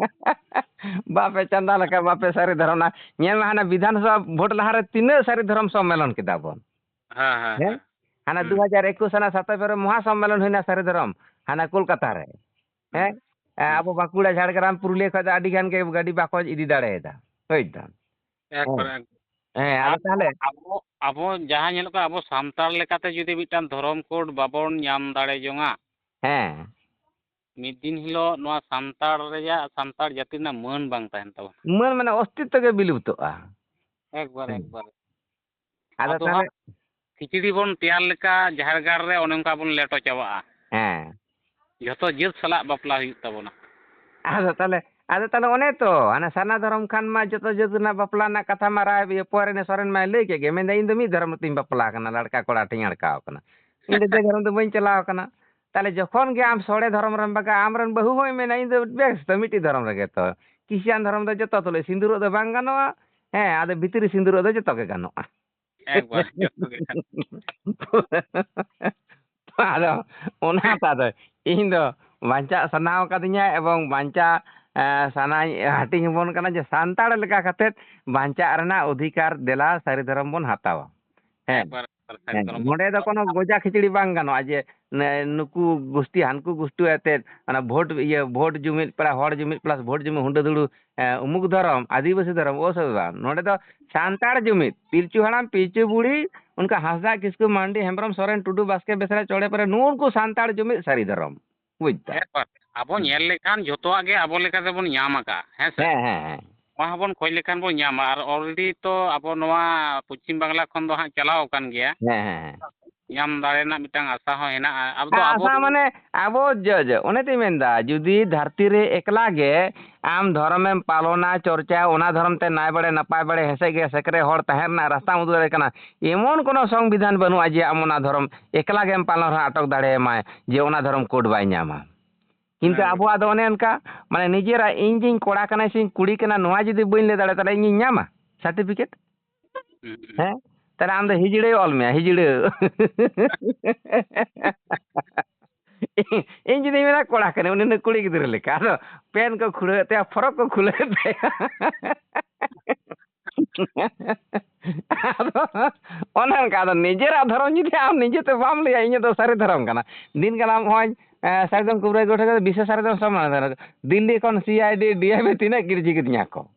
ᱵᱟᱯᱮ ᱪᱟᱸᱫᱟ ᱞᱮᱠᱷᱟᱡ ᱵᱟᱯᱮ ᱥᱟᱹᱨᱤ ᱫᱷᱚᱨᱚᱢ᱾ ᱚᱱᱟ ᱧᱮᱞ ᱢᱮ ᱦᱟᱱᱟ ᱵᱤᱫᱷᱟᱱ ᱥᱚᱵᱷᱟ ᱵᱷᱳᱴ ᱞᱟᱦᱟᱨᱮ ᱛᱤᱱᱟᱹᱜ ᱥᱟᱹᱨᱤ ᱫᱷᱚᱨᱚᱢ ᱥᱚᱢᱢᱮᱞᱚᱱ ᱠᱮᱫᱟ ᱵᱚᱱ᱾ ᱦᱮᱸ, ᱦᱮᱸ, ᱦᱮᱸ? ᱦᱮᱸ᱾ ᱦᱟᱱᱟ ᱦᱩᱸ᱾ ᱫᱩ ᱦᱟᱡᱟᱨ ᱮᱠᱩᱥ ᱦᱟᱱᱟ ᱥᱟᱛᱟᱥ ᱨᱮ ᱢᱚᱦᱟ ᱥᱚᱢᱢᱮᱞᱚᱱ ᱦᱩᱭᱱᱟ ᱥᱟᱹᱨᱤ ᱫᱷᱚᱨᱚᱢ, ᱦᱟᱱᱟ ᱠᱳᱞᱠᱟᱛᱟ ᱨᱮ᱾ ᱦᱩᱸ᱾ ᱦᱮᱸ? ᱦᱩᱸ᱾ ᱟᱵᱚ ᱵᱟᱸᱠᱩᱲᱟ, ᱡᱷᱟᱲᱜᱨᱟᱢ, ᱯᱩᱨᱩᱞᱤᱭᱟᱹ ᱠᱷᱚᱱ ᱫᱚ ᱟᱹᱰᱤ ᱜᱟᱱ ᱜᱮ ᱜᱟᱹᱰᱤ ᱵᱟᱠᱚ ᱤᱫᱤ ᱫᱟᱲᱮᱭᱟᱫᱟ᱾ ᱵᱩᱡᱽ ᱫᱟᱢ? ᱦᱮᱸ᱾ ᱮᱠᱵᱟᱨᱮ, ᱮᱠᱵᱟᱨᱮ᱾ ᱦᱮᱸ, ᱟᱫᱚ ᱟᱨ ᱛᱟᱦᱞᱮ ᱟᱵᱚ, ᱟᱵᱚ ᱡᱟᱦᱟᱸ ᱧᱮᱞᱚᱜ ᱠᱟᱱᱟ, ᱟᱵᱚ ᱥᱟᱱᱛᱟᱲ ᱞᱮᱠᱟᱛᱮ ᱡᱩᱫᱤ ᱢᱤᱫᱴᱟᱝ ᱫᱷᱚᱨᱚᱢ ᱠᱳᱰ ᱵᱟᱵᱚᱱ ᱧᱟᱢ ᱫᱟᱲᱮ ᱡᱚᱝᱟ, ᱦᱮᱸ᱾ ᱢᱤᱫ ᱫᱤᱱ ᱦᱤᱞᱳᱜ ᱱᱚᱣᱟ ᱥᱟᱱᱛᱟᱲ ᱨᱮᱭᱟᱜ, ᱥᱟᱱᱛᱟᱲ ᱡᱟᱹᱛᱤ ᱨᱮᱱᱟᱜ ᱢᱟᱹᱱ ᱵᱟᱝ ᱛᱟᱦᱮᱱ ᱛᱟᱵᱚᱱᱟ᱾ ᱢᱟᱹᱱ ᱢᱟᱱᱮ ᱚᱥᱛᱤᱛᱛᱚ ᱜᱮ ᱵᱤᱞᱩᱯᱛᱚᱜᱼᱟ᱾ ᱮᱠᱵᱟᱨᱮ, ᱦᱮᱸ᱾ ᱮᱠᱵᱟᱨᱮ᱾ ᱟᱫᱚ ᱟᱫᱚ ᱛᱟᱦᱞᱮ ᱦᱟᱸᱜ ᱠᱷᱤᱪᱲᱤ ᱵᱚᱱ ᱛᱮᱭᱟᱨ ᱞᱮᱠᱟ ᱡᱟᱦᱮᱨ ᱜᱟᱲ ᱨᱮ ᱚᱱᱮ ᱚᱱᱠᱟ ᱵᱚᱱ ᱞᱮᱴᱚ ᱪᱟᱵᱟᱜᱼᱟ᱾ ᱦᱮᱸ᱾ ᱡᱷᱚᱛᱚ ᱡᱟᱹᱛ ᱥᱟᱞᱟᱜ ᱵᱟᱯᱞᱟ ᱦᱩᱭᱩᱜ ᱛᱟᱵᱚᱱᱟ᱾ ᱟᱫᱚ ᱛᱟᱦᱞᱮ, ᱟᱫᱚ ᱛᱟᱦᱞᱮ ᱚᱱᱮ ᱛᱚ, ᱦᱟᱱᱮ ᱥᱟᱨᱱᱟ ᱫᱷᱚᱨᱚᱢ ᱠᱷᱟᱱ ᱢᱟ ᱡᱚᱛᱚ ᱡᱟᱹᱛ ᱨᱮᱱᱟᱜ ᱵᱟᱯᱞᱟ ᱨᱮᱱᱟᱜ ᱠᱟᱛᱷᱟ ᱢᱟ ᱨᱟᱭ, ᱤᱭᱟᱹ, ᱯᱚᱨᱮᱱ ᱥᱚᱨᱮᱱ ᱢᱟᱭ ᱞᱟᱹᱭ ᱠᱮᱫ ᱜᱮ, ᱢᱮᱱᱫᱟ, "ᱤᱧ ᱫᱚ ᱢᱤᱫ ᱫᱷᱚᱨᱚᱢ ᱨᱮᱛᱤᱧ ᱵᱟᱯᱞᱟ ᱟᱠᱟᱱᱟ, ᱞᱟᱲᱠᱟ ᱠᱚᱲᱟ ᱴᱷᱮᱱ ᱟᱲᱠᱟᱣ ᱟᱠᱟᱱᱟ᱾ ᱤᱧ ᱫᱚ ᱡᱮ ᱫᱷᱚᱨᱚᱢ ᱫᱚ ᱵᱟᱹᱧ ᱪᱟᱞᱟᱣ ᱟᱠᱟᱱᱟ᱾" ᱛᱟᱦᱞᱮ ᱡᱚᱠᱷᱚᱱ ᱜᱮ ᱟᱢ ᱥᱚᱲᱮ ᱫᱷᱚᱨᱚᱢ ᱨᱮᱢ ᱵᱟᱜᱟᱜᱼᱟ, ᱟᱢᱨᱮᱱ ᱵᱟᱹᱦᱩ ᱦᱚᱸᱭ ᱢᱮᱱᱟ, "ᱤᱧ ᱫᱚ ᱵᱮᱥ ᱛᱚ ᱢᱤᱫᱴᱤᱡ ᱫᱷᱚᱨᱚᱢ ᱨᱮᱜᱮ ᱛᱚ᱾ ᱠᱷᱨᱤᱥᱪᱟᱱ ᱫᱷᱚᱨᱚᱢ ᱫᱚ ᱡᱚᱛᱚ ᱛᱩᱞᱩᱡ ᱥᱤᱸᱫᱩᱨᱚᱜ ᱫᱚ ᱵᱟᱝ ᱜᱟᱱᱚᱜᱼᱟ, ᱦᱮᱸ, ᱟᱫᱚ ᱵᱷᱤᱛᱨᱤ ᱥᱤᱸᱫᱩᱨᱚᱜ ᱫᱚ ᱡᱚᱛᱚ ᱜᱮ ᱜᱟᱱᱚᱜᱼᱟ᱾" ᱮᱠᱵᱟᱨ, ᱡᱚᱛᱚ ᱜᱮ ᱠᱷᱟᱱ᱾ ᱟᱫᱚ ᱚᱱᱟ ᱛᱚ ᱟᱫᱚ ᱤᱧ ᱫᱚ ᱵᱟᱧᱪᱟᱜ ᱥᱟᱱᱟᱣ ᱠᱟᱫᱤᱧᱟ ᱮᱵᱚᱝ ᱵᱟᱧᱪᱟᱜ, ᱮ, ᱥᱟᱱᱟᱧ ᱦᱟᱹᱴᱤᱧ ᱟᱵᱚᱱ ᱠᱟᱱᱟ ᱡᱮ ᱥᱟᱱᱛᱟᱲ ᱞᱮᱠᱟ ᱠᱟᱛᱮᱫ ᱵᱟᱧᱪᱟᱜ ᱨᱮᱱᱟᱜ ᱚᱫᱷᱤᱠᱟᱨ ᱫᱮᱞᱟ ᱥᱟᱹᱨᱤ ᱫᱷᱚᱨᱚᱢ ᱵᱚᱱ ᱦᱟᱛᱟᱣᱟ᱾ ᱦᱮᱸ, ᱮᱠᱵᱟᱨ, ᱮᱠᱵᱟᱨ, ᱥᱟᱹᱨᱤ ᱦᱮᱸ, ᱫᱷᱚᱨᱚᱢ ᱵᱚᱱ ᱱᱚᱰᱮ ᱫᱚ ᱦᱟᱛᱟᱣᱟ᱾ ᱠᱳᱱᱳ ᱜᱚᱡᱟ ᱠᱷᱤᱪᱲᱤ ᱵᱟᱝ ᱜᱟᱱᱚᱜᱼᱟ ᱡᱮ ᱱᱮ-, ᱱᱩᱠᱩ ᱜᱩᱥᱴᱤ ᱦᱟᱱᱠᱩ ᱜᱩᱥᱴᱤ ᱟᱛᱮᱫ ᱚᱱᱟ ᱵᱷᱳᱴ ᱤᱭᱟᱹ, ᱵᱷᱳᱴ ᱡᱩᱢᱤᱫ ᱯᱮᱲᱟ ᱦᱚᱲ ᱡᱩᱢᱤᱫ plus ᱵᱷᱳᱴ ᱡᱩᱢᱤᱫ ᱦᱩᱰᱟᱹ ᱫᱩᱲᱩ, ᱮ, ᱩᱢᱩᱠ ᱫᱷᱚᱨᱚᱢ, ᱟᱹᱫᱤᱵᱟᱹᱥᱤ ᱫᱷᱚᱨᱚᱢ, ᱳ ᱥᱟᱹᱫᱷᱩ ᱵᱟᱝ᱾ ᱱᱚᱰᱮ ᱫᱚ ᱥᱟᱱᱛᱟᱲ ᱡᱩᱢᱤᱫ, ᱯᱤᱞᱪᱩ ᱦᱟᱲᱟᱢ, ᱯᱤᱞᱪᱩ ᱵᱩᱲᱦᱤ, ᱚᱱᱠᱟ ᱦᱟᱸᱥᱫᱟ, ᱠᱤᱥᱠᱩ, ᱢᱟᱱᱰᱤ, ᱦᱮᱢᱵᱨᱚᱢ, ᱥᱚᱨᱮᱱ, ᱴᱩᱰᱩ, ᱵᱟᱥᱠᱮ, ᱵᱮᱥᱨᱟ, ᱪᱚᱲᱮ, ᱯᱟᱨᱮ, ᱱᱩᱱᱠᱩ ᱥᱟᱱᱛᱟᱲ ᱡᱩᱢᱤᱫ ᱥᱟᱹᱨᱤ ᱫᱷᱚᱨᱚᱢ᱾ ᱵᱩᱡᱽ ᱫᱟᱢ? ᱮᱠᱵᱟᱨ᱾ ᱟᱵᱚ ᱦᱩᱸ᱾ ᱧᱮᱞ ᱞᱮᱠᱷᱟᱱ ᱡᱷᱚᱛᱚᱣᱟᱜ ᱜᱮ ᱟᱵᱚ ᱞᱮᱠᱟ ᱛᱮᱵᱚᱱ ᱧᱟᱢ ᱟᱠᱟᱫᱼᱟ, ᱦᱮᱸ ᱥᱮ? ᱦᱮᱸ, ᱦᱮᱸ, ᱦᱮᱸ᱾ ᱱᱚᱣᱟ ᱦᱚᱸᱵᱚᱱ ᱠᱷᱚᱡᱽ ᱞᱮᱠᱷᱟᱱ ᱵᱚᱱ ᱧᱟᱢᱟ᱾ ᱟᱨ already ᱛᱚ ᱟᱵᱚ ᱱᱚᱣᱟ ᱯᱚᱪᱷᱤᱢ ᱵᱟᱝᱞᱟ ᱠᱷᱚᱱ ᱫᱚ ᱦᱟᱸᱜ ᱪᱟᱞᱟᱣ ᱟᱠᱟᱱ ᱜᱮᱭᱟ᱾ ᱦᱮᱸ, ᱦᱮᱸ, ᱦᱮᱸ᱾ ᱧᱟᱢ ᱫᱟᱲᱮ ᱨᱮᱱᱟᱜ ᱢᱤᱫᱴᱟᱝ ᱟᱥᱟ ᱦᱚᱸ ᱦᱮᱱᱟᱜᱼᱟ᱾ ᱟᱵᱚ ᱫᱚ ᱦᱮᱸ, ᱟᱵᱚ ᱟᱥᱟ ᱢᱟᱱᱮ ᱟᱵᱚ ᱡᱮ, ᱡᱮ, ᱚᱱᱮ ᱛᱚᱧ ᱢᱮᱱᱫᱟ, ᱡᱩᱫᱤ ᱫᱷᱟᱹᱨᱛᱤ ᱨᱮ ᱮᱠᱞᱟ ᱜᱮ ᱟᱢ ᱫᱷᱚᱨᱚᱢᱮᱢ ᱯᱟᱞᱚᱱᱟ, ᱪᱚᱨᱪᱟᱭᱟ, ᱚᱱᱟ ᱫᱷᱚᱨᱚᱢ ᱛᱮ ᱱᱟᱭ ᱵᱟᱲᱮ, ᱱᱟᱯᱟᱭ ᱵᱟᱲᱮ, ᱦᱮᱸᱥᱮᱡ ᱜᱮ ᱥᱮᱠᱨᱮ ᱦᱚᱲ ᱛᱟᱦᱮᱸ ᱨᱮᱱᱟᱜ ᱨᱟᱥᱛᱟᱢ ᱩᱫᱩᱜ ᱫᱟᱲᱮ ᱠᱟᱱᱟ, ᱮᱢᱚᱱ ᱠᱳᱱᱳ ᱥᱚᱝᱵᱤᱫᱷᱟᱱ ᱵᱟᱹᱱᱩᱜᱼᱟ ᱡᱮ ᱟᱢ ᱚᱱᱟ ᱫᱷᱚᱨᱚᱢ ᱮᱠᱞᱟ ᱜᱮᱢ ᱯᱟᱞᱚᱱ ᱨᱮᱦᱚᱸ ᱟᱴᱚᱠ ᱫᱟᱲᱮᱭᱟᱢᱟᱭ, ᱡᱮ ᱚᱱᱟ ᱫᱷᱚᱨᱚᱢ code ᱵᱟᱭ ᱧᱟᱢᱟ᱾ ᱠᱤᱱᱛᱩ ᱦᱮᱸ᱾ ᱟᱵᱚᱣᱟᱜ ᱫᱚ ᱚᱱᱮ ᱚᱱᱠᱟ, ᱢᱟᱱᱮ ᱱᱤᱡᱮᱨᱟᱜ ᱤᱧ ᱡᱮᱧ ᱠᱚᱲᱟ ᱠᱟᱱᱟᱭ ᱥᱮᱧ ᱠᱩᱲᱤ ᱠᱟᱱᱟ, ᱱᱚᱣᱟ ᱡᱩᱫᱤ ᱵᱟᱹᱧ ᱞᱟᱹᱭ ᱫᱟᱲᱮᱭᱟᱜᱼᱟ, ᱛᱟᱦᱚᱞᱮ ᱤᱧᱤᱧ ᱧᱟᱢᱟ certificate? ᱦᱩᱸ, ᱦᱩᱸ᱾ ᱦᱮᱸ? ᱛᱟᱦᱚᱞᱮ ᱟᱢ ᱫᱚ ᱦᱤᱡᱲᱟᱹ ᱚᱞ ᱢᱮᱭᱟ, ᱦᱤᱡᱲᱟᱹ᱾ ᱤᱧ ᱡᱩᱫᱤᱧ ᱢᱮᱱᱟ ᱠᱚᱲᱟ ᱠᱟᱹᱱᱟᱹᱧ, ᱩᱱᱤ ᱫᱚ ᱠᱩᱲᱤ ᱜᱤᱫᱽᱨᱟᱹ ᱞᱮᱠᱟ, ᱟᱫᱚ ᱯᱮᱱ ᱠᱚ ᱠᱷᱩᱞᱟᱹᱣᱮᱫ ᱛᱟᱭᱟ, ᱯᱷᱚᱨᱚᱠ ᱠᱚ ᱠᱷᱩᱞᱟᱹᱣᱮᱫ ᱛᱟᱭᱟ᱾ ᱟᱫᱚ ᱚᱱᱮ ᱚᱱᱠᱟ, ᱟᱫᱚ ᱱᱤᱡᱮᱨᱟᱜ ᱫᱷᱚᱨᱚᱢ ᱡᱩᱫᱤ ᱟᱢ ᱱᱤᱡᱮᱛᱮ ᱵᱟᱢ ᱞᱟᱹᱭᱟ, ᱤᱧᱟᱹᱜ ᱫᱚ ᱥᱟᱹᱨᱤ ᱫᱷᱚᱨᱚᱢ ᱠᱟᱱᱟ, ᱫᱤᱱ ᱠᱟᱞᱚᱢ ᱱᱚᱜᱼᱚᱭ, ᱮ, ᱥᱟᱨᱡᱚᱢ ᱠᱩᱵᱨᱟᱹ ᱜᱚᱴᱷᱮ ᱠᱟᱛᱮ ᱵᱤᱥᱥᱚ ᱥᱟᱹᱨᱤ ᱫᱷᱚᱨᱚᱢ ᱥᱚᱢᱢᱮᱞᱚᱱ, ᱫᱤᱞᱞᱤ ᱠᱷᱚᱱ ᱥᱤ ᱟᱭ ᱰᱤ, ᱰᱤ ᱟᱭ ᱵᱤ ᱛᱤᱱᱟᱹᱜ ᱜᱤᱨᱡᱤ ᱠᱤᱫᱤᱧᱟ ᱠᱚ᱾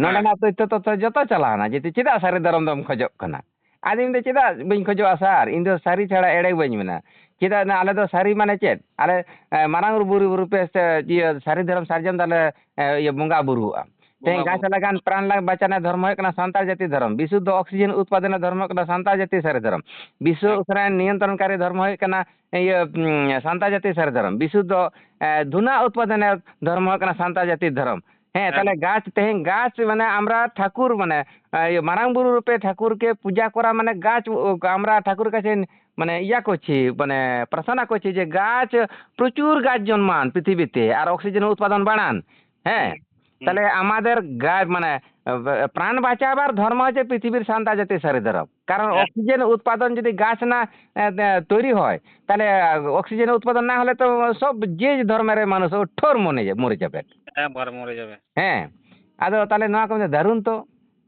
ᱦᱮᱸ᱾ ᱱᱚᱰᱮᱱᱟᱜ ᱛᱚᱛᱛᱷᱚ ᱛᱚᱛᱛᱷᱚ ᱡᱚᱛᱚ ᱪᱟᱞᱟᱣᱱᱟ, ᱡᱮ ᱪᱮᱫᱟᱜ ᱥᱟᱹᱨᱤ ᱫᱷᱚᱨᱚᱢ ᱫᱚᱢ ᱠᱷᱚᱡᱚᱜ ᱠᱟᱱᱟ? ᱟᱫᱚ ᱤᱧ ᱫᱚ ᱪᱮᱫᱟᱜ ᱵᱟᱹᱧ ᱠᱷᱚᱡᱚᱜᱼᱟ ᱥᱟᱨ? ᱤᱧ ᱫᱚ ᱥᱟᱹᱨᱤ ᱪᱷᱟᱲᱟ ᱮᱲᱮ ᱵᱟᱹᱧ ᱢᱮᱱᱟ᱾ ᱪᱮᱫᱟᱜ ᱱᱟ, ᱟᱞᱮ ᱫᱚ ᱥᱟᱹᱨᱤ ᱢᱟᱱᱮ ᱪᱮᱫ? ᱟᱞᱮ, ᱮ, ᱢᱟᱨᱟᱝ ᱵᱩᱨᱩ ᱨᱩᱯᱮ ᱥᱮ ᱤᱭᱟᱹ ᱥᱟᱹᱨᱤ ᱫᱷᱚᱨᱚᱢ ᱥᱟᱨᱡᱚᱢ ᱫᱟᱨᱮ, ᱮ, ᱤᱭᱟᱹ ᱵᱚᱸᱜᱟ ᱵᱩᱨᱩᱣᱟᱜᱼᱟ᱾ ᱛᱮᱦᱮᱧ ᱵᱚᱸᱜᱟ ᱜᱟᱪᱷ ᱵᱩᱨᱩ᱾ ᱞᱟᱜᱟᱱ ᱯᱨᱟᱱ ᱞᱟᱜ ᱵᱟᱪᱟᱱᱟ ᱫᱷᱚᱨᱢᱚ ᱦᱩᱭᱩᱜ ᱠᱟᱱᱟ ᱥᱟᱱᱛᱟᱲ ᱡᱟᱹᱛᱤ ᱫᱷᱚᱨᱚᱢ᱾ ᱵᱤᱥᱩᱫᱽᱫᱷᱚ ᱚᱠᱥᱤᱡᱮᱱ ᱩᱛᱯᱟᱫᱚᱱᱟ ᱫᱷᱚᱨᱢᱚ ᱦᱩᱭᱩᱜ ᱠᱟᱱᱟ ᱥᱟᱱᱛᱟᱲ ᱡᱟᱹᱛᱤ ᱥᱟᱹᱨᱤ ᱫᱷᱚᱨᱚᱢ᱾ ᱵᱤᱥᱩᱫᱽᱫᱷᱚ ᱦᱮᱸ᱾ ᱩᱥᱟᱹᱨᱟᱭ ᱱᱤᱭᱚᱱᱛᱨᱚᱱᱠᱟᱨᱤ ᱫᱷᱚᱨᱢᱚ ᱦᱩᱭᱩᱜ ᱠᱟᱱᱟ, ᱤᱭᱟᱹ, ᱩᱸ, ᱥᱟᱱᱛᱟᱲ ᱡᱟᱹᱛᱤ ᱥᱟᱹᱨᱤ ᱫᱷᱚᱨᱚᱢ᱾ ᱵᱤᱥᱩᱫᱽᱫᱷᱚ, ᱮ, ᱫᱷᱩᱱᱟ ᱩᱛᱯᱟᱫᱚᱱᱟ ᱫᱷᱚᱨᱢᱚ ᱦᱩᱭᱩᱜ ᱠᱟᱱᱟ ᱥᱟᱱᱛᱟᱲ ᱡᱟᱹᱛᱤ ᱫᱷᱚᱨᱚᱢ᱾ ᱦᱮᱸ, ᱦᱮᱸ᱾ ᱛᱟᱦᱞᱮ ᱜᱟᱪᱷ, ᱛᱮᱦᱮᱧ ᱜᱟᱪᱷ ᱢᱟᱱᱮ ᱟᱢᱨᱟ ᱴᱷᱟᱹᱠᱩᱨ ᱢᱟᱱᱮ, ᱮ, ᱤᱭᱟᱹ, ᱢᱟᱨᱟᱝ ᱵᱩᱨᱩ ᱨᱩᱯᱮ ᱴᱷᱟᱹᱠᱩᱨ ᱠᱮ ᱯᱩᱡᱟ ᱠᱚᱨᱟ ᱢᱟᱱᱮ ᱜᱟᱪᱷ, ᱚ, ᱟᱢᱨᱟ ᱴᱷᱟᱹᱠᱩᱨ ᱠᱟᱪᱷᱮ ᱢᱟᱱᱮ ᱤᱭᱟ ᱠᱚᱪᱷᱤ, ᱢᱟᱱᱮ ᱯᱨᱟᱨᱛᱷᱚᱱᱟ ᱠᱚᱪᱷᱤ ᱡᱮ ᱜᱟᱪᱷ ᱯᱨᱚᱪᱩᱨ ᱜᱟᱪᱷ ᱡᱚᱱᱢᱟᱱ ᱯᱨᱤᱛᱷᱤᱵᱤᱛᱮ ᱟᱨ ᱚᱠᱥᱤᱡᱮᱱ ᱩᱛᱯᱟᱫᱚᱱ ᱵᱟᱲᱟᱱ᱾ ᱦᱮᱸ, ᱦᱩᱸ᱾ ᱛᱟᱦᱞᱮ ᱟᱢᱟᱫᱮᱨ ᱜᱟ-, ᱢᱟᱱᱮ, ᱮ, ᱯᱨᱟᱱ ᱵᱟᱸᱪᱟᱣ ᱟᱵᱟᱨ ᱫᱷᱚᱨᱢᱚ ᱦᱚᱪᱪᱷᱮ ᱯᱨᱤᱛᱷᱤᱵᱤᱨ ᱥᱟᱱᱛᱟ ᱡᱟᱹᱛᱤ ᱥᱟᱹᱨᱤ ᱫᱷᱚᱨᱚᱢ᱾ ᱠᱟᱨᱚᱱ ᱦᱮᱸ᱾ ᱚᱠᱥᱤᱡᱮᱱ ᱩᱛᱯᱟᱫᱚᱱ ᱡᱩᱫᱤ ᱜᱟᱪᱷ ᱨᱮᱱᱟᱜ, ᱮ, ᱮ, ᱛᱚᱭᱨᱤ ᱦᱚᱭ, ᱛᱟᱦᱞᱮ, ᱮ, ᱚᱠᱥᱤᱡᱮᱱ ᱩᱛᱯᱟᱫᱚᱱ ᱱᱟ ᱦᱚᱞᱮ ᱛᱚ ᱥᱚᱵ ᱡᱮ ᱫᱷᱚᱨᱢᱮ ᱨᱮ ᱢᱟᱱᱩᱥ ᱴᱷᱳᱨ ᱢᱚᱱᱮ ᱡᱮ, ᱢᱚᱨᱮ ᱡᱟᱵᱮ᱾ ᱮᱠᱵᱟᱨ ᱢᱚᱨᱮ ᱡᱟᱵᱮ᱾ ᱦᱮᱸ, ᱟᱫᱚ ᱛᱟᱦᱞᱮ ᱱᱚᱣᱟ ᱠᱚ ᱢᱮᱱᱫᱟ ᱫᱟᱨᱩᱱ ᱛᱚ᱾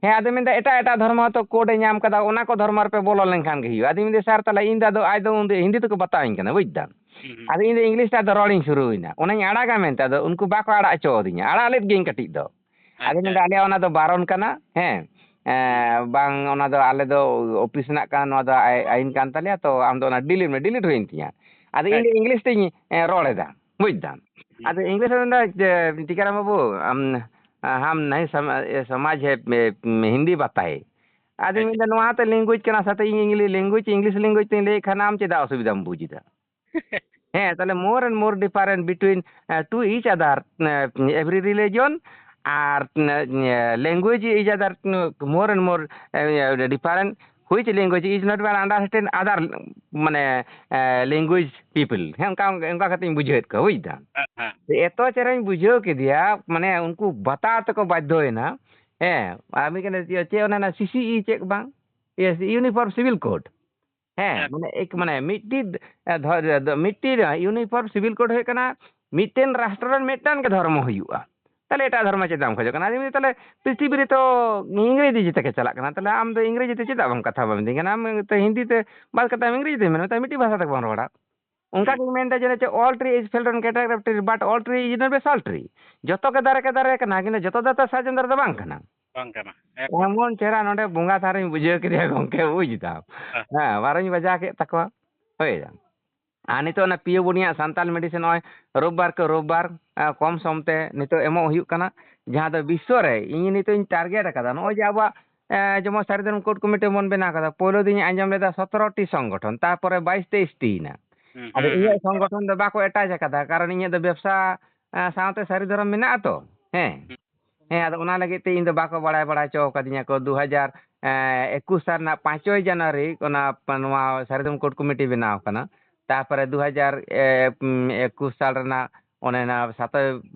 ᱦᱮᱸ, ᱟᱫᱚ ᱢᱮᱱᱫᱟ ᱮᱴᱟᱜ ᱮᱴᱟᱜ ᱫᱷᱚᱨᱢᱚ ᱦᱚᱸᱛᱚ code ᱮ ᱧᱟᱢ ᱠᱟᱫᱟ, ᱚᱱᱟ ᱠᱚ ᱫᱷᱚᱨᱢᱚ ᱨᱮᱯᱮ ᱵᱚᱞᱚ ᱞᱮᱱᱠᱷᱟᱱ ᱜᱮ ᱦᱩᱭᱩᱜᱼᱟ᱾ ᱟᱫᱚ ᱢᱮᱱᱫᱟ ᱥᱟᱨ, ᱛᱟᱦᱞᱮ ᱤᱧ ᱫᱚ ᱟᱫᱚ ᱟᱡ ᱫᱚ ᱩᱱᱫᱚ ᱦᱤᱱᱫᱤ ᱛᱮᱠᱚ ᱵᱟᱛᱟᱣᱟᱹᱧ ᱠᱟᱱᱟ, ᱵᱩᱡᱽ ᱫᱟᱢ᱾ ᱦᱩᱸ, ᱦᱩᱸ᱾ ᱟᱫᱚ ᱤᱧ ᱫᱚ ᱤᱝᱞᱤᱥ ᱛᱮ ᱟᱫᱚ ᱨᱚᱲᱤᱧ ᱥᱩᱨᱩᱭᱮᱱᱟ, ᱚᱱᱟᱧ ᱟᱲᱟᱜᱟ ᱢᱮᱱᱛᱮ, ᱟᱫᱚ ᱩᱱᱠᱩ ᱵᱟᱠᱚ ᱟᱲᱟᱜ ᱦᱚᱪᱚ ᱟᱹᱫᱤᱧᱟ, ᱟᱲᱟᱜ ᱞᱮᱫ ᱜᱤᱭᱟᱹᱧ ᱠᱟᱹᱴᱤᱡ ᱫᱚ᱾ ᱟᱫᱚ ᱟᱪᱪᱷᱟ᱾ ᱢᱮᱱᱫᱟ ᱟᱞᱮᱭᱟᱜ ᱚᱱᱟ ᱫᱚ ᱵᱟᱨᱚᱱ ᱠᱟᱱᱟ, ᱦᱮᱸ, ᱮᱸ, ᱵᱟᱝ, ᱚᱱᱟ ᱫᱚ ᱟᱞᱮ ᱫᱚ ᱚᱯᱷᱤᱥ ᱨᱮᱱᱟᱜ ᱠᱟᱱᱟ, ᱱᱚᱣᱟ ᱫᱚ ᱟᱭ-, ᱟᱭᱤᱱ ᱠᱟᱱ ᱛᱟᱞᱮᱭᱟ, ᱛᱚ ᱟᱢ ᱫᱚ ᱚᱱᱟ delete ᱢᱮ, delete ᱦᱩᱭᱮᱱ ᱛᱤᱧᱟ᱾ ᱟᱫᱚ ᱤᱧ ᱫᱚ ᱟᱪᱪᱷᱟ᱾ ᱤᱝᱞᱤᱥ ᱛᱤᱧ, ᱮᱸ, ᱨᱚᱲ ᱮᱫᱟ᱾ ᱵᱩᱡᱽ ᱫᱟᱢ᱾ ᱟᱫᱚ ᱤᱝᱞᱤᱥ ᱨᱮ ᱢᱮᱱᱫᱟ ᱡᱮ, ᱴᱤᱠᱟᱨᱟᱢ ᱵᱟᱹᱵᱩ, ᱟᱢ, ᱦᱟᱢ ᱱᱟᱦᱤ ᱥᱟᱢ-, ᱮ, ᱥᱚᱢᱟᱡᱽ ᱦᱮ, ᱮ, ᱦᱤᱱᱫᱤ ᱵᱟᱛᱟᱭᱮ᱾ ᱟᱫᱚᱧ ᱢᱮᱱᱫᱟ, ᱱᱚᱣᱟ ᱦᱚᱸᱛᱚ ᱞᱮᱝᱜᱩᱭᱮᱡᱽ ᱠᱟᱱᱟ, ᱥᱟᱛᱮ ᱤᱧ ᱤᱝᱞᱤ-, ᱞᱮᱝᱜᱩᱭᱮᱡᱽ, ᱤᱝᱞᱤᱥ ᱞᱮᱝᱜᱩᱭᱮᱡᱽ ᱛᱤᱧ ᱞᱟᱹᱭᱮᱫ ᱠᱷᱟᱱ ᱟᱢ ᱪᱮᱫᱟᱜ ᱚᱥᱩᱵᱤᱫᱷᱟᱢ ᱵᱩᱡᱽ ᱮᱫᱟ? ᱦᱮᱸ, ᱛᱟᱦᱞᱮ more and more different between, uh, to each other, uh, every religion, R, uh, language each other, uh, more and more, uh, different, which language is not well understand other, ᱢᱟᱱᱮ, uh, language people. ᱦᱮᱸ, ᱚᱱᱠᱟ, ᱚᱱᱠᱟ ᱠᱟᱛᱮᱧ ᱵᱩᱡᱷᱟᱹᱣᱮᱫ ᱠᱚᱣᱟ, ᱵᱩᱡᱽ ᱫᱟᱢ᱾ ᱦᱮᱸ, ᱦᱮᱸ᱾ ᱮᱛᱚ ᱪᱮᱦᱨᱟᱧ ᱵᱩᱡᱷᱟᱹᱣ ᱠᱮᱫᱮᱭᱟ, ᱢᱟᱱᱮ, ᱩᱱᱠᱩ ᱵᱟᱛᱟᱣ ᱛᱮᱠᱚ ᱵᱟᱫᱽᱫᱷᱚᱭᱮᱱᱟ᱾ ᱦᱮᱸ, ᱟᱨ ᱢᱤᱫ ᱠᱟᱱᱟ, ᱪᱮᱫ ᱚᱱᱟ, ᱚᱱᱟ ᱥᱤ ᱥᱤ ᱤ ᱪᱮᱫ ᱵᱟᱝ? Yes, Uniform Civil Code. ᱦᱮᱸ, ᱦᱮᱸ᱾ ᱢᱟᱱᱮ ᱮᱠ, ᱢᱟᱱᱮ ᱢᱤᱫᱴᱤᱡ, ᱮ, ᱫᱷᱚ-, ᱫᱚ, ᱢᱤᱫᱴᱤᱡ Uniform Civil Code ᱦᱩᱭᱩᱜ ᱠᱟᱱᱟ, ᱢᱤᱫᱴᱮᱱ ᱨᱟᱥᱴᱨᱚ ᱨᱮᱱ ᱢᱤᱫᱴᱟᱝ ᱜᱮ ᱫᱷᱚᱨᱢᱚ ᱦᱩᱭᱩᱜᱼᱟ᱾ ᱛᱟᱦᱞᱮ ᱮᱴᱟᱜ ᱫᱷᱚᱨᱢᱚ ᱪᱮᱫᱟᱜ ᱮᱢ ᱠᱷᱚᱡᱚᱜ ᱠᱟᱱᱟ? ᱟᱫᱚᱧ ᱢᱮᱱᱫᱟ, ᱛᱟᱦᱞᱮ ᱯᱨᱤᱛᱷᱤᱵᱤ ᱨᱮ ᱛᱚ ᱤᱝᱨᱮᱡᱤ ᱡᱮᱛᱮ ᱜᱮ ᱪᱟᱞᱟᱜ ᱠᱟᱱᱟ, ᱛᱟᱦᱞᱮ ᱟᱢ ᱫᱚ ᱤᱝᱨᱮᱡᱤ ᱛᱮ ᱪᱮᱫᱟᱜ ᱵᱟᱢ ᱠᱟᱛᱷᱟ ᱵᱟᱢ ᱢᱮᱛᱟᱹᱧ ᱠᱟᱱᱟ? ᱟᱢ ᱛᱚ ᱦᱤᱱᱫᱤ ᱛᱮ ᱵᱟᱫ ᱠᱟᱛᱮ ᱟᱢ ᱤᱝᱨᱮᱡᱤ ᱛᱮ ᱢᱮᱱ ᱢᱮᱛᱟᱭ, ᱢᱤᱫᱴᱤᱡ ᱵᱷᱟᱥᱟ ᱛᱮ ᱵᱟᱢ ᱨᱚᱲᱟ᱾ ᱚᱱᱠᱟ ᱦᱩᱸ᱾ ᱜᱮᱧ ᱢᱮᱱᱫᱟ ᱡᱮ, ᱪᱮᱫ all tree is felled on character of tree, but all tree is not a salt tree. ᱡᱚᱛᱚ ᱜᱮ ᱫᱟᱨᱮ ᱜᱮ ᱫᱟᱨᱮ ᱠᱟᱱᱟ, ᱠᱤᱱᱛᱩ ᱡᱚᱛᱚ ᱫᱟᱨᱮ ᱥᱟᱨᱡᱚᱢ ᱫᱟᱨᱮ ᱫᱚ ᱵᱟᱝ ᱠᱟᱱᱟ᱾ ᱵᱟᱝ ᱠᱟᱱᱟ᱾ ᱮᱠᱫᱚᱢ᱾ ᱮᱢᱚᱱ ᱪᱮᱦᱨᱟ ᱱᱚᱰᱮ ᱵᱚᱸᱜᱟ ᱛᱷᱟᱱ ᱨᱤᱧ ᱵᱩᱡᱷᱟᱹᱣ ᱠᱮᱫᱮᱭᱟ ᱜᱚᱢᱠᱮ, ᱵᱩᱡᱽ ᱫᱟᱢ᱾ ᱦᱮᱸ᱾ ᱦᱮᱸ, ᱵᱟᱨᱚᱧ ᱵᱟᱡᱟᱣ ᱠᱮᱫ ᱛᱟᱠᱚᱣᱟ᱾ ᱦᱳᱭ᱾ ᱟᱨ ᱱᱤᱛᱚᱜ ᱚᱱᱟ ᱯᱤᱭᱳ ᱵᱚᱱᱤᱭᱟᱜ ᱥᱟᱱᱛᱟᱞ ᱢᱮᱰᱤᱥᱤᱱ ᱱᱚᱜᱼᱚᱭ ᱨᱳᱵᱵᱟᱨ ᱠᱮ ᱨᱳᱵᱵᱟᱨ, ᱮᱸ, ᱠᱚᱢ ᱥᱚᱢ ᱛᱮ ᱱᱤᱛᱚᱜ ᱮᱢᱚᱜ ᱦᱩᱭᱩᱜ ᱠᱟᱱᱟ, ᱡᱟᱦᱟᱸ ᱫᱚ ᱵᱤᱥᱥᱚ ᱨᱮ ᱤᱧ ᱱᱤᱛᱚᱜ ᱤᱧ ᱴᱟᱨᱜᱮᱴ ᱟᱠᱟᱫᱟ᱾ ᱱᱚᱜᱼᱚᱭ ᱡᱮ ᱟᱵᱚᱣᱟᱜ, ᱮᱸ, ᱡᱮᱢᱚᱱ ᱥᱟᱹᱨᱤ ᱫᱷᱚᱨᱚᱢ ᱠᱳᱰ ᱠᱚᱢᱤᱴᱤ ᱵᱚᱱ ᱵᱮᱱᱟᱣ ᱠᱟᱫᱟ, ᱯᱳᱭᱞᱳ ᱫᱤᱱ ᱤᱧ ᱟᱸᱡᱚᱢ ᱞᱮᱫᱟ ᱥᱚᱛᱨᱚ ᱴᱤ ᱥᱚᱝᱜᱚᱴᱷᱚᱱ, ᱛᱟᱨᱯᱚᱨᱮ ᱵᱟᱭᱤᱥ ᱛᱮᱭᱤᱥ ᱴᱤ ᱭᱮᱱᱟ᱾ ᱦᱩᱸ, ᱟᱫᱚ ᱦᱩᱸ, ᱤᱧᱟᱹᱜ ᱦᱩᱸ᱾ ᱥᱚᱝᱜᱚᱴᱷᱚᱱ ᱫᱚ ᱵᱟᱠᱚ ᱮᱴᱟᱪ ᱟᱠᱟᱫᱟ, ᱠᱟᱨᱚᱱ ᱤᱧᱟᱹᱜ ᱫᱚ ᱵᱮᱵᱽᱥᱟ, ᱮᱸ, ᱥᱟᱶᱛᱮ ᱥᱟᱹᱨᱤ ᱫᱷᱚᱨᱚᱢ ᱢᱮᱱᱟᱜᱼᱟ ᱛᱚ᱾ ᱦᱮᱸ᱾ ᱦᱩᱸ᱾ ᱦᱮᱸ, ᱟᱫᱚ ᱚᱱᱟ ᱞᱟᱹᱜᱤᱫ ᱛᱮ ᱤᱧ ᱫᱚ ᱵᱟᱠᱚ ᱵᱟᱲᱟᱭ ᱵᱟᱲᱟ ᱦᱚᱪᱚ ᱟᱠᱟᱫᱤᱧᱟ ᱠᱚ᱾ ᱫᱩ ᱦᱟᱡᱟᱨ ᱮᱠᱩᱥ ᱥᱟᱞ ᱨᱮᱱᱟᱜ ᱯᱟᱸᱪᱚᱭ ᱡᱟᱱᱩᱣᱟᱨᱤ ᱚᱱᱟ, ᱱᱚᱣᱟ ᱥᱟᱹᱨᱤ ᱫᱷᱚᱨᱚᱢ ᱠᱳᱰ ᱠᱚᱢᱤᱴᱤ ᱵᱮᱱᱟᱣ ᱟᱠᱟᱱᱟ᱾ ᱛᱟᱨᱯᱚᱨᱮ ᱫᱩ ᱦᱟᱡᱟᱨ ᱮᱠᱩᱥ ᱥᱟᱞ ᱨᱮᱱᱟᱜ ᱚᱱᱮ ᱚᱱᱟ ᱥᱟᱛᱚᱭ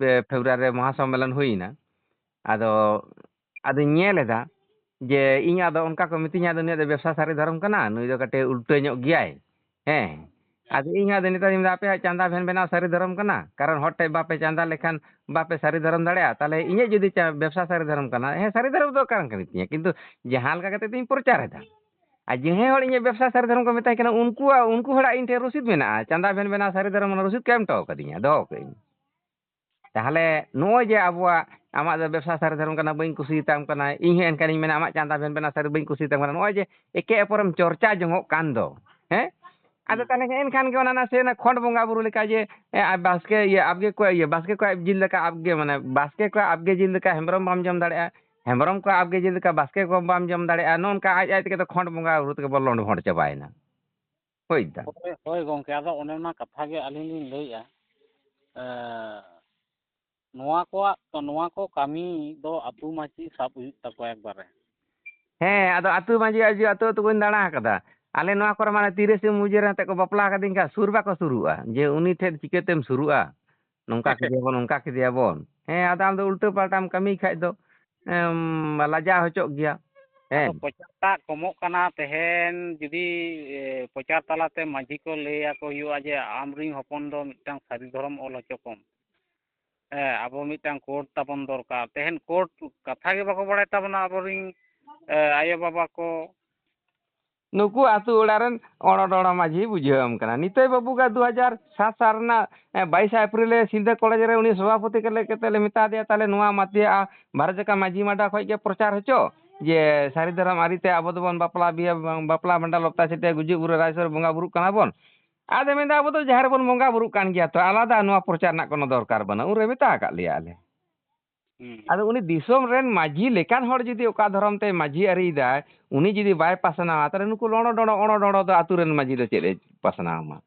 ᱯᱷᱮᱵᱽᱨᱩᱣᱟᱨᱤ ᱨᱮ ᱢᱚᱦᱟᱥᱚᱢᱢᱮᱞᱚᱱ ᱦᱩᱭᱮᱱᱟ᱾ ᱟᱫᱚ, ᱟᱫᱚᱧ ᱧᱮᱞ ᱮᱫᱟ ᱡᱮ ᱤᱧ ᱟᱫᱚ ᱚᱱᱠᱟ ᱠᱚ ᱢᱤᱛᱟᱹᱧᱟ, ᱟᱫᱚ ᱱᱩᱭᱟᱜ ᱫᱚ ᱵᱮᱵᱽᱥᱟ ᱥᱟᱹᱨᱤ ᱫᱷᱚᱨᱚᱢ ᱠᱟᱱᱟ, ᱱᱩᱭ ᱫᱚ ᱠᱟᱹᱴᱤᱡ ᱩᱞᱴᱟᱹ ᱧᱚᱜ ᱜᱮᱭᱟᱭ᱾ ᱦᱮᱸ᱾ ᱟᱫᱚ ᱤᱧ ᱦᱚᱸ ᱟᱫᱚ ᱱᱮᱛᱟᱨ ᱫᱚᱧ ᱢᱮᱱᱫᱟ, ᱟᱯᱮᱭᱟᱜ ᱪᱟᱸᱫᱟ ᱵᱷᱮᱱ ᱵᱮᱱᱟᱣ ᱥᱟᱹᱨᱤ ᱫᱷᱚᱨᱚᱢ ᱠᱟᱱᱟ, ᱠᱟᱨᱚᱱ ᱦᱚᱲ ᱴᱷᱮᱱ ᱵᱟᱯᱮ ᱪᱟᱸᱫᱟ ᱞᱮᱠᱷᱟᱱ ᱵᱟᱯᱮ ᱥᱟᱹᱨᱤ ᱫᱷᱚᱨᱚᱢ ᱫᱟᱲᱮᱭᱟᱜᱼᱟ᱾ ᱛᱟᱦᱞᱮ ᱤᱧᱟᱹᱜ ᱡᱩᱫᱤ ᱪᱟ-, ᱵᱮᱵᱽᱥᱟ ᱥᱟᱹᱨᱤ ᱫᱷᱚᱨᱚᱢ ᱠᱟᱱᱟ, ᱦᱮᱸ, ᱥᱟᱹᱨᱤ ᱫᱷᱚᱨᱚᱢ ᱫᱚ ᱠᱟᱱ ᱠᱟᱱ ᱛᱤᱧᱟ, ᱠᱤᱱᱛᱩ ᱡᱟᱦᱟᱸ ᱞᱮᱠᱟ ᱠᱟᱛᱮ ᱛᱤᱧ ᱯᱨᱚᱪᱟᱨ ᱮᱫᱟ᱾ ᱟᱨ ᱡᱟᱦᱟᱸᱭ ᱦᱚᱲ ᱤᱧᱟᱹᱜ ᱵᱮᱵᱽᱥᱟ ᱥᱟᱹᱨᱤ ᱫᱷᱚᱨᱚᱢ ᱠᱚ ᱢᱮᱛᱟᱧ ᱠᱟᱱᱟ, ᱩᱱᱠᱩᱣᱟᱜ, ᱩᱱᱠᱩ ᱦᱚᱲᱟᱜ ᱤᱧ ᱴᱷᱮᱱ ᱨᱚᱥᱤᱫ ᱢᱮᱱᱟᱜᱼᱟ, ᱪᱟᱸᱫᱟ ᱵᱷᱮᱱ ᱵᱮᱱᱟᱣ ᱥᱟᱹᱨᱤ ᱫᱷᱚᱨᱚᱢ ᱨᱮᱱᱟᱜ ᱨᱚᱥᱤᱫ ᱠᱚ ᱮᱢ ᱦᱚᱴᱚ ᱠᱟᱹᱫᱤᱧᱟ, ᱫᱚᱦᱚ ᱠᱟᱹᱫᱟᱹᱧ᱾ ᱛᱟᱦᱞᱮ ᱱᱚᱜᱼᱚᱭ ᱡᱮ ᱟᱵᱚᱣᱟᱜ, ᱟᱢᱟᱜ ᱫᱚ ᱵᱮᱵᱽᱥᱟ ᱥᱟᱹᱨᱤ ᱫᱷᱚᱨᱚᱢ ᱠᱟᱱᱟ, ᱵᱟᱹᱧ ᱠᱩᱥᱤᱭᱟᱛᱟᱢ ᱠᱟᱱᱟ, ᱤᱧ ᱦᱚᱸ ᱮᱱᱠᱷᱟᱱᱤᱧ ᱢᱮᱱᱟ, ᱟᱢᱟᱜ ᱪᱟᱸᱫᱟ ᱵᱷᱮᱱ ᱵᱮᱱᱟᱣ ᱥᱟᱹᱨᱤ ᱵᱟᱹᱧ ᱠᱩᱥᱤᱭᱟᱛᱟᱢ ᱠᱟᱱᱟ᱾ ᱱᱚᱜᱼᱚᱭ ᱡᱮ ᱮᱠᱮ ᱚᱯᱚᱨᱮᱢ ᱪᱚᱨᱪᱟ ᱡᱚᱝᱚᱜ ᱠᱟᱱ ᱫᱚ, ᱦᱮᱸ? ᱟᱫᱚ ᱦᱩᱸ᱾ ᱛᱟᱦᱚᱞᱮ ᱮᱱᱠᱷᱟᱱ ᱜᱮ ᱚᱱᱟ ᱱᱟᱥᱮ ᱚᱱᱟ ᱠᱷᱚᱸᱰ ᱵᱚᱸᱜᱟ ᱵᱩᱨᱩ ᱞᱮᱠᱟ ᱡᱮ, ᱮ, ᱟ, ᱵᱟᱥᱠᱮ, ᱤᱭᱟᱹ, ᱟᱵᱜᱮ ᱠᱚ, ᱤᱭᱟᱹ, ᱵᱟᱥᱠᱮ ᱠᱚᱣᱟᱜ ᱡᱤᱞ ᱞᱮᱠᱟ ᱟᱵᱜᱮ, ᱢᱟᱱᱮ, ᱵᱟᱥᱠᱮ ᱠᱚᱣᱟᱜ ᱟᱵᱜᱮ ᱡᱤᱞ ᱞᱮᱠᱟ ᱦᱮᱢᱵᱨᱚᱢ ᱵᱟᱢ ᱡᱚᱢ ᱫᱟᱲᱮᱭᱟᱜᱼᱟ, ᱦᱮᱢᱵᱨᱚᱢ ᱠᱚᱣᱟᱜ ᱟᱵᱜᱮ ᱡᱤᱞ ᱞᱮᱠᱟ ᱵᱟᱥᱠᱮ ᱠᱚ ᱵᱟᱢ ᱡᱚᱢ ᱫᱟᱲᱮᱭᱟᱜᱼᱟ, ᱱᱚᱜᱼᱚ ᱱᱚᱝᱠᱟ ᱟᱡ ᱟᱡ ᱛᱮᱜᱮ ᱛᱚ ᱠᱷᱚᱸᱰ ᱵᱚᱸᱜᱟ ᱵᱩᱨᱩ ᱛᱮᱜᱮ ᱵᱚᱱ ᱞᱚᱸᱰ ᱵᱷᱚᱸᱰ ᱪᱟᱵᱟᱭᱮᱱᱟ᱾ ᱦᱳᱭ ᱫᱟ᱾ ᱦᱳᱭ, ᱦᱳᱭ ᱜᱚᱢᱠᱮ, ᱟᱫᱚ ᱚᱱᱮ ᱚᱱᱟ ᱠᱟᱛᱷᱟ ᱜᱮ ᱟᱹᱞᱤᱧ ᱞᱤᱧ ᱞᱟᱹᱭᱮᱜᱼᱟ᱾ ᱮ, ᱱᱚᱣᱟ ᱠᱚᱣᱟᱜ, ᱱᱚᱣᱟ ᱠᱚ ᱠᱟᱹᱢᱤ ᱫᱚ ᱟᱹᱛᱩ ᱢᱟᱹᱡᱷᱤ ᱥᱟᱵ ᱦᱩᱭᱩᱜ ᱛᱟᱠᱚᱣᱟ ᱮᱠᱵᱟᱨᱮ᱾ ᱦᱮᱸ, ᱟᱫᱚ ᱟᱹᱛᱩ ᱢᱟᱹᱡᱷᱤ ᱟᱹᱡᱤ ᱟᱹᱛᱩ ᱟᱹᱛᱩ ᱠᱚᱧ ᱫᱟᱬᱟ ᱟᱠᱟᱫᱟ᱾ ᱟᱞᱮ ᱱᱚᱣᱟ ᱠᱚᱨᱮ ᱢᱟᱱᱮ ᱛᱤᱨᱮ ᱥᱤᱢ ᱩᱡᱟᱹᱨ ᱟᱛᱮ ᱠᱚ ᱵᱟᱯᱞᱟ ᱟᱠᱟᱫᱤᱧ ᱠᱷᱟᱱ ᱥᱩᱨ ᱵᱟᱠᱚ ᱥᱩᱨᱩᱜᱼᱟ, ᱡᱮ ᱩᱱᱤ ᱴᱷᱮᱱ ᱪᱤᱠᱟᱹᱛᱮᱢ ᱥᱩᱨᱩᱜᱼᱟ, ᱱᱚᱝᱠᱟ ᱠᱮᱫᱮᱭᱟᱵᱚᱱ, ᱚᱱᱠᱟ ᱠᱮᱫᱮᱭᱟᱵᱚᱱ᱾ ᱦᱮᱸ, ᱟᱫᱚ ᱟᱢ ᱫᱚ ᱩᱞᱴᱟᱹ ᱯᱟᱞᱴᱟᱢ ᱠᱟᱹᱢᱤ ᱠᱷᱟᱡ ᱫᱚ, ᱮᱢ, ᱞᱟᱡᱟᱣ ᱦᱚᱪᱚᱜ ᱜᱮᱭᱟ᱾ ᱟᱫᱚ ᱦᱮᱸ᱾ ᱯᱨᱚᱪᱟᱨ ᱴᱟᱜ ᱠᱚᱢᱚᱜ ᱠᱟᱱᱟ᱾ ᱛᱮᱦᱮᱧ ᱡᱩᱫᱤ, ᱮ, ᱯᱨᱚᱪᱟᱨ ᱛᱟᱞᱟᱛᱮ ᱢᱟᱹᱡᱷᱤ ᱠᱚ ᱞᱟᱹᱭ ᱟᱠᱚ ᱦᱩᱭᱩᱜᱼᱟ ᱡᱮ, "ᱟᱢᱨᱤᱱ ᱦᱚᱯᱚᱱ ᱫᱚ ᱢᱤᱫᱴᱟᱝ ᱥᱟᱹᱨᱤ ᱫᱷᱚᱨᱚᱢ ᱚᱞ ᱦᱚᱪᱚ ᱠᱚᱢ", ᱦᱮᱸ, ᱟᱵᱚ ᱢᱤᱫᱴᱟᱝ ᱠᱳᱰ ᱛᱟᱵᱚᱱ ᱫᱚᱨᱠᱟᱨ᱾ ᱛᱮᱦᱮᱧ ᱠᱳᱰ ᱠᱟᱛᱷᱟ ᱜᱮ ᱵᱟᱠᱚ ᱵᱟᱲᱟᱭ ᱛᱟᱵᱚᱱᱟ ᱟᱵᱚᱨᱤᱱ, ᱮ, ᱟᱭᱳ ᱵᱟᱵᱟ ᱠᱚ᱾ ᱱᱩᱠᱩ ᱟᱹᱛᱩ ᱚᱲᱟᱜ ᱨᱮᱱ ᱚᱲᱚᱰᱚᱲᱚ ᱢᱟᱹᱡᱷᱤ ᱵᱩᱡᱷᱟᱹᱣ ᱟᱢ ᱠᱟᱱᱟ᱾ ᱱᱤᱛᱟᱹᱭ ᱵᱟᱹᱵᱩ ᱜᱮ ᱫᱩ ᱦᱟᱡᱟᱨ ᱥᱟᱛ ᱥᱟᱞ ᱨᱮᱱᱟᱜ, ᱮ, ᱵᱟᱭᱤᱥᱟ ᱮᱯᱨᱤᱞ ᱨᱮ ᱥᱤᱞᱫᱟᱹ ᱠᱚᱞᱮᱡᱽ ᱨᱮ ᱩᱱᱤ ᱥᱚᱵᱷᱟᱯᱚᱛᱤ ᱠᱚ ᱞᱟᱹᱜᱤᱫ ᱠᱟᱛᱮ ᱞᱮ ᱢᱮᱛᱟ ᱫᱮᱭᱟ, "ᱛᱟᱦᱞᱮ ᱱᱚᱣᱟ ᱢᱟᱛᱤᱭᱟ ᱵᱷᱟᱨᱚᱛ ᱡᱟᱠᱟᱛ ᱢᱟᱹᱡᱷᱤ ᱢᱟᱰᱟ ᱠᱷᱚᱡ ᱜᱮ ᱯᱨᱚᱪᱟᱨ ᱦᱚᱪᱚ ᱡᱮ ᱥᱟᱹᱨᱤ ᱫᱷᱚᱨᱚᱢ ᱟᱹᱨᱤᱛᱮ ᱟᱵᱚ ᱫᱚᱵᱚᱱ ᱵᱟᱯᱞᱟ ᱵᱤᱦᱟᱹ, ᱵᱟᱯᱞᱟ ᱵᱷᱟᱸᱰᱟᱱ ᱞᱚᱯᱛᱟ ᱪᱷᱟᱹᱴᱭᱟᱹ ᱜᱩᱡᱩᱜ ᱵᱩᱨᱩ ᱨᱟᱭᱥᱚᱨ ᱵᱚᱸᱜᱟ ᱵᱩᱨᱩᱜ ᱠᱟᱱᱟ ᱵᱚᱱ᱾" ᱟᱫᱚ ᱢᱮᱱᱫᱟ, "ᱟᱵᱚ ᱫᱚ ᱡᱟᱦᱮᱨ ᱨᱮᱵᱚᱱ ᱵᱚᱸᱜᱟ ᱵᱩᱨᱩᱜ ᱠᱟᱱ ᱜᱮᱭᱟ, ᱛᱚ ᱟᱞᱟᱫᱟ ᱱᱚᱣᱟ ᱯᱨᱚᱪᱟᱨ ᱨᱮᱱᱟᱜ ᱠᱳᱱᱳ ᱫᱚᱨᱠᱟᱨ ᱵᱟᱹᱱᱩᱜᱼᱟ", ᱩᱱᱨᱮ ᱢᱮᱛᱟ ᱟᱠᱟᱫ ᱞᱮᱭᱟ ᱟᱞᱮ᱾ ᱦᱩᱸ᱾ ᱟᱫᱚ ᱩᱱᱤ ᱫᱤᱥᱚᱢ ᱨᱮᱱ ᱢᱟᱹᱡᱷᱤ ᱞᱮᱠᱟᱱ ᱦᱚᱲ ᱡᱩᱫᱤ ᱚᱠᱟ ᱫᱷᱚᱨᱚᱢ ᱛᱮ ᱢᱟᱹᱡᱷᱤ ᱟᱹᱨᱤᱭᱮᱫᱟᱭ, ᱩᱱᱤ ᱡᱩᱫᱤ ᱵᱟᱭ ᱯᱟᱥᱱᱟᱣᱟ, ᱛᱟᱦᱞᱮ ᱱᱩᱠᱩ ᱞᱚᱲᱚ ᱰᱚᱲᱚ, ᱚᱲᱚ ᱰᱚᱲᱚ ᱫᱚ ᱟᱹᱛᱩ ᱨᱮᱱ ᱢᱟᱹᱡᱷᱤ ᱫᱚ ᱪᱮᱫ ᱮ ᱯᱟᱥᱱᱟᱣ ᱟᱢᱟ?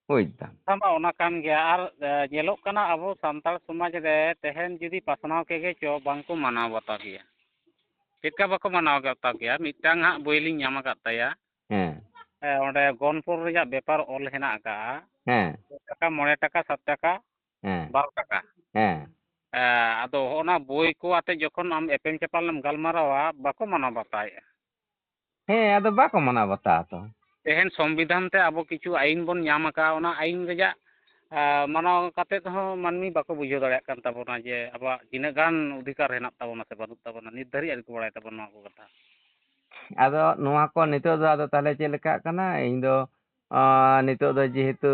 ᱵᱩᱡᱽ ᱫᱟᱢ? ᱠᱟᱛᱷᱟ ᱢᱟ ᱚᱱᱟ ᱠᱟᱱ ᱜᱮᱭᱟ᱾ ᱟᱨ, ᱮ, ᱧᱮᱞᱚᱜ ᱠᱟᱱᱟ ᱟᱵᱚ ᱥᱟᱱᱛᱟᱲ ᱥᱚᱢᱟᱡᱽ ᱨᱮ ᱛᱮᱦᱮᱧ ᱡᱩᱫᱤ ᱯᱟᱥᱱᱟᱣ ᱠᱮᱜᱮ ᱪᱚ, ᱵᱟᱝᱠᱚ ᱢᱟᱱᱟᱣ ᱵᱟᱛᱟᱣ ᱜᱮᱭᱟ᱾ ᱪᱮᱫ ᱞᱮᱠᱟ ᱵᱟᱠᱚ ᱢᱟᱱᱟᱣ ᱵᱟᱛᱟᱣ ᱜᱮᱭᱟ? ᱢᱤᱫᱴᱟᱝ ᱦᱟᱸᱜ ᱵᱳᱭ ᱞᱤᱧ ᱧᱟᱢ ᱟᱠᱟᱫ ᱛᱟᱭᱟ᱾ ᱦᱮᱸ᱾ ᱮ, ᱚᱸᱰᱮ ᱜᱚᱱᱯᱚᱱ ᱨᱮᱭᱟᱜ ᱵᱮᱯᱟᱨ ᱚᱞ ᱦᱮᱱᱟᱜ ᱟᱠᱟᱜᱼᱟ᱾ ᱦᱮᱸ᱾ ᱫᱚᱥ ᱴᱟᱠᱟ, ᱢᱚᱬᱮ ᱴᱟᱠᱟ, ᱥᱟᱛ ᱴᱟᱠᱟ, ᱦᱮᱸ᱾ ᱵᱟᱨᱚ ᱴᱟᱠᱟ᱾ ᱦᱮᱸ᱾ ᱮ, ᱟᱫᱚ ᱦᱚᱸᱜᱼᱚ ᱱᱟ ᱵᱳᱭ ᱠᱚ ᱟᱛᱮ ᱡᱚᱠᱷᱚᱱ ᱟᱢ ᱮᱯᱮᱢ ᱪᱟᱯᱟᱞ ᱮᱢ ᱜᱟᱞᱢᱟᱨᱟᱣᱟ, ᱵᱟᱠᱚ ᱢᱟᱱᱟᱣ ᱵᱟᱛᱟᱣᱮᱫᱼᱟ᱾ ᱦᱮᱸ, ᱟᱫᱚ ᱵᱟᱠᱚ ᱢᱟᱱᱟᱣ ᱵᱟᱛᱟᱣᱟ ᱛᱚ᱾ ᱛᱮᱦᱮᱧ ᱥᱚᱝᱵᱤᱫᱷᱟᱱ ᱛᱮ ᱟᱵᱚ ᱠᱤᱪᱷᱩ ᱟᱹᱭᱤᱱ ᱵᱚᱱ ᱧᱟᱢ ᱟᱠᱟᱫᱼᱟ, ᱚᱱᱟ ᱟᱹᱭᱤᱱ ᱨᱮᱭᱟᱜ, ᱟ, ᱢᱟᱱᱟᱣ ᱠᱟᱛᱮᱫ ᱦᱚᱸ ᱢᱟᱹᱱᱢᱤ ᱵᱟᱠᱚ ᱵᱩᱡᱷᱟᱹᱣ ᱫᱟᱲᱮᱭᱟᱜ ᱠᱟᱱ ᱛᱟᱵᱚᱱᱟ ᱡᱮ ᱟᱵᱚᱣᱟᱜ ᱛᱤᱱᱟᱹᱜ ᱜᱟᱱ ᱚᱫᱷᱤᱠᱟᱨ ᱦᱮᱱᱟᱜ ᱛᱟᱵᱚᱱᱟ ᱥᱮ ᱵᱟᱹᱱᱩᱜ ᱛᱟᱵᱚᱱᱟ, ᱱᱤᱛ ᱫᱷᱟᱹᱨᱤᱡ ᱟᱹᱣᱨᱤ ᱠᱚ ᱵᱟᱲᱟᱭ ᱛᱟᱵᱚᱱᱟ ᱱᱚᱣᱟ ᱠᱚ ᱠᱟᱛᱷᱟ᱾ ᱟᱫᱚ ᱱᱚᱣᱟ ᱠᱚ ᱱᱤᱛᱚᱜ ᱫᱚ ᱟᱫᱚ ᱛᱟᱦᱚᱞᱮ ᱪᱮᱫ ᱞᱮᱠᱟᱜ ᱠᱟᱱᱟ? ᱤᱧ ᱫᱚ, ᱟ, ᱱᱤᱛᱚᱜ ᱫᱚ ᱡᱮᱦᱮᱛᱩ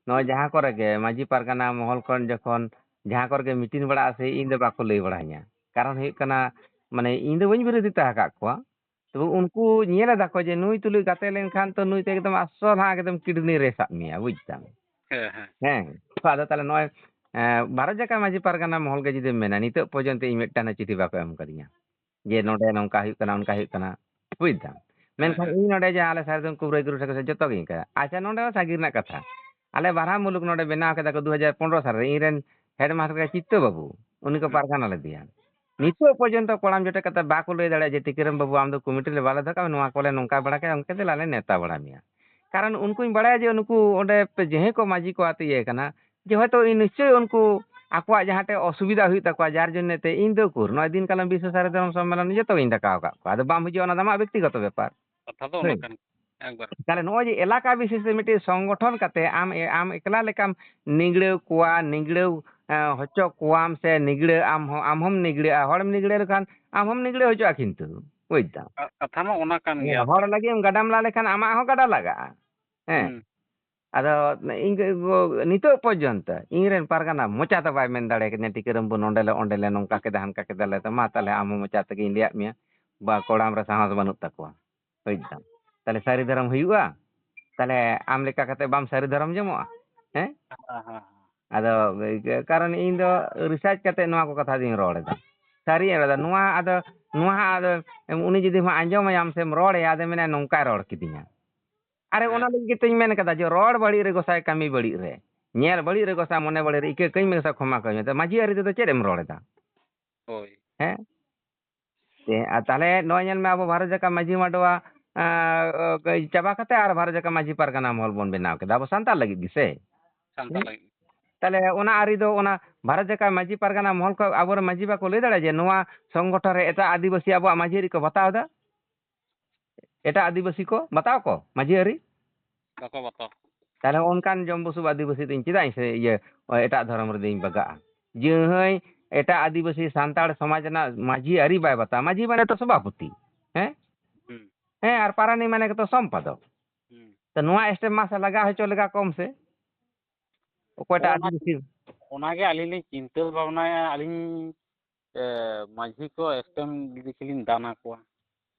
ᱱᱚᱜᱼᱚᱭ ᱡᱟᱦᱟᱸ ᱠᱚᱨᱮ ᱜᱮ ᱢᱟᱹᱡᱷᱤ ᱯᱟᱨᱜᱟᱱᱟ ᱢᱚᱦᱚᱞ ᱠᱷᱚᱱ ᱡᱚᱠᱷᱚᱱ ᱡᱟᱦᱟᱸ ᱠᱚᱨᱮ ᱜᱮ ᱢᱤᱴᱤᱝ ᱵᱟᱲᱟᱜᱼᱟ ᱥᱮ, ᱤᱧ ᱫᱚ ᱵᱟᱠᱚ ᱞᱟᱹᱭ ᱵᱟᱲᱟᱧᱟ᱾ ᱠᱟᱨᱚᱱ ᱦᱩᱭᱩᱜ ᱠᱟᱱᱟ, ᱢᱟᱱᱮ, ᱤᱧ ᱫᱚ ᱵᱟᱹᱧ ᱵᱤᱨᱳᱫᱷᱤᱛᱟ ᱟᱠᱟᱫ ᱠᱚᱣᱟ᱾ ᱛᱚᱵᱮ ᱩᱱᱠᱩ ᱧᱮᱞ ᱮᱫᱟ ᱠᱚ ᱡᱮ ᱱᱩᱭ ᱛᱩᱞᱩᱡ ᱜᱟᱛᱮ ᱞᱮᱱᱠᱷᱟᱱ ᱛᱚ ᱱᱩᱭ ᱛᱚ ᱮᱠᱫᱚᱢ ᱟᱥᱚᱞ ᱦᱟᱸᱜ ᱮᱠᱫᱚᱢ ᱠᱤᱰᱱᱤ ᱨᱮ ᱥᱟᱵ ᱢᱮᱭᱟ, ᱵᱩᱡᱽ ᱫᱟᱢ᱾ ᱦᱮᱸ, ᱦᱮᱸ᱾ ᱦᱮᱸ, ᱛᱚ ᱟᱫᱚ ᱛᱟᱦᱞᱮ ᱱᱚᱜᱼᱚᱭ, ᱮᱸ, ᱵᱷᱟᱨᱚᱛ ᱡᱟᱠᱟᱛ ᱢᱟᱹᱡᱷᱤ ᱯᱟᱨᱜᱟᱱᱟ ᱢᱚᱦᱚᱞ ᱜᱮ ᱡᱩᱫᱤᱢ ᱢᱮᱱᱟ, ᱱᱤᱛᱚᱜ ᱯᱚᱨᱡᱚᱱᱛᱚ ᱤᱧ ᱢᱤᱫᱴᱟᱝ ᱦᱚᱸ ᱪᱤᱴᱷᱤ ᱵᱟᱠᱚ ᱮᱢ ᱠᱟᱫᱤᱧᱟ ᱡᱮ ᱦᱮᱸ᱾ ᱱᱚᱰᱮ ᱱᱚᱝᱠᱟ ᱦᱩᱭᱩᱜ ᱠᱟᱱᱟ, ᱚᱱᱠᱟ ᱦᱩᱭᱩᱜ ᱠᱟᱱᱟ, ᱵᱩᱡᱽ ᱫᱟᱢ᱾ ᱦᱮᱸ, ᱢᱮᱱᱠᱷᱟᱱ ᱦᱮᱸ᱾ ᱤᱧ ᱱᱚᱰᱮ ᱡᱟᱦᱟᱸ ᱟᱞᱮ ᱥᱟᱨᱡᱚᱢ ᱠᱩᱵᱨᱟᱹᱭ ᱜᱩᱨᱩ ᱴᱷᱮᱱ ᱠᱷᱚᱱ ᱡᱚᱛᱚ ᱜᱤᱧ ᱠᱟᱜᱼᱟ᱾ ᱟᱪᱪᱷᱟ, ᱱᱚᱰᱮ ᱦᱚᱸ ᱥᱟᱹᱜᱤ ᱨᱮᱱᱟᱜ ᱠᱟᱛᱷᱟ᱾ ᱟᱞᱮ ᱵᱟᱨᱦᱟ ᱢᱩᱞᱩᱠ ᱱᱚᱰᱮ ᱵᱮᱱᱟᱣ ᱠᱮᱫᱟ ᱠᱚ ᱫᱩ ᱦᱟᱡᱟᱨ ᱯᱚᱱᱨᱚ ᱥᱟᱞ ᱨᱮ, ᱤᱧ ᱨᱮᱱ headmaster ᱜᱮ ᱪᱤᱛᱛᱚ ᱵᱟᱹᱵᱩ, ᱩᱱᱤ ᱠᱚ ᱦᱩᱸ᱾ ᱯᱟᱨᱜᱟᱱᱟ ᱞᱮᱫᱮᱭᱟ᱾ ᱟᱪᱪᱷᱟ᱾ ᱱᱤᱛᱚᱜ ᱯᱚᱨᱡᱚᱱᱛᱚ ᱠᱚᱲᱟᱢ ᱡᱚᱴᱮᱫ ᱠᱟᱛᱮ ᱵᱟᱠᱚ ᱞᱟᱹᱭ ᱫᱟᱲᱮᱭᱟᱜᱼᱟ ᱡᱮ, "ᱛᱤᱠᱤᱨᱟᱢ ᱵᱟᱹᱵᱩ, ᱟᱢ ᱫᱚ ᱠᱚᱢᱤᱴᱤ ᱨᱮ ᱵᱟᱞᱮ ᱫᱚᱦᱚ ᱠᱟᱜ ᱢᱮ, ᱱᱚᱣᱟ ᱠᱚᱞᱮ ᱱᱚᱝᱠᱟ ᱵᱟᱲᱟ ᱠᱮᱫᱟ, ᱚᱱᱠᱟ ᱛᱮ ᱟᱞᱮ ᱱᱮᱣᱛᱟ ᱵᱟᱲᱟ ᱢᱮᱭᱟ᱾" ᱠᱟᱨᱚᱱ ᱩᱱᱠᱩᱧ ᱵᱟᱲᱟᱭᱟ ᱡᱮ ᱱᱩᱠᱩ ᱚᱸᱰᱮ ᱯᱮ ᱡᱟᱦᱟᱸᱭ ᱠᱚ ᱢᱟᱹᱡᱷᱤ ᱠᱚ ᱟᱛᱮ ᱤᱭᱟᱹ ᱠᱟᱱᱟ, ᱡᱮ ᱦᱚᱭᱛᱳ ᱤᱧ ᱱᱤᱥᱪᱳᱭ ᱩᱱᱠᱩ ᱟᱠᱚᱣᱟᱜ ᱡᱟᱦᱟᱸ ᱴᱷᱮᱡ ᱚᱥᱩᱵᱤᱫᱷᱟ ᱦᱩᱭᱩᱜ ᱛᱟᱠᱚᱣᱟ, ᱡᱟᱨ ᱡᱚᱱᱱᱮ ᱛᱮ ᱤᱧ ᱫᱚ ᱩᱠᱩᱨ, ᱱᱚᱜᱼᱚᱭ ᱫᱤᱱ ᱠᱟᱞᱚᱢ ᱵᱤᱥᱥᱚ ᱥᱟᱹᱨᱤ ᱫᱷᱚᱨᱚᱢ ᱥᱚᱢᱢᱮᱞᱚᱱ ᱡᱚᱛᱚ ᱜᱤᱧ ᱰᱟᱠᱟᱣ ᱟᱠᱟᱫ ᱠᱚᱣᱟ᱾ ᱟᱫᱚ ᱵᱟᱢ ᱦᱤᱡᱩᱜᱼᱟ, ᱚᱱᱟ ᱫᱚ ᱟᱢᱟᱜ ᱵᱮᱠᱛᱤᱜᱚᱛᱚ ᱵᱮᱯᱟᱨ᱾ ᱠᱟᱛᱷᱟ ᱫᱚ ᱚᱱᱟ ᱦᱳᱭ᱾ ᱠᱟᱱ ᱜᱮᱭᱟ, ᱮᱠᱵᱟᱨ᱾ ᱛᱟᱦᱞᱮ ᱱᱚᱜᱼᱚᱭ ᱡᱮ ᱮᱞᱟᱠᱟ ᱵᱤᱥᱮᱥ ᱛᱮ ᱢᱤᱫᱴᱤᱡ ᱥᱚᱝᱜᱚᱴᱷᱚᱱ ᱠᱟᱛᱮ ᱟᱢ ᱮ-, ᱟᱢ ᱮᱠᱞᱟ ᱞᱮᱠᱟᱢ ᱱᱤᱜᱲᱟᱹᱣ ᱠᱚᱣᱟ, ᱱᱤᱜᱲᱟᱹᱣ, ᱮᱸ, ᱦᱚᱪᱚ ᱠᱚᱣᱟᱢ ᱥᱮ ᱱᱤᱜᱲᱟᱹ ᱟᱢ ᱦᱚᱸ, ᱟᱢ ᱦᱚᱸᱢ ᱱᱤᱜᱲᱟᱹᱜᱼᱟ, ᱦᱚᱲᱮᱢ ᱱᱤᱜᱲᱟᱹ ᱞᱮᱠᱷᱟᱱ ᱟᱢ ᱦᱚᱸᱢ ᱱᱤᱜᱲᱟᱹ ᱦᱚᱪᱚᱜᱼᱟ ᱠᱤᱱᱛᱩ, ᱵᱩᱡᱽ ᱫᱟᱢ? ᱠᱟ-, ᱠᱟᱛᱷᱟ ᱢᱟ ᱚᱱᱟ ᱠᱟᱱ ᱦᱮᱸ, ᱜᱮᱭᱟ᱾ ᱦᱚᱲ ᱞᱟᱹᱜᱤᱫ ᱮᱢ ᱜᱟᱰᱟᱢ ᱞᱟ ᱞᱮᱠᱷᱟᱱ ᱟᱢᱟᱜ ᱦᱚᱸ ᱜᱟᱰᱟ ᱞᱟᱜᱟᱜᱼᱟ᱾ ᱦᱮᱸ᱾ ᱦᱩᱸ᱾ ᱟᱫᱚ ᱤᱧ ᱜᱮ ᱜᱚ-, ᱱᱤᱛᱚᱜ ᱯᱚᱨᱡᱚᱱᱛᱚ ᱤᱧ ᱨᱮᱱ ᱯᱟᱨᱜᱟᱱᱟ ᱢᱚᱪᱟ ᱛᱮ ᱵᱟᱭ ᱢᱮᱱ ᱫᱟᱲᱮ ᱠᱟᱹᱧᱟ, "ᱴᱤᱠᱟᱹᱨᱟᱢ ᱵᱟᱹᱵᱩ, ᱱᱚᱸᱰᱮ ᱞᱮ, ᱚᱸᱰᱮ ᱞᱮ, ᱱᱚᱝᱠᱟ ᱠᱮᱫᱟ, ᱦᱟᱱᱠᱟ ᱠᱮᱫᱟ ᱞᱮ", ᱛᱚ ᱢᱟ ᱛᱟᱦᱞᱮ ᱟᱢ ᱦᱚᱸ ᱢᱚᱪᱟ ᱛᱮᱜᱮᱧ ᱞᱟᱹᱭᱟᱫ ᱢᱮᱭᱟ, ᱵᱟ, ᱠᱚᱲᱟᱢ ᱨᱮ ᱥᱟᱦᱚᱥ ᱵᱟᱹᱱᱩᱜ ᱛᱟᱠᱚᱣᱟ᱾ ᱵᱩᱡᱽ ᱫᱟᱢ? ᱛᱟᱦᱞᱮ ᱥᱟᱹᱨᱤ ᱫᱷᱚᱨᱚᱢ ᱦᱩᱭᱩᱜᱼᱟ? ᱛᱟᱦᱞᱮ ᱟᱢ ᱞᱮᱠᱟ ᱠᱟᱛᱮ ᱵᱟᱢ ᱥᱟᱹᱨᱤ ᱫᱷᱚᱨᱚᱢ ᱡᱚᱢᱚᱜᱼᱟ? ᱦᱮᱸ? ᱦᱮᱸ, ᱦᱮᱸ, ᱦᱮᱸ᱾ ᱟᱫᱚ, ᱠᱟᱨᱚᱱ ᱤᱧ ᱫᱚ research ᱠᱟᱛᱮ ᱱᱚᱣᱟ ᱠᱚ ᱠᱟᱛᱷᱟ ᱫᱚᱧ ᱨᱚᱲ ᱮᱫᱟ᱾ ᱥᱟᱹᱨᱤᱧ ᱨᱚᱲ ᱮᱫᱟ᱾ ᱱᱚᱣᱟ ᱟᱫᱚ, ᱱᱚᱣᱟ ᱦᱟᱸᱜ ᱟᱫᱚ ᱩᱱᱤ ᱡᱩᱫᱤ ᱦᱟᱸᱜ ᱟᱸᱡᱚᱢᱟᱭᱟᱢ ᱥᱮᱢ ᱨᱚᱲ ᱟᱭᱟ, ᱟᱫᱚ ᱢᱮᱱᱟ, "ᱱᱚᱝᱠᱟᱭ ᱨᱚᱲ ᱠᱤᱫᱤᱧᱟ᱾" ᱟᱨᱮ, ᱦᱮᱸ᱾ ᱚᱱᱟ ᱞᱟᱹᱜᱤᱫ ᱜᱮᱛᱚᱧ ᱢᱮᱱ ᱠᱟᱫᱟ ᱡᱮ, "ᱨᱚᱲ ᱵᱟᱹᱲᱤᱡ ᱨᱮ ᱜᱚᱸᱥᱟᱭ ᱠᱟᱹᱢᱤ ᱵᱟᱹᱲᱤᱡ ᱨᱮ, ᱧᱮᱞ ᱵᱟᱹᱲᱤᱡ ᱨᱮ ᱜᱚᱸᱥᱟᱭ ᱢᱚᱱᱮ ᱵᱟᱹᱲᱤᱡ ᱨᱮ, ᱤᱠᱟᱹ ᱠᱟᱹᱧ ᱢᱮ ᱜᱚᱸᱥᱟᱭ ᱠᱷᱚᱢᱟ ᱠᱟᱹᱧ ᱢᱮ᱾" ᱛᱚ ᱢᱟᱹᱡᱷᱤ ᱟᱹᱨᱤ ᱛᱮᱫᱚ ᱪᱮᱫ ᱮᱢ ᱨᱚᱲ ᱮᱫᱟ? ᱦᱳᱭ᱾ ᱦᱮᱸ? ᱮ, ᱟᱨ ᱛᱟᱦᱞᱮ ᱱᱚᱜᱼᱚᱭ ᱧᱮᱞ ᱢᱮ, ᱟᱵᱚ ᱵᱷᱟᱨᱚᱛ ᱡᱟᱠᱟᱛ ᱢᱟᱹᱡᱷᱤ ᱢᱟᱰᱣᱟ, ᱟᱸ, ᱪᱟᱵᱟ ᱠᱟᱛᱮ ᱟᱨ ᱵᱷᱟᱨᱚᱛ ᱡᱟᱠᱟᱛ ᱢᱟᱹᱡᱷᱤ ᱯᱟᱨᱜᱟᱱᱟ ᱢᱚᱦᱚᱞ ᱵᱚᱱ ᱵᱮᱱᱟᱣ ᱠᱮᱫᱟ, ᱟᱵᱚ ᱥᱟᱱᱛᱟᱲ ᱞᱟᱹᱜᱤᱫ ᱜᱮ ᱥᱮ? ᱥᱟᱱᱛᱟᱲ ᱦᱮᱸ? ᱞᱟᱹᱜᱤᱫ᱾ ᱛᱟᱦᱞᱮ ᱚᱱᱟ ᱟᱹᱨᱤ ᱫᱚ ᱚᱱᱟ ᱵᱷᱟᱨᱚᱛ ᱡᱟᱠᱟᱛ ᱢᱟᱹᱡᱷᱤ ᱯᱟᱨᱜᱟᱱᱟ ᱢᱚᱦᱚᱞ ᱠᱷᱚᱱ ᱟᱵᱚᱨᱮᱱ ᱢᱟᱹᱡᱷᱤ ᱵᱟᱠᱚ ᱞᱟᱹᱭ ᱫᱟᱲᱮᱭᱟᱜᱼᱟ ᱡᱮ ᱱᱚᱣᱟ ᱥᱚᱝᱜᱚᱴᱷᱚᱱ ᱨᱮ ᱮᱴᱟᱜ ᱟᱹᱫᱤᱵᱟᱹᱥᱤ ᱟᱵᱚᱣᱟᱜ ᱢᱟᱹᱡᱷᱤ ᱟᱹᱨᱤ ᱠᱚ ᱵᱟᱛᱟᱣ ᱮᱫᱟ? ᱮᱴᱟᱜ ᱟᱹᱫᱤᱵᱟᱹᱥᱤ ᱠᱚ ᱵᱟᱛᱟᱣ ᱠᱚ ᱢᱟᱹᱡᱷᱤ ᱟᱹᱨᱤ? ᱵᱟᱠᱚ ᱵᱟᱛᱟᱣ᱾ ᱛᱟᱦᱞᱮ ᱚᱱᱠᱟᱱ ᱡᱚᱢ ᱵᱩᱥᱩᱵ ᱟᱹᱫᱤᱵᱟᱹᱥᱤ ᱫᱚ ᱤᱧ ᱪᱮᱫᱟᱜ ᱤᱧ ᱥᱮ-, ᱤᱭᱟᱹ, ᱮᱴᱟᱜ ᱫᱷᱚᱨᱚᱢ ᱨᱮᱫᱚᱧ ᱵᱟᱜᱟᱜᱼᱟ? ᱡᱟᱹᱦᱟᱹᱭ ᱮᱴᱟᱜ ᱟᱹᱫᱤᱵᱟᱹᱥᱤ ᱥᱟᱱᱛᱟᱲ ᱥᱚᱢᱟᱡᱽ ᱨᱮᱱᱟᱜ ᱢᱟᱹᱡᱷᱤ ᱟᱹᱨᱤ ᱵᱟᱭ ᱵᱟᱛᱟᱣᱟ, ᱢᱟᱹᱡᱷᱤ ᱢᱟᱱᱮ ᱛᱚ ᱥᱚᱵᱷᱟᱯᱚᱛᱤ, ᱦᱮᱸ? ᱦᱩᱸ᱾ ᱦᱮᱸ, ᱟᱨ ᱯᱟᱨᱟᱱᱤᱠ ᱢᱟᱱᱮ ᱜᱮᱛᱚ ᱥᱚᱢᱯᱟᱫᱚᱠ᱾ ᱦᱩᱸ᱾ ᱛᱚ ᱱᱚᱣᱟ step ᱢᱟᱥᱮ ᱞᱟᱜᱟ ᱦᱚᱪᱚ ᱞᱮᱜᱟ ᱠᱚᱢ ᱥᱮ᱾ ᱚᱠᱚᱭᱴᱟᱜ ᱚᱱᱟ, ᱟᱹᱫᱤᱵᱟᱹᱥᱤ? ᱚᱱᱟᱜᱮ ᱟᱹᱞᱤᱧ ᱞᱤᱧ ᱪᱤᱱᱛᱟᱹ ᱵᱷᱟᱵᱽᱱᱟᱭᱟ, ᱟᱹᱞᱤᱧ, ᱮ, ᱢᱟᱹᱡᱷᱤ ᱠᱚ ᱮᱥᱴᱮᱢ ᱡᱩᱫᱤ ᱠᱤᱱ ᱫᱟᱱ ᱟᱠᱚᱣᱟ᱾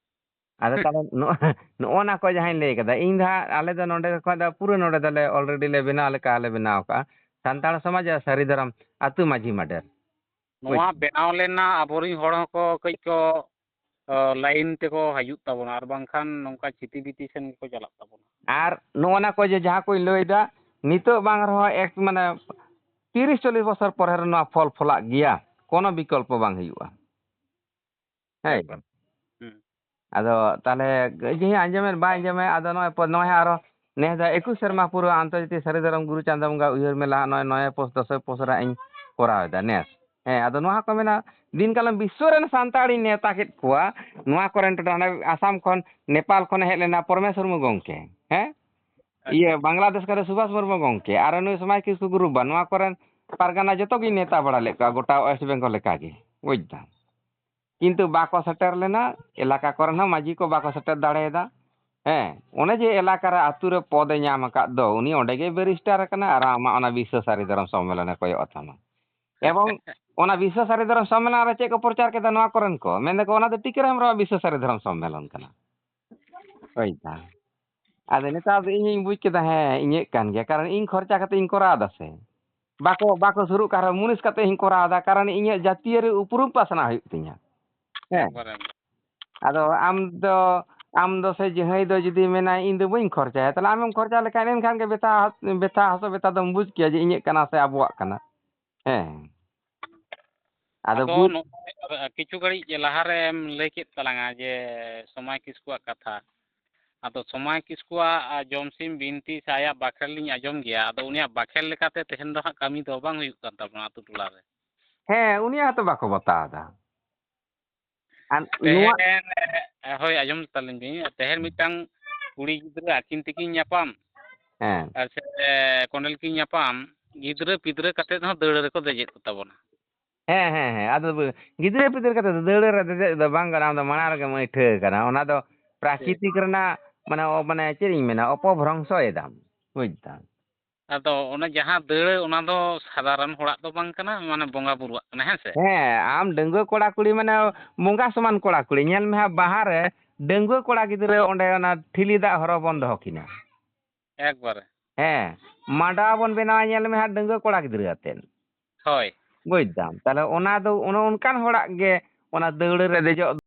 ᱟᱫᱚ ᱛᱟᱦᱚᱞᱮ ᱱᱚᱜᱼᱚ ᱱᱚᱜᱼᱚ ᱱᱟ ᱠᱚ ᱡᱟᱦᱟᱸᱧ ᱞᱟᱹᱭ ᱠᱟᱫᱟ, ᱤᱧ ᱫᱚ ᱦᱟᱸᱜ, ᱟᱞᱮ ᱫᱚ ᱱᱚᱰᱮ ᱠᱷᱚᱱ ᱫᱚ ᱯᱩᱨᱟᱹ ᱱᱚᱰᱮ ᱫᱚᱞᱮ already ᱞᱮ ᱵᱮᱱᱟᱣ ᱞᱮᱠᱟ ᱞᱮ ᱵᱮᱱᱟᱣ ᱠᱟᱜᱼᱟ, ᱥᱟᱱᱛᱟᱲ ᱥᱚᱢᱟᱡᱽ ᱟᱨ ᱥᱟᱹᱨᱤ ᱫᱷᱚᱨᱚᱢ ᱟᱹᱛᱩ ᱢᱟᱹᱡᱷᱤ ᱢᱟᱰᱮᱨ᱾ ᱱᱚᱣᱟ ᱵᱮᱱᱟᱣ ᱞᱮᱱᱟ, ᱟᱵᱚᱨᱤᱱ ᱦᱚᱲ ᱦᱚᱸᱠᱚ ᱠᱟᱹᱡ ᱠᱚ, ᱚ, ᱞᱟᱭᱤᱱ ᱛᱮᱠᱚ ᱦᱤᱡᱩᱜ ᱛᱟᱵᱚᱱᱟ, ᱟᱨ ᱵᱟᱝᱠᱷᱟᱱ ᱱᱚᱝᱠᱟ ᱪᱷᱤᱛᱤ ᱵᱤᱛᱤ ᱥᱮᱱ ᱜᱮᱠᱚ ᱪᱟᱞᱟᱜ ᱛᱟᱵᱚᱱᱟ᱾ ᱟᱨ ᱱᱚᱜᱼᱚ ᱱᱟ ᱠᱚ ᱡᱮ ᱡᱟᱦᱟᱸ ᱠᱚᱧ ᱞᱟᱹᱭᱫᱟ, ᱱᱤᱛᱚᱜ ᱵᱟᱝ ᱨᱮᱦᱚᱸ ᱮᱠ, ᱢᱟᱱᱮ, ᱛᱤᱨᱤᱥ ᱪᱚᱞᱞᱤᱥ ᱵᱚᱪᱷᱚᱨ ᱯᱚᱨᱮ ᱨᱮ ᱱᱚᱣᱟ ᱯᱷᱚᱞ ᱯᱷᱚᱞᱟᱜ ᱜᱮᱭᱟ, ᱠᱳᱱᱳ ᱵᱤᱠᱚᱞᱯᱚ ᱵᱟᱝ ᱦᱩᱭᱩᱜᱼᱟ᱾ ᱦᱮᱸ᱾ ᱮᱠᱫᱚᱢ᱾ ᱦᱩᱸ᱾ ᱟᱫᱚ ᱛᱟᱦᱞᱮ ᱤᱧ ᱟᱸᱡᱚᱢᱮᱫ ᱵᱟᱭ ᱟᱸᱡᱚᱢᱮᱫ, ᱟᱫᱚ ᱱᱚᱜᱼᱚᱭ ᱯᱚ-, ᱱᱚᱜᱼᱚᱭ ᱦᱟᱸᱜ ᱟᱨᱚ ᱱᱮᱥ ᱫᱚ ᱮᱠᱩᱥ ᱥᱮᱨᱢᱟ ᱯᱩᱨᱟᱹ ᱟᱱᱛᱚᱨᱡᱟᱛᱤᱭᱚ ᱥᱟᱹᱨᱤ ᱫᱷᱚᱨᱚᱢ ᱜᱩᱨᱩ ᱪᱟᱸᱫᱳ ᱵᱚᱸᱜᱟ ᱩᱭᱦᱟᱹᱨ ᱢᱮᱞᱟ ᱱᱚᱜᱼᱚᱭ ᱱᱚᱭᱮ ᱯᱳᱥ, ᱫᱚᱥᱮ ᱯᱳᱥ ᱨᱮ ᱤᱧ ᱠᱚᱨᱟᱣ ᱮᱫᱟ ᱱᱮᱥ᱾ ᱦᱮᱸ, ᱟᱫᱚ ᱱᱚᱣᱟ ᱠᱚ ᱢᱮᱱᱟ, ᱫᱤᱱ ᱠᱟᱞᱚᱢ ᱵᱤᱥᱥᱚ ᱨᱮᱱ ᱥᱟᱱᱛᱟᱲᱤᱧ ᱱᱮᱣᱛᱟ ᱠᱮᱫ ᱠᱚᱣᱟ, ᱱᱚᱣᱟ ᱠᱚᱨᱮᱱ ᱴᱚᱴᱷᱟ, ᱦᱟᱱᱮ ᱟᱥᱟᱢ ᱠᱷᱚᱱ, ᱱᱮᱯᱟᱞ ᱠᱷᱚᱱ ᱦᱮᱡ ᱞᱮᱱᱟ ᱯᱚᱨᱢᱮᱥ ᱢᱩᱨᱢᱩ ᱜᱚᱢᱠᱮ, ᱦᱮᱸ? ᱤᱭᱟᱹ, ᱟᱪᱪᱷᱟ᱾ ᱵᱟᱝᱞᱟᱫᱮᱥ ᱠᱷᱚᱱ ᱫᱚ ᱥᱩᱵᱷᱟᱥ ᱢᱩᱨᱢᱩ ᱜᱚᱢᱠᱮ, ᱟᱨ ᱱᱩᱭ ᱥᱚᱢᱟᱡᱽ ᱠᱤᱥᱠᱩ ᱜᱩᱨᱩ ᱵᱟ, ᱱᱚᱣᱟ ᱠᱚᱨᱮᱱ ᱯᱟᱨᱜᱟᱱᱟ ᱡᱚᱛᱚ ᱜᱤᱧ ᱱᱮᱣᱛᱟ ᱵᱟᱲᱟ ᱞᱮᱫ ᱠᱚᱣᱟ, ᱜᱚᱴᱟ ᱳᱭᱮᱥᱴ ᱵᱮᱝᱜᱚᱞ ᱞᱮᱠᱟᱜᱮ, ᱵᱩᱡᱽ ᱫᱟᱢ᱾ ᱠᱤᱱᱛᱩ ᱵᱟᱠᱚ ᱥᱮᱴᱮᱨ ᱞᱮᱱᱟ, ᱮᱞᱟᱠᱟ ᱠᱚᱨᱮᱱ ᱦᱚᱸ ᱢᱟᱹᱡᱷᱤ ᱠᱚ ᱵᱟᱠᱚ ᱥᱮᱴᱮᱨ ᱫᱟᱲᱮᱭᱟᱫᱟ᱾ ᱦᱮᱸ, ᱚᱱᱮ ᱡᱮ ᱮᱞᱟᱠᱟ ᱨᱮ ᱟᱹᱛᱩ ᱨᱮ ᱯᱚᱫᱮ ᱧᱟᱢ ᱟᱠᱟᱫ ᱫᱚ, ᱩᱱᱤ ᱚᱸᱰᱮ ᱜᱮ ᱵᱮᱨᱤᱥᱴᱟᱨ ᱟᱠᱟᱱᱟ ᱟᱨ ᱟᱢᱟᱜ ᱚᱱᱟ ᱵᱤᱥᱥᱚ ᱥᱟᱹᱨᱤ ᱫᱷᱚᱨᱚᱢ ᱥᱚᱢᱢᱮᱞᱚᱱᱮ ᱠᱚᱭᱚᱜ ᱛᱟᱢᱟ᱾ ᱮᱵᱚᱝ ᱚᱱᱟ ᱵᱤᱥᱥᱚ ᱥᱟᱹᱨᱤ ᱫᱷᱚᱨᱚᱢ ᱥᱚᱢᱢᱮᱞᱚᱱ ᱨᱮ ᱪᱮᱫ ᱠᱚ ᱯᱨᱚᱪᱟᱨ ᱠᱮᱫᱟ ᱱᱚᱣᱟ ᱠᱚᱨᱮᱱ ᱠᱚ? ᱢᱮᱱ ᱫᱟᱠᱚ, "ᱚᱱᱟ ᱫᱚ ᱴᱤᱠᱟᱹᱨᱟᱢ ᱦᱮᱢᱵᱨᱚᱢᱟᱜ ᱵᱤᱥᱥᱚ ᱥᱟᱹᱨᱤ ᱫᱷᱚᱨᱚᱢ ᱥᱚᱢᱢᱮᱞᱚᱱ ᱠᱟᱱᱟ᱾" ᱦᱳᱭ ᱫᱟ᱾ ᱟᱫᱚ ᱱᱮᱛᱟᱨ ᱫᱚ ᱤᱧᱤᱧ ᱵᱩᱡᱽ ᱠᱮᱫᱟ, ᱦᱮᱸ, ᱤᱧᱟᱹᱜ ᱠᱟᱱ ᱜᱮᱭᱟ, ᱠᱟᱨᱚᱱ ᱤᱧ ᱠᱷᱚᱨᱪᱟ ᱠᱟᱛᱮ ᱤᱧ ᱠᱚᱨᱟᱣ ᱮᱫᱟ ᱥᱮ᱾ ᱵᱟᱠᱚ, ᱵᱟᱠᱚ ᱥᱩᱨᱩᱜ ᱠᱟᱱ ᱨᱮᱦᱚᱸ ᱢᱩᱱᱤᱥ ᱠᱟᱛᱮ ᱤᱧ ᱠᱚᱨᱟᱣ ᱮᱫᱟ, ᱠᱟᱨᱚᱱ ᱤᱧᱟᱹᱜ ᱡᱟᱹᱛᱤᱭᱟᱹᱨᱤ ᱩᱯᱨᱩᱢ ᱯᱟᱥᱱᱟᱣ ᱦᱩᱭᱩᱜ ᱛᱤᱧᱟ᱾ ᱦᱮᱸ᱾ ᱮᱠᱵᱟᱨᱮ᱾ ᱟᱫᱚ ᱟᱢ ᱫᱚ, ᱟᱢ ᱫᱚ ᱥᱮ ᱡᱟᱦᱟᱸᱭ ᱫᱚ ᱡᱩᱫᱤ ᱢᱮᱱᱟᱭ, "ᱤᱧ ᱫᱚ ᱵᱟᱹᱧ ᱠᱷᱚᱨᱪᱟᱭᱟ", ᱛᱟᱦᱞᱮ ᱟᱢᱮᱢ ᱠᱷᱚᱨᱪᱟ ᱞᱮᱠᱷᱟᱱ ᱮᱱᱠᱷᱟᱱ ᱜᱮ ᱵᱮᱛᱷᱟ, ᱵᱮᱛᱷᱟ ᱦᱟᱥᱳ ᱵᱮᱛᱷᱟ ᱫᱚᱢ ᱵᱩᱡᱽ ᱠᱮᱭᱟ ᱡᱮ ᱤᱧᱟᱹᱜ ᱠᱟᱱᱟ ᱥᱮ ᱟᱵᱚᱣᱟᱜ ᱠᱟᱱᱟ᱾ ᱦᱮᱸ᱾ ᱟᱫᱚ ᱟᱫᱚ ᱵᱩᱡᱽ ᱱᱚᱜᱼᱚᱭ ᱠᱤᱪᱷᱩ ᱜᱷᱟᱹᱲᱤᱡ ᱞᱟᱦᱟᱨᱮᱢ ᱞᱟᱹᱭ ᱠᱮᱫ ᱛᱟᱞᱟᱝᱟ ᱡᱮ ᱥᱚᱢᱟᱭ ᱠᱤᱥᱠᱩᱣᱟᱜ ᱠᱟᱛᱷᱟ᱾ ᱟᱫᱚ ᱥᱚᱢᱟᱭ ᱠᱤᱥᱠᱩᱣᱟᱜ, ᱟ, ᱡᱚᱢᱥᱤᱢ ᱵᱤᱱᱛᱤ ᱥᱮ ᱟᱭᱟᱜ ᱵᱟᱠᱷᱮᱬ ᱞᱤᱧ ᱟᱸᱡᱚᱢ ᱜᱮᱭᱟ᱾ ᱟᱫᱚ ᱩᱱᱤᱭᱟᱜ ᱵᱟᱠᱷᱮᱬ ᱞᱮᱠᱟᱛᱮ ᱛᱮᱦᱮᱧ ᱫᱚ ᱦᱟᱸᱜ ᱠᱟᱹᱢᱤ ᱫᱚ ᱵᱟᱝ ᱦᱩᱭᱩᱜ ᱠᱟᱱ ᱛᱟᱵᱚᱱᱟ ᱟᱛᱳ ᱴᱚᱞᱟ ᱨᱮ᱾ ᱦᱮᱸ, ᱩᱱᱤᱭᱟᱜ ᱦᱚᱸᱛᱚ ᱵᱟᱠᱚ ᱵᱟᱛᱟᱣ ᱮᱫᱟ᱾ ᱟᱨ ᱱᱚᱣᱟ ᱛᱮᱦᱮᱧ, ᱦᱳᱭ, ᱟᱸᱡᱚᱢ ᱛᱟᱞᱤᱧ ᱵᱤᱱ, ᱛᱮᱦᱮᱧ ᱢᱤᱫᱴᱟᱝ ᱠᱩᱲᱤ ᱜᱤᱫᱽᱨᱟᱹ ᱟᱹᱠᱤᱱ ᱛᱮᱠᱤᱱ ᱧᱟᱯᱟᱢ, ᱦᱮᱸ᱾ ᱟᱨ ᱥᱮ ᱠᱚᱸᱰᱮᱞ ᱠᱤᱱ ᱧᱟᱯᱟᱢ, ᱜᱤᱫᱽᱨᱟᱹ ᱯᱤᱫᱽᱨᱟᱹ ᱠᱟᱛᱮᱫ ᱦᱚᱸ ᱫᱟᱹᱲ ᱨᱮᱠᱚ ᱫᱮᱡᱮᱫ ᱠᱚ ᱛᱟᱵᱚᱱᱟ᱾ ᱦᱮᱸ, ᱦᱮᱸ, ᱦᱮᱸ᱾ ᱟᱫᱚ ᱵ-, ᱜᱤᱫᱽᱨᱟᱹ ᱯᱤᱫᱽᱨᱟᱹ ᱠᱟᱛᱮ ᱫᱚ ᱫᱟᱹᱲ ᱨᱮ ᱫᱮᱡᱚᱜ ᱫᱚ ᱵᱟᱝ ᱜᱟᱱᱚᱜᱼᱟ, ᱟᱢ ᱫᱚ ᱢᱟᱲᱟᱝ ᱨᱮᱜᱮᱢ ᱟᱹᱭᱴᱷᱟᱹ ᱟᱠᱟᱱᱟ᱾ ᱚᱱᱟ ᱫᱚ ᱴᱷᱤᱠ᱾ ᱯᱨᱟᱠᱨᱤᱛᱤᱠ ᱨᱮᱱᱟᱜ, ᱢᱟᱱᱮ, ᱚ-, ᱢᱟᱱᱮ, ᱪᱮᱫ ᱤᱧ ᱢᱮᱱᱟ, ᱚᱯᱚᱵᱷᱨᱚᱝᱥᱚᱭᱮᱫᱟᱢ, ᱵᱩᱡᱽ ᱫᱟᱢ᱾ ᱟᱫᱚ ᱚᱱᱟ ᱡᱟᱦᱟᱸ ᱫᱟᱹᱲ, ᱚᱱᱟ ᱫᱚ ᱥᱟᱫᱷᱟᱨᱚᱱ ᱦᱚᱲᱟᱜ ᱫᱚ ᱵᱟᱝ ᱠᱟᱱᱟ, ᱢᱟᱱᱮ, ᱵᱚᱸᱜᱟ ᱵᱩᱨᱩᱣᱟᱜ ᱠᱟᱱᱟ, ᱦᱮᱸ ᱥᱮ? ᱦᱮᱸ, ᱟᱢ ᱰᱟᱺᱜᱩᱣᱟᱹ ᱠᱚᱲᱟ ᱠᱩᱲᱤ, ᱢᱟᱱᱮ, ᱵᱚᱸᱜᱟ ᱥᱚᱢᱟᱱ ᱠᱚᱲᱟ ᱠᱩᱲᱤ᱾ ᱧᱮᱞ ᱢᱮ ᱦᱟᱸᱜ, ᱵᱟᱦᱟ ᱨᱮ ᱰᱟᱺᱜᱩᱣᱟᱹ ᱠᱚᱲᱟ ᱜᱤᱫᱽᱨᱟᱹ ᱚᱸᱰᱮ ᱚᱱᱟ ᱴᱷᱤᱞᱤ ᱫᱟᱜ ᱦᱚᱨᱚ ᱵᱚᱱ ᱫᱚᱦᱚ ᱠᱤᱱᱟ᱾ ᱮᱠᱵᱟᱨᱮ᱾ ᱦᱮᱸ, ᱢᱟᱰᱣᱟ ᱵᱚᱱ ᱵᱮᱱᱟᱣᱟ, ᱧᱮᱞ ᱢᱮ ᱦᱟᱸᱜ, ᱰᱟᱺᱜᱩᱣᱟᱹ ᱠᱚᱲᱟ ᱜᱤᱫᱽᱨᱟᱹ ᱟᱛᱮᱫ᱾ ᱦᱳᱭ᱾ ᱵᱩᱡᱽ ᱫᱟᱢ? ᱛᱟᱦᱞᱮ ᱚᱱᱟ ᱫᱚ ᱚᱱᱮ ᱚᱱᱠᱟᱱ ᱦᱚᱲᱟᱜ ᱜᱮ ᱚᱱᱟ ᱫᱟᱹᱣᱲᱟᱹ ᱨᱮ ᱫᱮᱡᱚᱜ